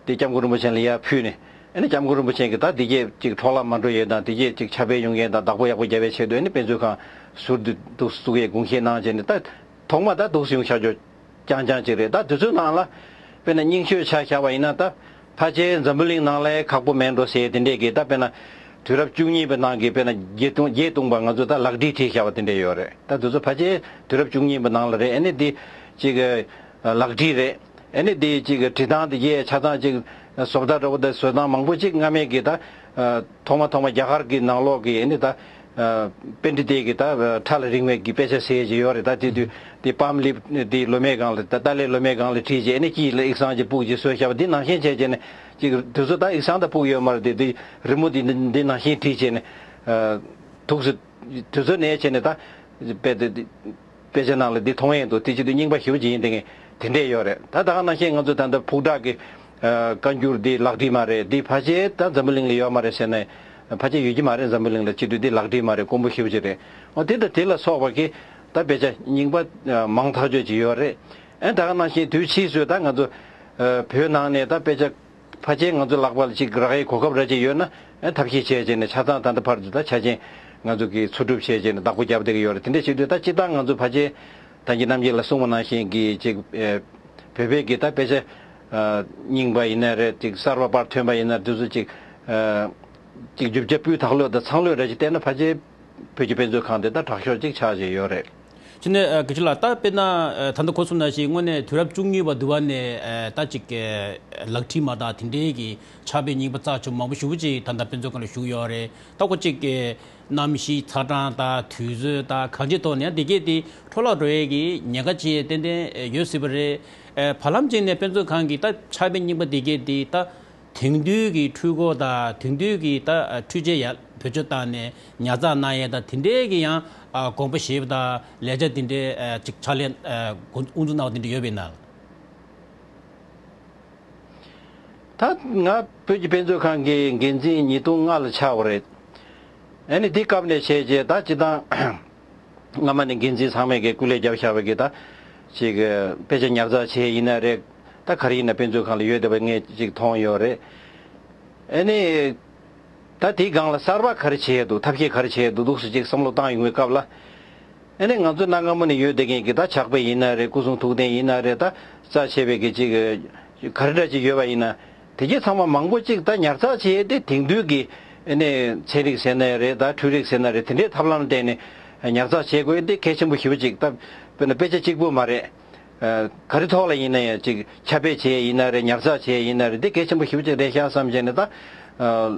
དེ་སྐྱབས་མགོན་རིན་པོ་ཆེ་ལ་ཡར་ཕུལ་ནས། ཨ་ནི་སྐྱབས་མགོན་རིན་པོ་ཆེ་གིས་ད་དེ་གས་ཅིག་འཕྲོ་བརླག་མ་འགྲོ་ཡས་དང་། དེ་གས་ཅིག་ཁྱབ་སྤེལ་ཡོང་མཁན་དང་བདག་པོ་ཡག་པོ་རྒྱབ་པའི་ཆེད་དུ་ཨ་ནི་དཔེ་མཛོད་ཁང་ཟུར་དུ་འདུག་བཙུགས་པའི་དགོངས་བཞེས་གནང་བྱས་ནས། ད་ཐོག་མ་ད་འདུག་སེ་ཡོང་བཞག་རྒྱུ་རྐྱང་རྐྱང་ཅིག་རེད། ད་དེ་ཚོའི་ནང་ལ་དཔེར་ན་རྙིང་ཤོས་ཆ་བཞག་པ་ཡིན་ན། ད་ཕལ་ཆེར་འཛམ་བུ་གླིང་ནང་ལ་ཁག་པོ་མེད་འགྲོ་ཟེར་དེ་འདྲས་ཀྱི། ད་དཔེར་ན་དུས་རབས་བཅུ་གཉིས་པའི་ནང་གི་དཔེར་ན་བརྒྱད་སྟོང་བརྒྱད་སྟོང་པ་ང་ཚོ་ད་ལག་བྲིས་བྲིས་བཞག་པ་དེ་འདྲས་ཡོད་རེད། ད་དེ་ཚོ་ཕལ་ཆེར་དུས་རབས་བཅུ་གཉིས་པའི་ནང་ལ་རེད། ཨ་ནི་དེ་ཅིག་ལག་བྲིས་རེད། ཨ་ནི་དེ་ཅིག་བྲིས་སྟངས་དེ་གས་ཆ་ཚང་ཅིག་བཟོ་ལྟ་འདྲ་པོ་དང་བཟོ་སྟངས་མང་པོ་ཅིག་སྔ་མའི་གི་ད་ཐོག་མ་ཐོག་མ་རྒྱ་གར་གི་ནང་ལོགས་ཀྱི་ཨ་ནི་ད་པཎྜི་ཏའི་གི་ད་ཕྲ་ལ་རིང་བའི་གི་དཔེ་ཆ་ཟེར་གྱི་ཡོད་རེད། ད་དེ་དུས་དེ་པཱལམ་ལིབ་དེ་ལོ་མའི་སྒང་ལ། ད་ཏཱ་ལའི་ལོ་མའི་སྒང་ལ་བྲིས་རྗེས་ཨ་ནི་དཀྱིལ་ལ་ཡིག་ཚང་ཅིག་ཕུབ་ཀྱི་བཟོས་བཞག་པ་འདི་ནང་བཞིན་བྱས་རྗེས་ནས། ཅིག་དེ་ཚོ་ད་ཡིག་ཚང་ད་ཕུབ་ཡོད་མ་རེད་དེ། དེ་རི་མོ་དེ་འདི་ནང་བཞིན་བྲིས་བྱས་ནས་ཐུགས་སུ་དེ་ཚོ་ནས་བྱས་ནས་ད་དཔེ་དེ། དཔེ་ཆ་ནང་ལ་འདི་མཐོང་ཡས་འདུག་དེ་བྱེད་དུས་རྙིང་པ་ཞེ་པོ་ཅིག་ཡིན་དེ་ངས་དེ་འདྲས་ཡོད་རེད། ད་ད་ག་ནང་བཞིན་ང་ཚོ་ད་ལྟ་ཕུག་བྲག་གི་ཨ་བཀའ་འགྱུར་འདི་ལག་བྲིས་མ་རེད། འདི་ཕལ་ཆེར་ད་འཛམ་བུ་གླིང་ལ་ཡོད་མ་རེད་ཟེར་ནས། ཕལ་ཆེར་ཡོད་ཀྱི་མ་རེད། འཛམ་བུ་གླིང་ལ་བྱེད་དུས་འདི་ལག་བྲིས་མ་རེད། དཀོན་པོ་ཞེ་པོ་ཅིག་རེད། འོ་དེ་དང་དེ་ལ་སོགས་པ་གི་ད་དཔེ་ཆ་རྙིང་པ་ཨ་མང་ཐག་ཆོད་ཅིག་ཡོད་རེད། ཨ་ད་ག་ནང་བཞིན་དུས་ཕྱིས་སུ་ད་ང་ཚོ་ཨ་བོད་ནང་ནས་ད་དཔེ་ཆ་ཕལ་ཆེར་ང་ཚོ་ལག་པ་ལ་ཅིག་རག་ཡའི་གོ་སྐབས་ར་ཅིག་ཡོད་ན། ཨ་ཐབས་ཤེས་བྱས་བྱས་ནས་ཆ་ཚང་ད་ལྟ་བར་དུ་ད་ཆ་རྐྱེན་ང་ཚོ་གིས་འཚོལ་སྒྲུབ་བྱས་བྱས་ནས་བདག་པོ་རྒྱབ་བསྡད་ཀྱི་ཡོད་རེད། དེ་འདྲ་བྱེད་དུས་ད་སྤྱིར་བཏང་ང་ཚོ་ཕལ་ཆེར་ད་གིན་རྣམ་རྒྱལ་ལགས་གསུངས་པ་ནང་བཞིན་གྱི་ཅིག་ཨ་བོད་པའི་གི་ད་དཔེ་ཆ་ཨ་རྙིང་པ་ཡིན་ན་རེད། ཅིག་གསར་པ་པར་ཐོན་པ་ཡིན་ན་དེ་ཚོ་ཅིག་ཨ་ཅིག་རྒྱུ་ཆ་སྤུས་དག་ལོས་དང་ཚང་ལོས་ར་ཅིག་བལྟས་ན། ཕལ་ཆེར་བོད་ཀྱི་དཔེ་མཛོད་ཁང་དེ་ད་དྲག་ཤོས་ཅིག་ཆགས་བྱས་ཡོད་རེད། ཅི་ནས་ཨ་དགེ་བཤེས་ལགས། ད་དཔེར་ན་ཨ་ད་ལྟ་ཁོ་གསུངས་ནང་བཞིན་དངོས་གནས་དུས་རབས་བཅུ་གཉིས་པ་དུས་བ་ནས་ཨ་ད་ཅིག་ཨ་ལག་བྲིས་མ་དང་དེ་འདྲའི་གི་ཕྱག་དཔེ་རྙིང་པ་རྩ་ཆེན་མང་པོ་ཞེ་པོ་ཅིག་ད་ལྟ་དཔེ་མཛོད་ཁང་ལ་བཞུགས་ཡོད་རེད། ད་ཁོ་ཅིག་ཨ་གནམ་གཤིས་ཚ་གྲང་དང་དུས་ཚོད་དང་གང་ཅིའི་ཐོག་ནས་ཡང་དེ་གས་དེ་འཕྲོ་བརླག་འགྲོ་ཡས་ཀྱི་ཉེན་ཁ་ཅིག་ཏན་ཏན་ཡོད་སྲིད་པ་རེད། ཨ་བར་ལམ་ཅིག་ནས་དཔེ་མཛོད་ཁང་གི་ད་ཕྱག་དཔེ་རྙིང་པ་དེ་གས་དེ་ད་དེང་དུས་ཀྱི་འཕྲུལ་འཁོར་དང་དེང་དུས་ཀྱི་ད་འཕྲུལ་ཆས་ཡར་བེད་སྤྱོད་བཏང་ནས་ཉར་ཚགས་གནང་ཡས་དང་དེ་འདྲའི་གི་ཡང་དགོངས་པ་བཞེས་པ་དང་ལས་འཆར་དེ་འདྲའི་ཅིག་ཕྱག་ལས་དབུ་འཛུགས་གནང་བ་དེ་འདྲ་ཡོད་པས་ན། ད་ང་བོད་ཀྱི་དཔེ་མཛོད་ཁང་གི་འགན་འཛིན་ཉིས་སྟོང་ལྔ་ལ་ཆགས་པ་རེད། ཨ་ནི་འདི་སྐབས་ནས་བྱས་རྗེས་ད་སྤྱིར་བཏང་སྔ་མ་ནས་འགན་འཛིན་ཚང་མས་ཀྱི་སྐུ་ལས་བརྒྱབ་བཞག་པའི་གི་ད་ཅིག་དཔེ་ཆ་ཉར་ཚགས་བྱས་ཡིན་ན་རེད། ད་ག་རེ་ཡིན་ན་དཔེ་མཛོད་ཁང་ལ་ཡོད་བསྡད་པ་ངས་ཅིག་མཐོང་ཡོད་རེད། ཨ་ནི་ད་དེའི་སྒང་ལ་གསར་པ་ག་རེ་བྱས་འདུག་ཐབས་ཤེས་ག་རེ་བྱས་འདུག་འདུག་སེ་ཅིག་བསམ་བློ་བཏང་ཡོང་བའི་སྐབས་ལ། ཨ་ནི་ང་ཚོ་གནའ་སྔ་མོ་ནས་ཡོད་བསྡད་མཁན་གྱི་ད་ཕྱག་དཔེ་ཡིན་ན་རེད། སྐུ་གསུང་ཐུགས་རྟེན་ཡིན་ན་རེད། ད་རྩ་ཆེ་བའི་གི་ཅིག་ག་རེ་འདྲ་ཅིག་ཡོད་པ་ཡིན་ན། དེ་གས་ཚང་མ་མང་པོ་ཅིག་ད་ཉར་ཚགས་བྱས་ཏེ་དེང་དུས་ཀྱི་ཨ་ནི་ཚན་རིག་ཟེར་ན་རེད། ད་འཕྲུལ་རིག་ཟེར་ན་རེད། དེ་འདྲའི་ཐབས་ལམ་བརྟེན་ནས་ཉར་ཚགས་བྱེད་དགོས་དེ་གལ་ཆེན་པོ་ཞེ་པོ་ཅིག་ད་དཔེར་ན་དཔེ་ཆ་གཅིག་པོ་མ་རེད། ཨ་ག་རེ་ཐོག་ལ་ཡིན་ན་ཡང་ཅིག་ཁྱབ་སྤེལ་བྱས་ཡིན་ན་རེད། ཉར་ཚགས་བྱས་ཡིན་ན་རེད། དེ་གལ་ཆེན་པོ་ཞེ་པོ་ཅིག་རེད་ཤག་བསམ་བྱས་ནས། ད་ཨ་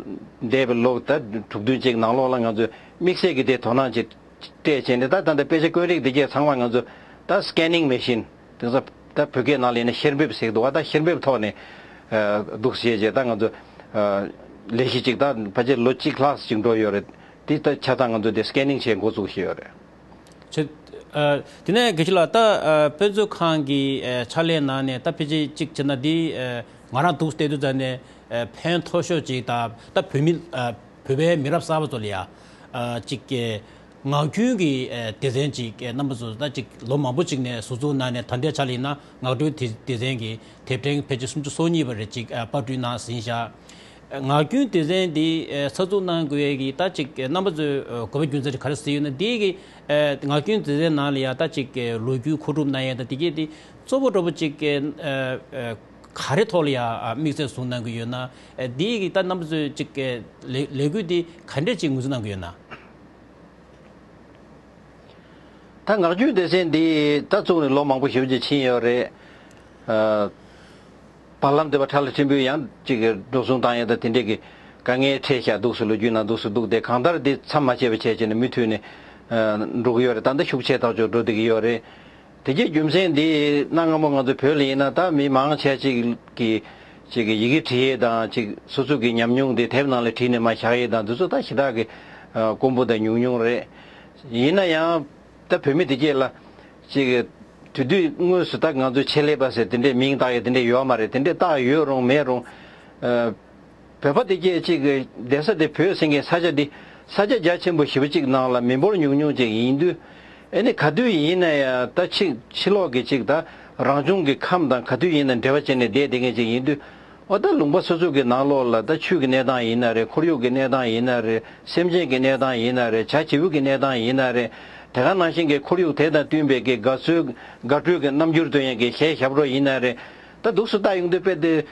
འདས་པའི་ལོ་ད་དྲུག་བདུན་ཅིག་ནང་ལོགས་ལ་ང་ཚོས་དམིགས་བསལ་གྱི་དེ་དོ་སྣང་ཅིག་སྤྲད་བྱས་ནས། ད་ད་ལྟ་དཔེ་ཆ་དཀོན་རིགས་འདི་གས་ཚང་མ་ང་ཚོ་ད་སི་ཀེ་ནིང་མེ་ཤིན། དེང་སང་ད་བོད་སྐད་ནང་ལ་ཡིན་ན་བཤེར་འབེབས་ཟེར་གྱི་འདུག་བ། ད་བཤེར་འབེབས་ཐོག་ནས་ཨ་འདུག་སེ་བྱས་བྱས། ད་ང་ཚོ་ཨ་ལས་གཞི་ཅིག་ད་ཕལ་ཆེར་ལོ་གཅིག་ལྷག་ཅིག་འགྲོ་ཡོད་རེད། དེ་ད་ཆ་ཚང་ང་ཚོ་དེ་སི་ཀེ་ནིང་བྱས་འགོ་བཙུགས་བཞིན་ཡོད་རེད། ཆེ། ཨ་དེ་ནས་དགེ་བཤེས་ལགས། ད་ཨ་དཔེ་མཛོད་ཁང་གི་ཨ་ཕྱག་ལས་གནང་ནས། ད་ཕལ་ཆེར་གཅིག་བྱས་ན་འདི་ཨ་ང་རང་འདུག་བལྟས་དུས་ཙམ་ནས་ཨ་ཕན་ཐོགས་ཤོས་ཅིག་དང་། ད་བོད་མི་ཨ་བོད་པའི་མི་རབས་གསར་པ་ཚོ་ལ་ཡ་ཨ་ཅིག་ཨ་ངག་རྒྱུན་གྱི་ཨ་སྡེ་ཚན་ཅིག་ཨ་རྣམ་པ་ཚོ་ད་ཅིག་ལོ་མང་པོ་ཅིག་ནས་ཟུར་འཛུགས་གནང་ནས། ད་ལྟའི་ཆ་ལ་ཡིན་ན་ངག་སྒྲོན་སྡེ་སྡེ་ཚན་གྱི་དེབ་ཕྲེང་ཕལ་ཆེར་སུམ་ཅུ་སོ་གཉིས་པ་རེ་ཅིག་ཨ་པར་སྐྲུན་གནང་ཟིན་བཞག་ངག་རྒྱུན་སྡེ་ཚན་འདི་ཨ་གསར་འཛུགས་གནང་དགོས་ཡས་ཀྱི་ད་ཅིག་ཨ་རྣམ་པ་ཚོས་ཨ་དགོས་པ་རྒྱུ་མཚན་ག་རེ་གཟིགས་ཡོད་ན། འདི་གི་ཨ་ངག་རྒྱུན་སྡེ་ཚན་ནང་ལ་ཡ་ད་ཅིག་ཨ་ལོ་རྒྱུས་མཁོ་སྒྲུབ་གནང་ཡས་དང་དེ་གས་འདི་གཙོ་བོ་འདྲ་པོ་ཅིག་ཨ་ཨ་ག་རེ་ཐོག་ལ་ཡ་ཨ་དམིགས་བསལ་བཟུང་གནང་གི་ཡོད་ན། ཨ་འདི་གི་ད་རྣམ་པ་ཚོས་ཅིག་ཨ་ལས་ལས་འགུལ་འདི་ག་འདྲས་ཅིག་ངོས་འཛིན་གནང་གི་ཡོད་ན། ད་ངག་རྒྱུན་སྡེ་ཚན་འདི་ད་བཙུགས་ནས་ལོ་མང་པོ་ཞེ་པོ་ཅིག་ཕྱིན་ཡོད་རེད། ཨ་བར་ལམ་དེ་བར་ཁྲ་ལ་ཕྲན་བུ་ཡང་ཅིག་འགྲོ་སོང་བཏང་ཡས་དང་དེ་འདྲས་ཀྱི་དཀའ་ངལ་འཕྲད་ཤག་འདུག་སེ། ལོ་རྒྱུས་ནང་འདུག་སེ་འདུག་སྟེ། གང་ལྟར་འདི་མཚམས་མ་ཆད་པ་བྱས་བྱས་ནས་མུ་མཐུད་ནས་ཨ་འགྲོ་གི་ཡོད་རེད། ད་ལྟ་ཤུགས་ཆེ་ཐག་ཆོད་འགྲོ་བསྡད་ཀྱི་ཡོད་རེད། དེ་གའི་རྒྱུ་མཚན་འདི་གནའ་སྔ་མོ་ང་ཚོ་བོད་ལ་ཡིན་ན་ད་མི་མང་ཆེ་ཅིག་གིས་ཅིག་གི་ཡི་གེ་འབྲི་ཡས་དང་། ཅིག་སོ་སོ་གི་ཉམས་མྱོང་དེ་དེབ་ནང་ལ་བྲིས་ནས་མར་བཞག་ཡས་དང་། འདི་ཚོ་ད་ཞེ་དྲག་གི་ཨ་དཀོན་པོ་དང་ཉུང་ཉུང་རེད། ཡིན་ན་ཡང་ད་བོད་མི་དེ་གས་ལ་ཅིག་གི་དེ་དུས་དངོས་སུ་ད་ང་ཚོ་ཆེད་ལས་པ་ཟེར་དེ་འདྲས་མིང་བཏགས་ཡས་དེ་འདྲས་ཡོད་མ་རེད། དེ་འདྲས་བཏགས་ཡོད་རུང་མེད་རུང་ཨ་བོད་པ་དེ་གས་ཅིག་གི་བསྡད་ས་དེ། བོད་ཟེར་མཁན་ས་ཆ་འདི་ས་ཆ་རྒྱ་ཆེན་པོ་ཞེ་པོ་ཅིག་ནང་ལ་མི་འབོར་ཉུང་ཉུང་ཅིག་ཡིན་དུས། ཨ་ནི་ག་དུས་ཡིན་ན་ཡང་ད་ཕྱི་ཕྱི་ལོགས་ཀྱི་ཅིག་ད་རང་བྱུང་གི་ཁམས་དང་ག་དུས་ཡིན་ན་འབྲེལ་བ་བྱས་ནས་བསྡད་བསྡད་མཁན་ཅིག་ཡིན་དུས། འོ་ད་ལུང་པ་སོ་སོ་གི་ནང་ལོགས་ལ་ད་ཆུ་གི་གནས་སྟངས་ཡིན་ན་རེད། ཁོར་ཡུག་གི་གནས་སྟངས་ཡིན་ན་རེད། སེམས་ཅན་གྱི་གནས་སྟངས་ཡིན་ན་རེད། བྱ་བྱིའུ་གི་གནས་སྟངས་ཡིན་ན་རེད། དེ་ག་ནང་བཞིན་གྱི་ཁོར་ཡུག་དེ་དང་བསྟུན་པའི་གི་དགའ་ཚོར་དགའ་སྤྲོའི་གི་རྣམ་འགྱུར་སྟོན་ཡས་ཀྱི་གཞས་ཞབས་བྲོ་ཡིན་ན་རེད། ད་འདུག་སེ་བལྟ་ཡོང་དུས་དཔེ་དེ་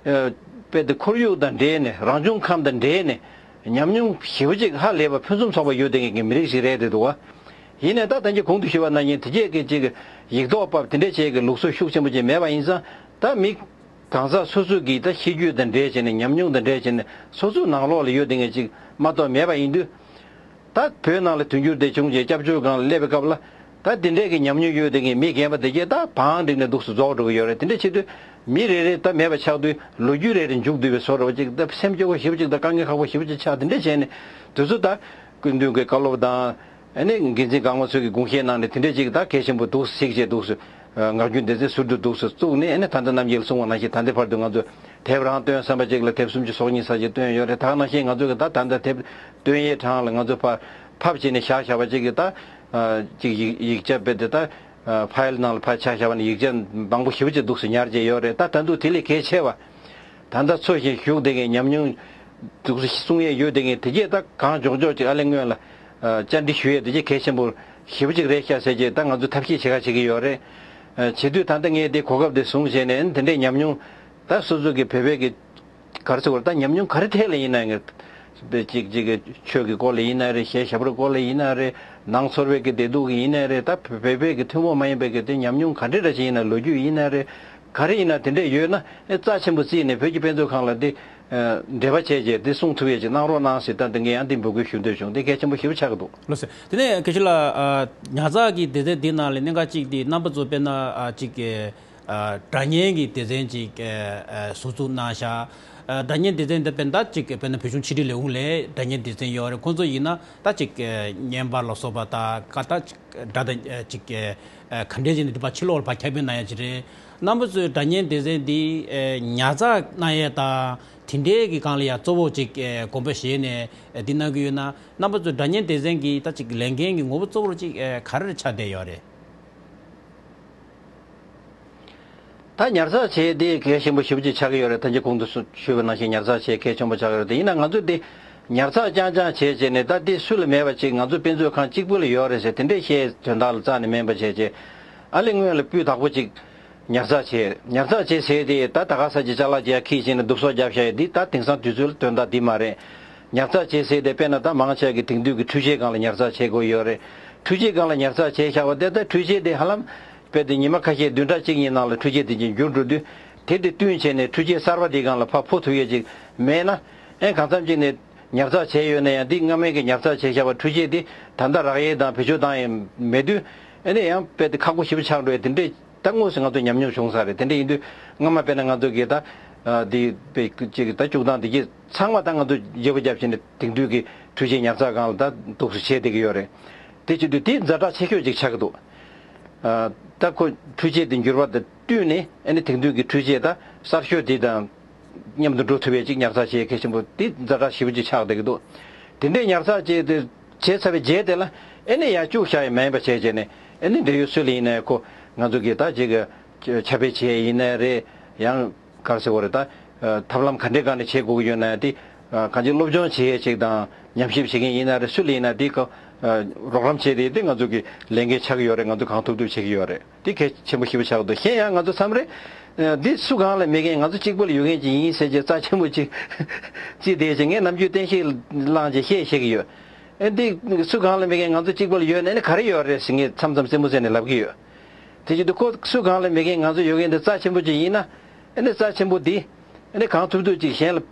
ཨ་དཔེ་དེ་ཁོར་ཡུག་དང་འབྲེལ་ནས། རང་བྱུང་ཁམས་དང་འབྲེལ་ནས་ཉམས་མྱོང་ཞེ་པོ་ཅིག་ཧ་ལས་པ་ཕུན་སུམ་ཚོགས་པ་ཡོད་བསྡད་མཁན་གྱི་མི་རིགས་ཤིག་རེད་དེ་འདུག་བ། ཡིན་ནའི་ད་ད་གིན་གོང་དུ་ཞུས་པ་ནང་བཞིན་དེ་གས་ཀྱི་ཅིག་ཡིག་ཐོག་ཕབ་དེ་འདྲས་བྱས་ཀྱི་ལུགས་སྲོལ་ཤུགས་ཆེན་པོ་ཅིག་མེད་པ་ཡིན་ཙང་། ད་མི་གང་ཟག་སོ་སོ་གི་ད་ཤེས་རྒྱུད་དང་འབྲེལ་བྱས་ནས། ཉམས་མྱོང་དང་འབྲེལ་བྱས་ནས། སོ་སོའི་ནང་ལོགས་ལ་ཡོད་བསྡད་མཁན་ཅིག་མ་གཏོགས་མེད་པ་ཡིན་དུས། ད་བོད་ནང་ལ་དུས་འགྱུར་དེ་བྱུང་རྗེས་སྐྱབས་བཅོལ་ཁང་ལ་སླེབས་པའི་སྐབས་ལ། ད་དེ་འདྲས་ཀྱི་ཉམས་མྱོང་ཡོད་བསྡད་མཁན་མི་རྒན་པ་དེ་གས་ད་བང་བསྒྲིགས་ནས་འདུག་སེ་རྫོགས་འགྲོ་གི་ཡོད་རེད། དེ་འདྲས་བྱེད་དུས་མི་རེ་རེ་ད་མེད་པ་ཆགས་དུས། ལོ་རྒྱུས་རེ་རེ་མཇུག་བསྡུས་པའི་བཟོ་འདྲ་བ་ཅིག་ད་སེམས་སྐྱོ་བོ་ཞེ་པོ་ཅིག་དང་དཀའ་ངལ་ཁག་པོ་ཞེ་པོ་ཅིག་ཆགས། དེ་འདྲས་བྱས་ནས་དུས་ཚོད་ད་སྐུ་མདུན་གྱི་བཀའ་སློབ་དང་། ཨ་ནི་འགན་འཛིན་གང་མང་ཚོས་ཀྱི་དགོངས་བཞེས་གནང་ནས། དེ་འདྲས་ཅིག་ད་གལ་ཆེན་པོ་འདུག་སེ་གཟིགས་བྱས་འདུག་སེ། ཨ་ངག་རྒྱུན་སྡེ་ཚན་ཟུར་དུ་འདུག་སེ་བཙུགས་ནས། ཨ་ནི་ད་ལྟ་རྣམ་རྒྱལ་གསུངས་པ་ནང་བཞིན་ད་ལྟའི་བར་དུ་ང་ཚོས་དེབ་རང་བཏོན་བསམ་པ་ཅིག་ལ་དེབ་སུམ་ཅུ་སོ་གཉིས་ཙམ་ཅིག་བཏོན་ཡོད་རེད། ད་ག་ནང་བཞིན་ང་ཚོས་ཀྱི་ད་ད་ལྟ་དེབ་བཏོན་ཡས་གྲས་ལ་ང་ཚོས་ཕར་ཕབ་བྱས་ནས་བཞག་བཞག་པ་ཅིག་གི་ད་ཨ་ཅིག་ཡིག་ཡིག་ཆ་དཔེ་དེ་ད་ཨ་ཕ་ཡལ་ནང་ལ་ཕར་ཆགས་བཞག་པ་ནི་ཡིག་ཆ་མང་པོ་ཞེ་པོ་ཅིག་འདུག་སེ་ཉར་བྱས་ཡོད་རེད། ད་ད་དུང་དེ་ལས་གལ་ཆེ་བ། ད་ལྟ་འཚོ་ཞིང་བཞུགས་བསྡད་མཁན། ཉམས་མྱོང་འདུག་སེ་གསུང་ཡས་ཡོད་བསྡད་མཁན་དེ་གས་ད་གང་མགྱོགས་མགྱོགས་ཅིག་ཨ་ལས་སྔོན་ལ་ཨ་བཅར་འདྲི་ཞུ་ཡས་དེ་གས་གལ་ཆེན་པོ་ཞེ་པོ་ཅིག་རེད་ཤག་ཟེར་བྱས། ད་ང་ཚོ་ཐབས་ཤེས་བྱེད་ག་བྱེད་ཀྱི་ཡོད་རེད། ཨ་བྱེད་དུས་ད་ལྟ་ངས་དེ་གོ་སྐབས་དེ་བཟུང་བྱས་ནས། ཨ་ནི་དེ་འདྲའི་ཉམས་མྱོང་ད་སོ་སོ་གི་བོད་པའི་གི་ག་རེ་ཟེར་དགོས་རེད། ད་ཉམས་མྱོང་ག་རེ་ཐད་ལ་ཡིན་ན་ཡང་། དཔེ་ཅིག་ཅིག་གི་ཆོས་ཀྱི་སྐོར་ལ་ཡིན་ན་རེད། གཞས་ཞབས་བྲོ་སྐོར་ལ་ཡིན་ན་རེད། ནང་ཚོར་བའི་གི་བདེ་སྡུག་གི་ཡིན་ན་རེད། ད་བོད་པའི་གི་ཐུན་མོང་མ་ཡིན་པའི་གི་དེ་ཉམས་མྱོང་ག་འདྲ་འདྲ་ཞིག་ཡིན་ན། ལོ་རྒྱུས་ཡིན་ན་རེད། ག་རེ་ཡིན་ན་དེ་འདྲས་ཡོད་ན། ཨེ་རྩ་ཆེན་པོ་བརྩིས་ནས་བོད་ཀྱི་དཔེ་མཛོད་ཁང་ལ་དེ་ཨ་འབྲེལ་བ་བྱས་རྗེས་དེ་གསུང་ཐུབ་ཡས་ཅིག་གནང་རོགས་གནང་ཟེར། ད་དེ་ངས་ཡང་དེ་འབོད་སྐུལ་ཞུ་འདོད་བྱུང་། དེ་གལ་ཆེན་པོ་ཞེ་པོ་ཆགས་ཀྱི་འདུག་ལགས་སོ། དེ་ནས་དགེ་བཤེས་ལགས། ཨ་ཉར་ཚགས་ཀྱི་སྡེ་ཚན་འདི་ནང་ལ་གནད་འགག་གཅིག་དེ་རྣམ་པ་ཚོ་དཔེར་ན་ཨ་གཅིག་གི་ཨ་སྒྲ་སྙན་གྱི་སྡེ་ཚན་ཅིག་ཨ་ཨ་ཟུར་འཛུགས་གནང་ཤག་ཨ་སྒྲ་སྙན་སྡེ་ཚན་འདི་དཔེར་ན་ད་ཅིག་དཔེར་ན་བོད་གཞུང་ཕྱི་དྲིལ་ལས་ཁུངས་ལ་སྒྲ་སྙན་སྡེ་ཚན་ཡོད་རེད། ཁོང་ཚོ་ཡིན་ན་ད་ཅིག་ཨ་བརྙན་པར་ལ་སོགས་པ་དང་། ཀ་ད་ཅིག་སྒྲ་དང་ཨ་ཅིག་ཨ་ག་འདྲས་ཅིག་ནས་འདི་ཕར་ཕྱི་ལོགས་ལ་ཕར་ཁྱབ་སྤེལ་གནང་ཡ་ཅིག་རེད། རྣམ་པ་ཚོས་སྒྲ་སྙན་སྡེ་ཚན་འདི་ཨ་ཉར་ཚགས་གནང་ཡས་དང་། དེ་འདྲའི་གི་སྒང་ལ་ཡ་གཙོ་བོ་ཅིག་ཨ་དགོངས་པ་བཞེས་ནས་ཨ་འདི་གནང་གི་ཡོད་ན། རྣམ་པ་ཚོས་སྒྲ་སྙན་སྡེ་ཚན་གྱི་ད་ཅིག་ལས་འགན་གྱི་ངོ་བོ་གཙོ་བོར་ཅིག་ཨ་ག་རེ་ཆགས་བསྡད་ཡོད་རེད། ད་ཉར་ཚགས་བྱས་དེ་གལ་ཆེན་པོ་ཞེ་པོ་ཅིག་ཆགས་ཀྱི་ཡོད་རེད། ད་ཅི་གོང་དུ་སུ་ཞུས་པ་ནང་བཞིན་ཉར་ཚགས་བྱས་གལ་ཆེན་པོ་ཆགས་ཀྱི་ཡོད་རེད། དེ་ཡིན་ན་ང་ཚོས་དེ་ཉར་ཚགས་རྐྱང་རྐྱང་བྱས་བྱས་ནས། ད་དེ་སུ་ལ་མེད་པ་ཅིག་ང་ཚོ་དཔེ་མཛོད་ཁང་གཅིག་པུ་ལ་ཡོད་རེད་ཟེར། དེ་འདྲས་བཤད་དོན་དག་ལ་རྩ་ནས་མིན་པ་བྱས་བྱས། ཨ་ལས་སྔོན་ལ་སྤུས་དག་པོ་ཅིག་ཉར་ཚགས་བྱས། ཉར་ཚགས་བྱས་ཟེར་དེ་ད་ད་ག་ས་ཅིག་ཅ་ལག་ཅིག་ཡར་འཁྱེར་བྱས་ནས་བསྡུ་གསོག་རྒྱབ་བཞག་ཡས་འདི་ད་དེང་སང་དུས་ཚོད་ལ་དོན་དག་འདི་མ་རེད། ཉར་ཚགས་བྱས་ཟེར་དེ་དཔེར་ན་ད་མང་ཆེ་གི་དེང་དུས་ཀྱི་འཕྲུལ་ཆས་སྒང་ལ་ཉར་ཚགས་བྱེད་དགོས་ཡོད་རེད། འཕྲུལ་ཆས་སྒང་ལ་ཉར་ཚགས་བྱས་བཞག་པ་དེ། ད་འཕྲུལ་ཆས་དེ་ཧ་ལམ་ དཔེ་དེ་ཉི་མ་ཁ་ཤས་བདུན་ཕྲག་གཅིག་གཉིས་ནང་ལ་འཕྲུལ་ཆས་དེ་ཅིག་འགྱུར་འགྲོ་དུས། དེ་དེ་བསྟུན་བྱས་ནས་འཕྲུལ་ཆས་གསར་པ་དེའི་སྒང་ལ་ཕར་འཕོ་ཐུབ་ཡས་ཅིག་མེད་ན། ཨེ་གང་འཚམ་ཅིག་ནས་ཉར་ཚགས་བྱས་ཡོད་ན་ཡང་། འདི་སྔ་མའི་གི་ཉར་ཚགས་བྱས་བཞག་པ་འཕྲུལ་ཆས་དེ་ད་ལྟ་རག་ཡས་དང་བེད་སྤྱོད་བཏང་ཡས་མེད་དུས། ཨེ་ནས་ཡང་དཔེ་དེ་ཁག་པོ་ཞེ་པོ་ཆགས་འགྲོ་ཡས་དེ་འདྲས་ད་དངོས་སུ་ང་ཚོ་ཉམས་མྱོང་བྱུང་ས་རེད། དེ་འདྲས་ཡིན་དུས་སྔ་མ་དཔེར་ན་ང་ཚོ་གི་ད་ཨ་དེ་དཔེ་ཅིག་ད་བཅུག་སྟངས་དེ་གྱད་ཚང་མ་ད་ང་ཚོ་བརྗེ་པོ་བརྒྱབ་བྱས་ནས་དེང་དུས་ཀྱི་འཕྲུལ་ཆས་ཉར་ཚགས་སྒང་ལ་ད་འདུག་སེ་བྱས་བསྡད་ཀྱི་ཡོད་རེད། དེ་བྱེད་དུས་དེ་ཛ་དྲག་ཆེ་ཤོས་ཅིག་ཆགས་ཀྱི་འདུག་ཨ་ད་ཁོ་འཕྲུལ་ཆས་དེ་འགྱུར་བ་དང་བསྟུན་ནས། ཨ་ནི་དེང་དུས་ཀྱི་འཕྲུལ་ཆས་ད་གསར་ཤོས་དེ་དང་མཉམ་དུ་འགྲོ་ཐུབ་པའི་ཅིག་ཉར་ཚགས་བྱེད་གལ་ཆེན་པོ་དེ་ཛ་དྲག་ཞེ་པོ་ཅིག་ཆགས་བསྡད་ཀྱི་འདུག་དེ་འདྲའི་ཉར་ཚགས་བྱས་ཏེ་བྱས་ཚར་བའི་རྗེས་དེ་ལ། ཨ་ནི་ཡར་བཅུག་བཞག་ཡས་མ་ཡིན་པ་བྱས་བྱས་ནས། ཨ་ནི་འབྲེལ་ཡོད་སུ་ལ་ཡིན་ནའི་ཁོ་ང་ཚོ་གི་ད་ཅིག་ཁྱབ་སྤེལ་བྱེད་ཡས་ཡིན་ནའི་རེད། ཡང་ག་རེ་ཟེར་དགོས་རེད། ད་ཐབས་ལམ་ག་འདྲའི་སྒང་ནས་བྱེད་དགོས་ཀྱི་ཡོད་ན། དེ་གང་ཅི་སློབ་སྦྱོང་བྱེད་ཡས་ཅིག་དང་ཉམས་ཞིབ་བྱེད་མཁན་ཡིན་ན་རེད། སུ་ལ་ཡིན་ན་དེ་ཀ་རོགས་རམ་བྱས་ཏེ། དེ་ང་ཚོ་གི་ལས་འགན་ཆགས་ཀྱི་ཡོད་རེད། ང་ཚོ་གང་ཐུབ་ཐུབ་བྱེད་ཀྱི་ཡོད་རེད། དེ་གལ་ཆེན་པོ་ཞེ་པོ་ཆགས་འདུག་གཞན་ཡང་ང་ཚོ་མཚམས་རེ་འདི་སུ་གང་ལ་མེད་མཁན། ང་ཚོ་གཅིག་པུ་ལ་ཡོད་མཁན་ཅིག་ཡིན་ཟེར་བྱས་རྩ་ཆེན་པོ་ཅིག་བརྩིས་བསྡད་བྱས། ངས་ནམ་རྒྱུན་བསྟན་བཤིག་བླངས་བྱས་བཤད་བཤད་ཀྱི་ཡོད། ཨེ་འདི་སུ་གང་ལ་མེད་མཁན་ང་ཚོ་གཅིག་པུ་ལ་ཡོད་ན་ནི་ག་རེ་ཡོད་རེད་ཟེར། ངས་མཚམས་མཚམས་རྩེད་མོ་རྩེ་ནས་ལབ་ཀྱི་ཡོད། དེ་བཞིན་དུ་ཁོ་སུ་གང་ལ་མེད་མཁན་ང་ཚོ་ཡོད་མཁན་འདི་རྩ་ཆེན་པོ་ཅིག་ཡིན་ན། ཨ་ནི་རྩ་ཆེན་པོ་འདི་ཨ་ནི་གང་ཐུབ་ཐུབ་ཅིག་གཞན་ལ་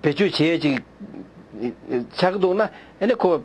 བེད་སྤྱོད་བྱེད་ཡས་ཅིག་ཆགས་འདུག་ན། ཨ་ནི་ཁོ་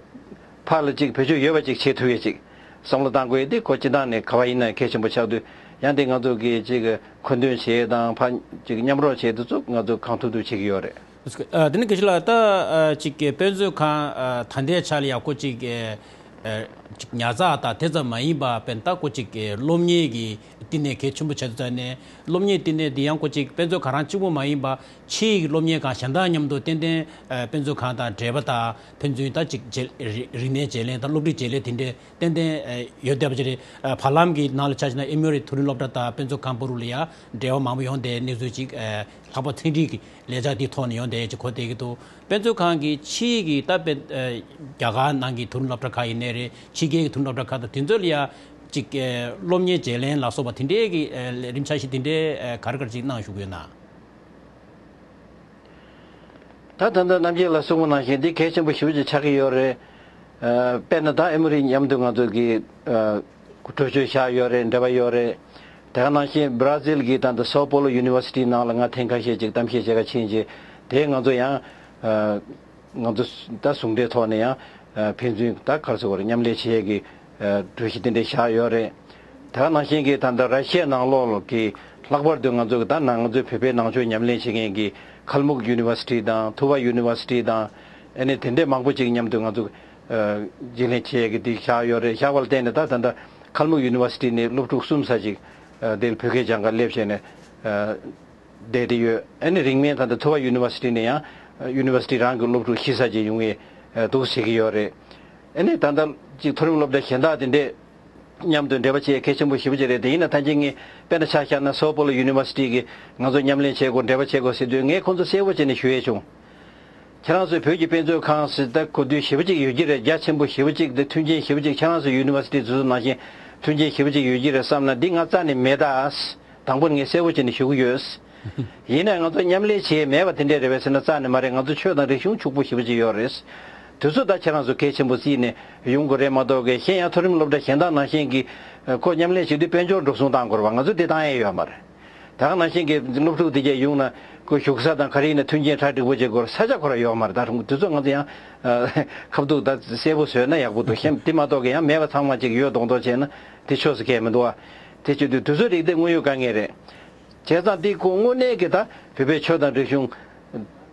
ཕར་ལ་ཅིག་བེད་སྤྱོད་ཡོད་པ་ཅིག་བྱེད་ཐུབ་ཡས་ཅིག་བསམ་བློ་བཏང་དགོས་ཡས་འདི་ཁོ་སྤྱི་བཏང་ནས་ག་པར་ཡིན་ན་གལ་ཆེན་པོ་ཆགས་དུས། ཡང་དེ་ང་ཚོ་གི་ཅིག་མཁོ་འདོན་བྱེད་ཡས་དང་། ཕར་ཅིག་མཉམ་རོགས་བྱེད་ཡས་དེ་ཚོ་ང་ཚོ་གང་ཐུབ་ཐུབ་བྱེད་ཀྱི་ཡོད་རེད། ཨ་དེ་ནི་དགེ་བཤེས་ལགས། ད་ཨ་ཅིག་གི་དཔེ་མཛོད་ཁང་ཨ་ད་ལྟའི་ཆ་ལ་ཡ་ཁོ་ཅིག་ཨ་ཅིག་ཉར་ཚགས་དང་དེ་ཙམ་མ་ཡིན་པ། དཔེར་ན་ད་ཁོ་ཅིག་གི་སློབ་གཉེར་གྱི་བསྟི་གནས་གལ་ཆེན་པོ་ཆགས་ཚར་ནས། སློབ་གཉེར་བསྟི་གནས་འདི་ཡང་ཁོ་ཅིག་དཔེ་མཛོད་ཁང་རང་གཅིག་པུ་མ་ཡིན་པ། ཕྱིའི་སློབ་གཉེར་ཁང་གཞན་དག་མཉམ་དུ་ཏན་ཏན་ཨ་དཔེ་མཛོད་ཁང་དང་འབྲེལ་བ་དང་། ཕན་ཚུན་ད་ཅིག་བརྗེ་རིག་གནས་བརྗེ་ལེན་དང་སློབ་ཁྲིད་བརྗེ་ལེན་དེ་འདྲའི་ཏན་ཏན་ཨ་ཡོད་བསྡད་པ་ཅིག་རེད། ཨ་བར་ལམ་གྱི་ནང་ལ་ཆ་བཞག་ན་ཨེ་མོ་རི་མཐོ་རིམ་སློབ་གྲྭ་དང་དཔེ་མཛོད་ཁང་བར་ལ་ཡ་འབྲེལ་བ་མང་པོ་ཡོང་བསྡད་གནས་ཚུལ་ཅིག་ཨ་ལྷག་པར་ཚན་རིག་གི་ལས་འཆར་དེའི་ཐོག་ནས་ཡོང་བསྡད་ཅིག་གོ་བསྡད་ཀྱི་འདུག་དཔེ་མཛོད་ཁང་གི་ཕྱིའི་གི་ད་དཔེ་ཨ་རྒྱ་གར་ནང་གི་མཐོ་རིམ་སློབ་གྲྭ་ཁག་ཡིན་ནའི་རེད། ཕྱི་རྒྱལ་གྱི་མཐོ་རིམ་སློབ་གྲྭ་ཁག་དང་དེ་ཚོ་ལ་ཡ་ཅིག་ཨ་སློབ་གཉེར་བརྗེ་ལེན་ལ་སོགས་པ་དེ་འདྲའི་གི་ཨ་རིམ་འཆར་གཞི་དེ་འདྲའི་ཨ་ག་རེ་ག་རེ་ཅིག་གནང་བཞུགས་ཡོད་ན། ད་ད་ལྟ་རྣམ་རྒྱལ་ལགས་གསུངས་པ་ནང་བཞིན་འདི་གལ་ཆེན་པོ་ཞེ་པོ་ཅིག་ཆགས་ཀྱི་ཡོད་རེད། ཨ་དཔེར་ན་ད་ཨེ་མོ་རི་མཉམ་དུ་ང་ཚོ་གི་ཨ་གྲོས་ཆོད་བཞག་ཡོད་རེད། འབྲེལ་བ་ཡོད་རེད། དེ་ག་ནང་བཞིན་བྷ་ར་ཟིལ་གྱི་ད་ལྟ་སོ་པོ་ལོ་ཡུ་ནི་ཝར་སི་ཊི་ནང་ལ་ང་ཐེངས་ཁ་ཤས་ཅིག་གཏམ་བཤད་བྱེད་ག་ཕྱིན་རྗེས། དེ་ང་ཚོ་ཡང་ཨ་ང་ཚོ་ད་ཟུང་འབྲེལ་ཐོག་ནས་ཡང་ཨ་ཕན་ཚུན་ད་ག་རེ་ཟེར་དགོས་རེད། མཉམ་ལས་བྱེད་ཡས་ཀྱི་ཨ་གྲོས་གཞི་དེ་འདྲ་བཞག་ཡོད་རེད། དེ་ག་ནང་བཞིན་གྱི་ད་ལྟ་ར་ཤི་ཡའི་ནང་ལོགས་ཀྱི་ལྷག་པར་དུ་ང་ཚོ་གི་ད་ནང་ང་ཚོའི་བོད་པའི་ནང་ཆོས་ཉམས་ལེན་བྱེད་མཁན་གྱི་ཁལ་མུག་ཡུ་ནི་ཝར་སི་ཊི་དང་ཐུ་བ་ཡུ་ནི་ཝར་སི་ཊི་དང་། ཨ་ནི་དེ་འདྲའི་མང་པོ་ཅིག་མཉམ་དུ་ང་ཚོ་ཨ་རྗེས་ལེན་བྱེད་ཡས་ཀྱི་དེ་བཞག་ཡོད་རེད། བཞག་པ་ལ་བརྟེན་ནས་ད་ད་ལྟ་ཁལ་མུག་ཡུ་ནི་ཝར་སི་ཊི་ནས་སློབ་ཕྲུག་གསུམ་ཙམ་ཅིག་ཨ་དེར་བོད་སྐད་སྦྱང་ག་སླེབས་བྱས་ནས་ཨ་བསྡད་དེ་ཡོད། ཨ་ནི་རིང་མིན་ད་ལྟ་ཐུ་བ་ཡུ་ནི་ཝར་སི་ཊི་ནས་ཡང་ཡུ་ནི་ཝར་སི་ཊི་རང་གི་སློབ་ཕྲུག་བཞི་ཙམ་ཅིག་ཡོང་ཡས་འདུག་ཟེར་གྱི་ཡོད་རེད། ཨ་ནི་ད་ལྟ་ཅིག་མཐོ་རིམ་སློབ་གྲྭ་གཞན་དག་དེ་འདྲས་མཉམ་དུ་འབྲེལ་བ་བྱེད་གལ་ཆེན་པོ་ཞེ་པོ་ཅིག་རེད། དེ་ཡིན་ན་ད་གིན་ངས་དཔེར་ན་ཆ་བཞག་ན་སོ་པོ་ལོ་ཡུ་ནི་ཝར་སི་ཊི་གིས་ང་ཚོ་མཉམ་ལས་བྱེད་དགོས། འབྲེལ་བ་བྱེད་དགོས་ཟེར་དུས། ངས་ཁོང་ཚོ་གསལ་པོ་བྱས་ནས་ཞུ་ཡས་བྱུང་། ཁྱེད་རང་ཚོའི་བོད་ཀྱི་དཔེ་མཛོད་ཁང་ཟེར་ད་གོ་དུས་ཞེ་པོ་ཅིག་ཡོད་ཀྱི་རེད། རྒྱ་ཆེན་པོ་ཞེ་པོ་ཅིག་དེ་མཐུན་རྐྱེན་ཞེ་པོ་ཅིག་ཁྱེད་རང་ཚོ་ཡུ་ནི་ཝར་སི་ཊི་དེ་ཚོ་ནང་བཞིན་མཐུན་རྐྱེན་ཞེ་པོ་ཅིག་ཡོད་ཀྱི་རེད་བསམ་ན་འདི་ང་རྩ་ནས་མེད་ད། དང་པོར་ངས་གསལ་པོ་བྱས་ནས་ཞུ་གི་ཡོད། ཡིན་ནའང་ང་ཚོ་མཉམ་ལས་བྱེད་མེད་པ་དེ་འདྲས་རེད་པས་ཟེར་ན་རྩ་ནས་མ་རེད། ང་ཚོ་ཆོས་དང་རིག་གཞུང་ཕྱུག་པོ་ཞེ་པོ་ཅིག་ཡོད་རེད། དེ་ཚོ་ད་ཁྱེད་རང་ཚོ་གལ་ཆེན་པོ་བརྩིས་ནས་ཡོང་དགོས་རེད་མ་གཏོགས་ཀྱི། གཞན་ཡང་མཐོ་རིམ་སློབ་གྲྭ་གཞན་དག་ནང་བཞིན་གྱི་ཁོ་མཉམ་ལས་བྱེད་དུས་དཔལ་འབྱོར་འགྲོ་སོང་བཏང་དགོས་རེད་པ། ང་ཚོ་དེ་བཏང་ཡས་ཡོད་མ་རེད། ད་ག་ནང་བཞིན་གྱི་སློབ་ཕྲུག་དེ་གས་ཡོང་ན་ཁོ་བཞུགས་ས་དང་ག་རེ་ཡིན་ན་མཐུན་རྐྱེན་གྲ་སྒྲིག་པོ་བྱེད་དགོས་རེད། ས་ཆ་ཁོ་རང་ཡོད་མ་རེད། ད་དེ་ཚོ་ང་ཚོ་ཡང་ཁ་ཐུག་ད་གསལ་པོ་བཟོས་ན་ཡག་པོ་འདུག་གཞན་དེ་མ་གཏོགས་ཀྱི་ཡང་མེད་པ་ཚང་མ་ཅིག་ཡོད་མདོག་མདོག་བྱས་ན་དེ་ཆོས་སུ་ཁེལ་མི་འདུག་བ། དེ་བྱེད་དུས་དེ་ཚོའི་རིགས་དེ་དངོས་ཡོད་དཀའ་ངལ་རེད། བྱས་ཙང་འདི་ཁོ་དངོས་གནས་ཀྱི་ད་བོད་པའི་ཆོས་དང་རིག་གཞུང་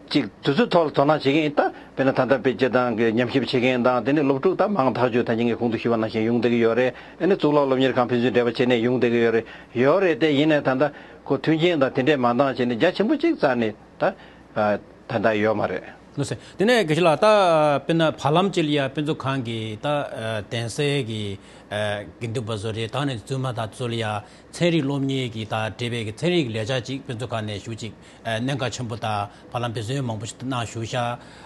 ཅིག་དེ་ཚོའི་ཐོག་ལ་དོ་སྣང་བྱེད་མཁན་ཡིན་ད། དཔེར་ན་ད་ལྟ་དཔེ་སྤྱིར་བཏང་གི་ཉམས་ཞིབ་བྱེད་མཁན་དང་། དེ་ནས་སློབ་ཕྲུག་ད་མང་ཐག་ཆོད་ད་གིན་ངས་གོང་དུ་ཞུས་པ་ནང་བཞིན་ཡོང་བསྡད་ཀྱི་ཡོད་རེད། ཨ་ནི་གཙུག་ལག་སློབ་གཉེར་ཁང་ཕན་ཚུན་འབྲེལ་བ་བྱས་ནས་ཡོང་བསྡད་ཀྱི་ཡོད་རེད། ཡོད་རེད་དེ། ཡིན་ནའི་ད་ལྟ་ཁོ་མཐུན་རྐྱེན་དང་དེ་འདྲས་མ་འདང་བྱས་ནས་རྒྱ་ཆེན་པོ་ཅིག་རྩ་ནས་ད་ད་ལྟ་ཡོད་མ་རེད། ལགས་སོ། དེ་ནས་དགེ་བཤེས་ལགས། ད་དཔེར་ན་བར་ལམ་ཅིག་ལ་ཡ་དཔེ་མཛོད་ཁང་གི་ད་གདན་སའི་གི་དགེ་འདུན་པ་ཚོ་རེད། ད་ནི་བཙུན་མ་དང་ཚོ་ལ་ཡ་ཚན་རིག་སློབ་གཉེར་གྱི་ད་འབྲེལ་བའི་གི་ཚན་རིག་གི་ལས་འཆར་ཅིག་དཔེ་མཛོད་ཁང་ནས་ཞུ་ཅིག་གནད་འགག་ཆེན་པོ་དང་བར་ལམ་འབད་བརྩོན་མང་པོ་ཞིག་གནང་བཞུགས་ཤག་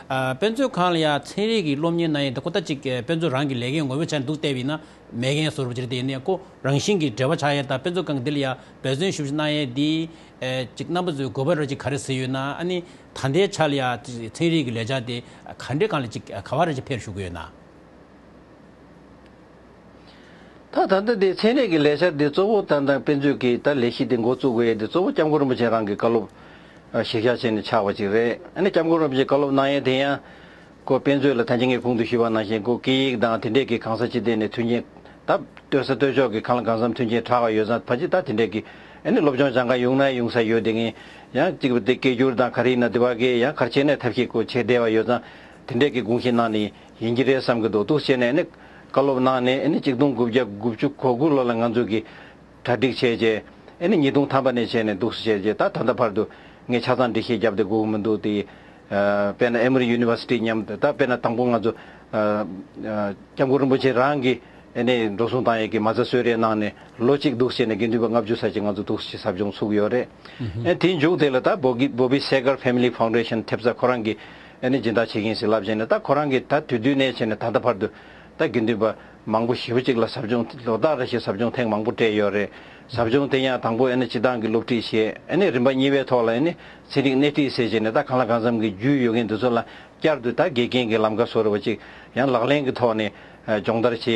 དཔེ་མཛོད་ཁང་ལ་ཡ་ཚན་རིག་གི་སློབ་གཉེར་གནང་ཡས་འདི་ཁོ་ད་ཅིག་དཔེ་མཛོད་རང་གི་ལས་འགན་ངོ་བོ་ཆགས་འདུག་བལྟས་པ་ཡིན་ན། མེད་མཁན་བཟོ་འདྲ་ཅིག་རེད། དེ་ཡིན་ནའི་ཁོ་རང་བཞིན་གྱིས་འབྲེལ་བ་ཆགས་ཡས་དང་དཔེ་མཛོད་ཁང་འདི་ལ་ཡ་འབད་བརྩོན་ཞེ་པོ་ཅིག་གནང་ཡས་འདི་ཨེ་ཅིག་རྣམ་པ་ཚོའི་དགོས་པ་ར་ཅིག་ག་རེ་ཟེར་ཡོད་ན། ཨ་ནི་ད་ལྟའི་ཆ་ལ་ཡ་ཚན་རིག་གི་ལས་འཆར་དེ་ག་འདྲའི་སྒང་ལ་ཅིག་ག་བ་ར་ཅིག་འཕེལ་ཞུགས་ཀྱི་ཡོད་ན། ད་ད་ལྟ་དེ་ཚན་རིག་གི་ལས་འཆར་དེ་གཙོ་བོ་ད་ལྟ་དཔེ་མཛོད་ཀྱི་ད་ལས་གཞི་དེ་འགོ་བཙུགས་དགོས་ཡས་དེ་གཙོ་བོ་སྐྱབས་མགོན་རིན་པོ་ཆེ་རང་གི་བཀའ་སློབ་ཨ་གཞི་བཞག་བྱས་ནས་ཆགས་པ་ཅིག་རེད། ཨ་ནི་སྐྱབས་མགོན་རིན་པོ་ཆེ་བཀའ་སློབ་གནང་ཡས་དེ་ཡང་ཁོ་དཔེ་མཛོད་ལ་ད་གིན་ངས་གོང་དུ་ཞུས་པ་ནང་བཞིན་ཁོ་སྐད་ཡིག་དང་དེ་འདྲས་ཀྱི་གང་ས་ཅི་ཐད་ནས་མཐུན་རྐྱེན་ད་ལྟོས་ས་ལྟོས་ཕྱོགས་ཀྱི་གང་ལ་གང་འཚམ་མཐུན་རྐྱེན་དྲག་པ་ཡོད་ཙང་ཕལ་ཆེར་ད་དེ་འདྲས་ཀྱི་ཨ་ནི་སློབ་སྦྱོང་སྦྱང་ག་ཡོང་ན་ཡོང་ས་ཡོད། དེ་ངས་ཡང་གཅིག་པ་དེ་སྐད་སྒྱུར་དང་ག་རེ་ཡིན་ན་དེ་བ་གས་ཡང་ག་རེ་བྱས་ནས་ཐབས་ཤེས་ཁོ་བྱས་བསྡད་པ་ཡོད་ཙང་དེ་འདྲས་ཀྱི་དགོངས་བཞེས་གནང་ནས་ཡིན་གྱི་རེད་བསམ་གྱི་འདུག་འདུག་བྱས་ནས་ཨ་ནི་བཀའ་སློབ་གནང་ནས་ཨ་ནི་གཅིག་སྟོང་དགུ་བརྒྱ་དགུ་བཅུ་གོ་དགུ་ལོ་ལ་ང་ཚོ་གི་གྲ་སྒྲིག་བྱས་རྗེས་ཨ་ནི་ཉིས་སྟོང་ཐམ་པ་ནས་བྱས་ནས་འདུག་སེ་བྱས་རྗེས་ད་ད་ལྟ་བར་དུ་ངས་ཆ་ཚང་འགྲེལ་བཤད་བརྒྱབ་སྟེ་དགོས་ཀྱི་མི་འདུག་དེ་ཨ་དཔེར་ན་ཨེ་མོ་རི་ཡུ་ནི་ཝར་སི་ཊི་མཉམ་དུ་ད་དཔེར་ན་དང་པོ་ང་ཚོ་ཨ་ཨ་སྐྱབས་མགོན་རིན་པོ་ཆེ་རང་གིས་ཨ་ནི་འགྲོ་སོང་བཏང་ཡས་ཀྱི་མ་རྩ་གསོལ་རས་གནང་ནས་ལོ་གཅིག་འདུག་སེ་བྱས་ནས་དགེ་འདུན་པ་ལྔ་བཅུ་ཙམ་ཅིག་ང་ཚོ་འདུག་སེ་ཟབ་སྦྱོང་ཚུགས་ཡོད་རེད། ཨ་དེའི་མཇུག་དེ་ལ་ད་བོ་གི་བོ་བི་སེ་གར་ཕེ་མི་ལི་ཕའུན་ཌེ་ཤན་ཐེབས་རྩ་ཁོ་རང་གིས་ཨ་ནི་སྦྱིན་བདག་བྱེད་མཁན་ཞིག་ལབ་བྱས་ནས་ད་ཁོ་རང་གིས་ད་དུས་དུས་ནས་བྱས་ནས་ད་ལྟ་བར་དུ་ད་དགེ་འདུན་པ་མང་པོ་ཞེ་པོ་ཅིག་ལ་ཟབ་སྦྱོང་ལོ་ལྟར་རེ་བཞིན་ཟབ་སྦྱོང་ཐེངས་མང་པོ་སྤྲད་ཡོད་རེད། ཟབ་སྦྱོང་དེ་ཡང་དང་པོ་ཨ་ནི་སྤྱི་བཏང་གི་སློབ་ཁྲིད་བྱས་ཨ་ནི་རིམ་པ་གཉིས་པའི་ཐོག་ལ་ཨ་ནི་ཚན་རིག་སྣེ་ཁྲིད་ཟེར་བྱས་ནས་ད་གང་ལ་གང་འཚམ་གྱི་རྒྱུས་ཡོད་མཁན་དེ་ཚོ་ལ་བསྐྱར་དུ་ད་དགེ་རྒན་གྱི་ལམ་ཁ་བཟོ་འདྲ་བ་ཅིག་ཡང་ལག་ལེན་གྱི་ཐོག་ནས་སྦྱོང་བརྡར་བྱས་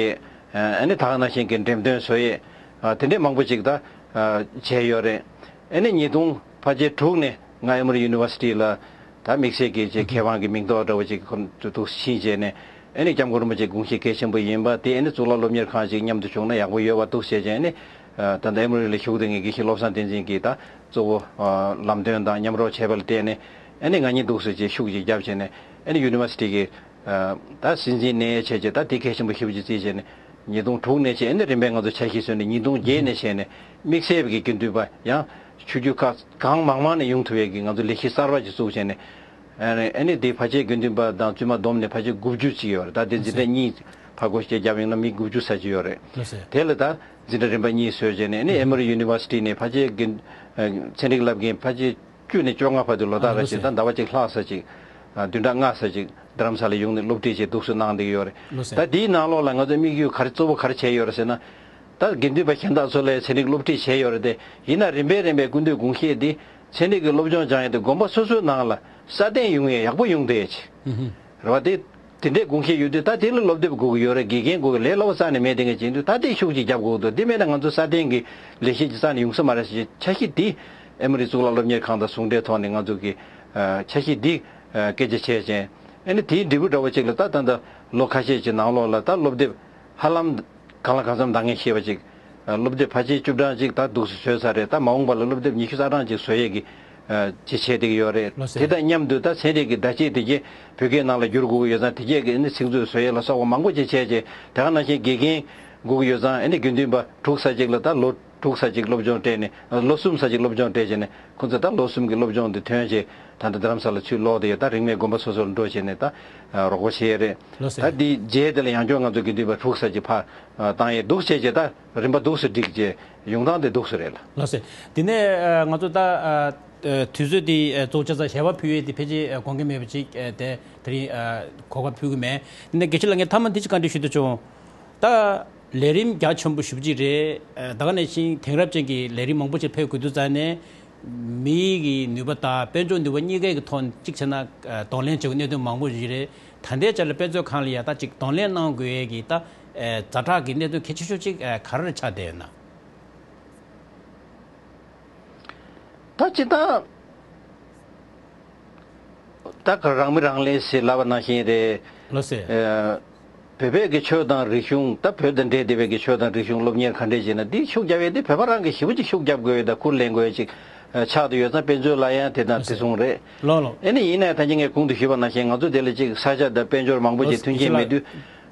ཨ་ནི་ད་ག་ནང་བཞིན་གྱི་འགྲེམས་སྟོན་བཟོ་ཡས་དེ་འདྲས་མང་པོ་ཅིག་ད་བྱས་ཡོད་རེད། ཨ་ནི་ཉིས་སྟོང་ཕལ་ཆེར་དྲུག་ནས་ང་ཨེ་མོ་རི་ཡུ་ནི་ཝར་སི་ཊི་ལ་ད་དམིགས་བསལ་གྱི་ཅིག་མཁས་དབང་གི་མིང་འདོགས་འདྲ་བ་ཅིག་ཁོ་ཚོ་འདུག་ཕྱིན་བྱས་ནས་ཨ་ནི་སྐྱབས་མགོན་རིན་པོ་ཆེ་དགོངས་བཞེད་གལ་ཆེན་པོ་ཡིན་པ་དེ་ཨ་ནི་གཙུག་ལག་སློབ་གཉེར་ཁང་ཅིག་མཉམ་དུ་བྱུང་ན་ཡག་པོ་ཡོད་པ་འདུག་བྱས་བྱས་ནས་ད་ལྟ་ཨེ་མོ་རི་ལ་བཞུགས་བསྡད་མཁན་དགེ་བཤེས་བློ་བཟང་བསྟན་འཛིན་གྱིས་ད་གཙོ་བོ་ལམ་སྟོན་དང་མཉམ་རོགས་བྱས་པ་ལ་བརྟེན་ནས་ཨ་ནི་ང་གཉིས་འདུག་སེ་ཅིག་ཤུགས་ཅིག་བརྒྱབ་བྱས་ནས་ཨ་ནི་ཡུ་ནི་ཝར་སི་ཊི་གི་ད་སྲིད་འཛིན་ནས་བྱས་བྱས་ད་དེ་གལ་ཆེན་པོ་ཞེ་པོ་ཅིག་བརྩིས་བྱས་ནས་ཉིས་སྟོང་དྲུག་ནས་བྱས་ནས་རིམ་པས་ང་ཚོ་འཆར་གཞི་བཟོས་ནས་ཉིས་སྟོང་བརྒྱད་ནས་བྱས་ནས་དམིགས་བསལ་གྱི་དགེ་འདུན་པ་ཡང་ཆོས་བརྒྱུད་ཁག་གང་མང་མང་ནས་ཡོང་ཐུབ་ཡས་ཀྱི་ང་ཚོ་ལས་གཞི་གསར་པ་ཅིག་བཙུགས་བྱས་ནས་ཨ་ནི་དེ་ཕལ་ཆེར་དགེ་འདུན་པ་དང་བཙུན་མ་བསྡོམས་ནས་ཕལ་ཆེར་དགུ་བཅུ་ཅིག་ཡོད་རེད། ད་དེ་འཛིན་གྲྭ་གཉིས་ཕར་སྒོ་ཕྱེ་བརྒྱབ་ཡོང་ན་མི་དགུ་བཅུ་ཙམ་ཅིག་ཡོད་རེད། དེ་ལ་ད་འཛིན་གྲྭ་རིམ་པ་གཉིས་བཟོས་བྱས་ནས་ཨ་ནི་ཨེ་མོ་རི་ཡུ་ནི་ཝར་སི་ཊི་ནས་ཕལ་ཆེར་དགེ་ཚན་རིག་བསླབ་མཁན་ཕལ་ཆེར་བཅུ་ནས་བཅོ་ལྔ་བར་དུ་ལོ་ལྟར་རེ་བཞིན་ད་ཟླ་བ་གཅིག་ལྷག་ཙམ་ཅིག་བདུན་ཕྲག་ལྔ་ཙམ་ཅིག་རྡ་རམ་ས་ལ་ཡོང་ནས་སློབ་ཁྲིད་བྱས་འདུག་སེ་གནང་བསྡད་ཀྱི་ཡོད་རེད། ད་དེའི་ནང་ལོགས་ལ་ང་ཚོའི་དམིགས་ཡུལ་ག་རེ་གཙོ་བོ་ག་རེ་བྱས་ཡོད་རེད་ཟེར་ན། ད་དགེ་འདུན་པ་གཞན་དག་ཚོ་ལ་ཚན་རིག་སློབ་ཁྲིད་བྱས་ཡོད་རེད་དེ། ཡིན་ན་རིམ་པས་རིམ་པས་སྐུ་མདུན་དགོངས་བཞེད་འདི་ཚན་རིག་གི་སློབ་སྦྱོང་སྦྱང་ཡས་དེ་དགོན་པ་སོ་སོའི་ནང་ལ་སྲ་བརྟན་ཡོང་ཡས་ཡག་པོ་ཡོང་བསྡད་ཡས་ཆེ། རེད་བ། དེ་དེ་འདྲའི་དགོངས་བཞེད་ཡོད་དུས་ད་དེ་ལ་སློབ་དེབ་དགོས་ཀྱི་ཡོད་རེད། དགེ་རྒན་དགོས་ཀྱི་ལས་སླ་པོ་རྩ་ནས་མེད་དེ་ངས་བྱེད་དུས་ད་དེ་ཤུགས་ཅིག་རྒྱབ་དགོས་འདུག་དེ་མེད་ན་ང་ཚོ་སྲ་བརྟན་གྱི་ལས་གཞི་ཅིག་རྩ་ནས་ཡོང་ས་མ་རེད་ཟེར་འཆར་གཞི་འདི་ཨེ་མོ་རི་གཙུག་ལག་སློབ་གཉེར་ཁང་དང་ཟུང་འབྲེལ་ཐོག་ནས་ང་ཚོ་གི་འཆར་གཞི་འདི་སྐད་ཆ་བྱས་བྱས་ཨ་ནི་དེའི་འབྲས་བུ་འདྲ་བོ་ཅིག་ལ་ད་ད་ལྟ་ལོ་ཁ་ཤས་ཀྱི་ནང་ལོགས་ལ་ད་སློབ་དེབ་ཧ་ལམ་གང་ལ་གང་འཚམ་འདང་ངེས་ཤེས་པ་ཅིག་སློབ་དེབ་ཕལ་ཆེར་བཅུ་གྲངས་ཅིག་ད་འདུག་སེ་བཟོས་ཚར་རེད། ད་མ་འོངས་པ་ལ་སློབ་དེབ་ཉི་ཤུ་རྩ་གྲངས་ཅིག་བཟོ་ཡས་ཀྱི་ཅིག་བྱས་བསྡད་ཀྱི་ཡོད་རེད། ལགས་སོ། དེ་དང་མཉམ་དུ་ད་ཚན་རིག་གི་བརྡ་ཆད་དེ་གས་བོད་སྐད་ནང་ལ་བསྒྱུར་དགོས་ཀྱི་ཡོད་ཙང་དེ་གས་ཀྱི་ཨ་ནི་ཚིག་མཛོད་བཟོ་ཡས་ལ་སོགས་པ་མང་པོ་ཅིག་བྱས་རྗེས་དེ་ག་ནང་བཞིན་དགེ་རྒན་དགོས་ཀྱི་ཡོད་ཙང་ཨ་ནི་དགེ་འདུན་པ་དྲུག་ཙམ་ཅིག་ལ་ད་ལོ་དྲུག་ཙམ་ཅིག་སློབ་སྦྱོང་སྤྲད་ནས་ལོ་གསུམ་ཙམ་ཅིག་སློབ་སྦྱོང་སྤྲད་བྱས་ནས་ཁོང་ཚོ་ད་ལོ་གསུམ་གྱི་སློབ་སྦྱོང་དེ་ཐོན་རྗེས་ད་ལྟ་རྡ་རམ་ས་ལ་ཚུར་ལོག་བསྡད་ཡོད། ད་རིང་མིན་དགོན་པ་སོ་སོར་འགྲོ་བྱས་ནས་ད་རོགས་པ་བྱས་ཡས་རེད། ལགས་སོ། ད་འདི་རྗེས་དེ་ལ་ཡང་བསྐྱར་ང་ཚོ་དགེ་འདུན་པ་དྲུག་ཙམ་ཅིག་ཕར་བཏང་ཡས་འདུག་བྱས་རྗེས་ད་རིམ་པ་འདུག་སེ་བསྒྲིགས་རྗེས་ཡོང་སྟངས་དེ་འདུག་སེ་རེད་ལ། ལགས་སོ། དེ་ནས་ང་ཚོ་ད་དུས་ཚོད་དེ་རྫོགས་བྱས་ཙང་ཞལ་པར་ཕུལ་ཡས་དེ་ཕལ་ཆེར་དགོངས་ཀྱི་མེད་པ་ཅིག་དེ་དེ་རིང་གོ་སྐབས་ཕུལ་གྱི་མེད། དེ་ནས་དགེ་བཤེས་ལགས་ངས་མཐའ་མ་འདི་ཅིག་བཀའ་འདྲི་ཞུ་འདོད་བྱུང་། ད་ལས་རིམ་རྒྱ་ཆེན་པོ་ཞེ་པོ་ཅིག་རེད། ད་ག་ནང་བཞིན་དེང་རབས་ཅན་གྱི་ལས་རིམ་མང་པོ་ཅིག་ཕེབས་དགོས་དུས་ཙང་ནས་མིའི་གི་ནུས་པ་དང་དཔལ་འབྱོར་ནུས་པ་གཉིས་ཀའི་གི་ཐོག་གཅིག་བྱས་ན་གདོང་ལེན་བྱེད་དགོས་གནད་དོན་མང་པོ་ཞིག་རེད། ད་ལྟའི་ཆ་ལ་དཔེ་མཛོད་ཁང་ལ་ཡ་ད་ཅིག་གདོང་ལེན་གནང་དགོས་ཡས་ཀྱི་ད་ཛ་དྲག་གི་གནད་དོན་གལ་ཆེ་ཤོས་ཅིག་ག་རེ་ཆགས་བསྡད་ཡོད་ན། ད་ཅི་ད། ད་ག་རང་མི་རང་ལས་ཞེས་ལབ་པ་ནང་བཞིན་རེད། ལགས་སོ། ཨ། བོད་པའི་གི་ཆོས་དང་རིག་གཞུང་ད་བོད་དང་འབྲེལ་བསྡད་པའི་གི་ཆོས་དང་རིག་གཞུང་སློབ་གཉེར་ག་འདྲས་བྱས་ན་འདི་ཤུགས་རྒྱབ་ཡས་འདི་བོད་པ་རང་གི་ཞེ་པོ་ཅིག་ཤུགས་རྒྱབ་དགོས་ཡས་དང་ཁུར་ལེན་དགོས་ཡས་ཅིག་ཆགས་བསྡད་ཡོད་ཙང་དཔེ་མཛོད་ལ་ཡང་དེ་དང་དེ་མཚུངས་རེད། ལགས་ལགས། ཨ་ནི་ཡིན་ནའི་ད་གིན་ངས་གོང་དུ་ཞུས་པ་ནང་བཞིན་ང་ཚོ་དེ་ལ་ཅིག་ས་ཆ་དང་དཔལ་འབྱོར་མང་པོ་ཅིག་མཐུན་རྐྱེན་མེད་དུས་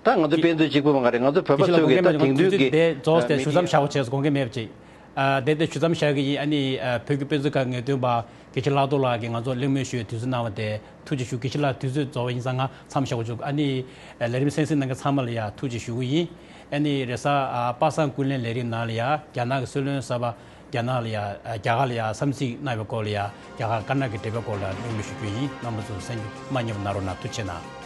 ད་ང་ཚོ་དཔེ་མཛོད་གཅིག་པུ་མ་ག་རེད། ང་ཚོ་བོད་པ་ཚོས་གི་ད་དེང་དུས་ཀྱི་དེ་རྫོགས་ཏེ་ཞུ་མཚམས་བཞག་པ་བྱས་སོང་། དགོངས་འགལ་མེད་པ་ཅིག་ཨ། དེ་ལྟར་ཞུ་མཚམས་བཞག་གི་ཡིན། ཨ་ནི་ཨ། བོད་ཀྱི་དཔེ་མཛོད་ཁང་ངེས་སྟོན་པ་དགེ་བཤེས་ལྷག་རྡོར་ལགས་ཀྱིས་ང་ཚོར་གླེང་མོལ་ཞུ་བའི་དུས་ཚོད་གནང་བ་དེ་ཐུགས་རྗེ་ཞུ། དགེ་བཤེས་ལགས་དུས་ཚོད་རྫོགས་པ་ཡིན་ཙང་ང་མཚམས་བཞག་དགོས་བྱུང་། ཨ་ནི་ཨ། ལས་རིམ་གསན་གཟིགས་གནང་མཁན་ཚང་མ་ལ་ཡང་ཐུགས་རྗེ་ཞུ་གི་ཡིན། ཨ་ནི་རེས་གཟའ་ཨ། པ་སངས་ཀུན་གླེང་ལས་རིམ་ནང་ལ་ཡང་རྒྱ་ནག་གི་སྲིད་བློན་གསར་པ་རྒྱ་ནག་ལ་ཡང་ཨ། རྒྱ་གར་ལ་ཡང་བསམ་གཟིགས་གནང་བའི་སྐོར་ལ་ཡང་རྒྱ་གར་དཀར་ནག་གི་འབྲེལ་བའི་སྐོར་ལ་གླེང་མོལ་ཞུ་རྒྱུ་ཡིན། རྣམ་པ་ཚོ་གསན་རྒྱུ་མ་བསྙེལ་བ་གནང་རོགས་གནང་། ཐུགས་རྗེ་གནང་།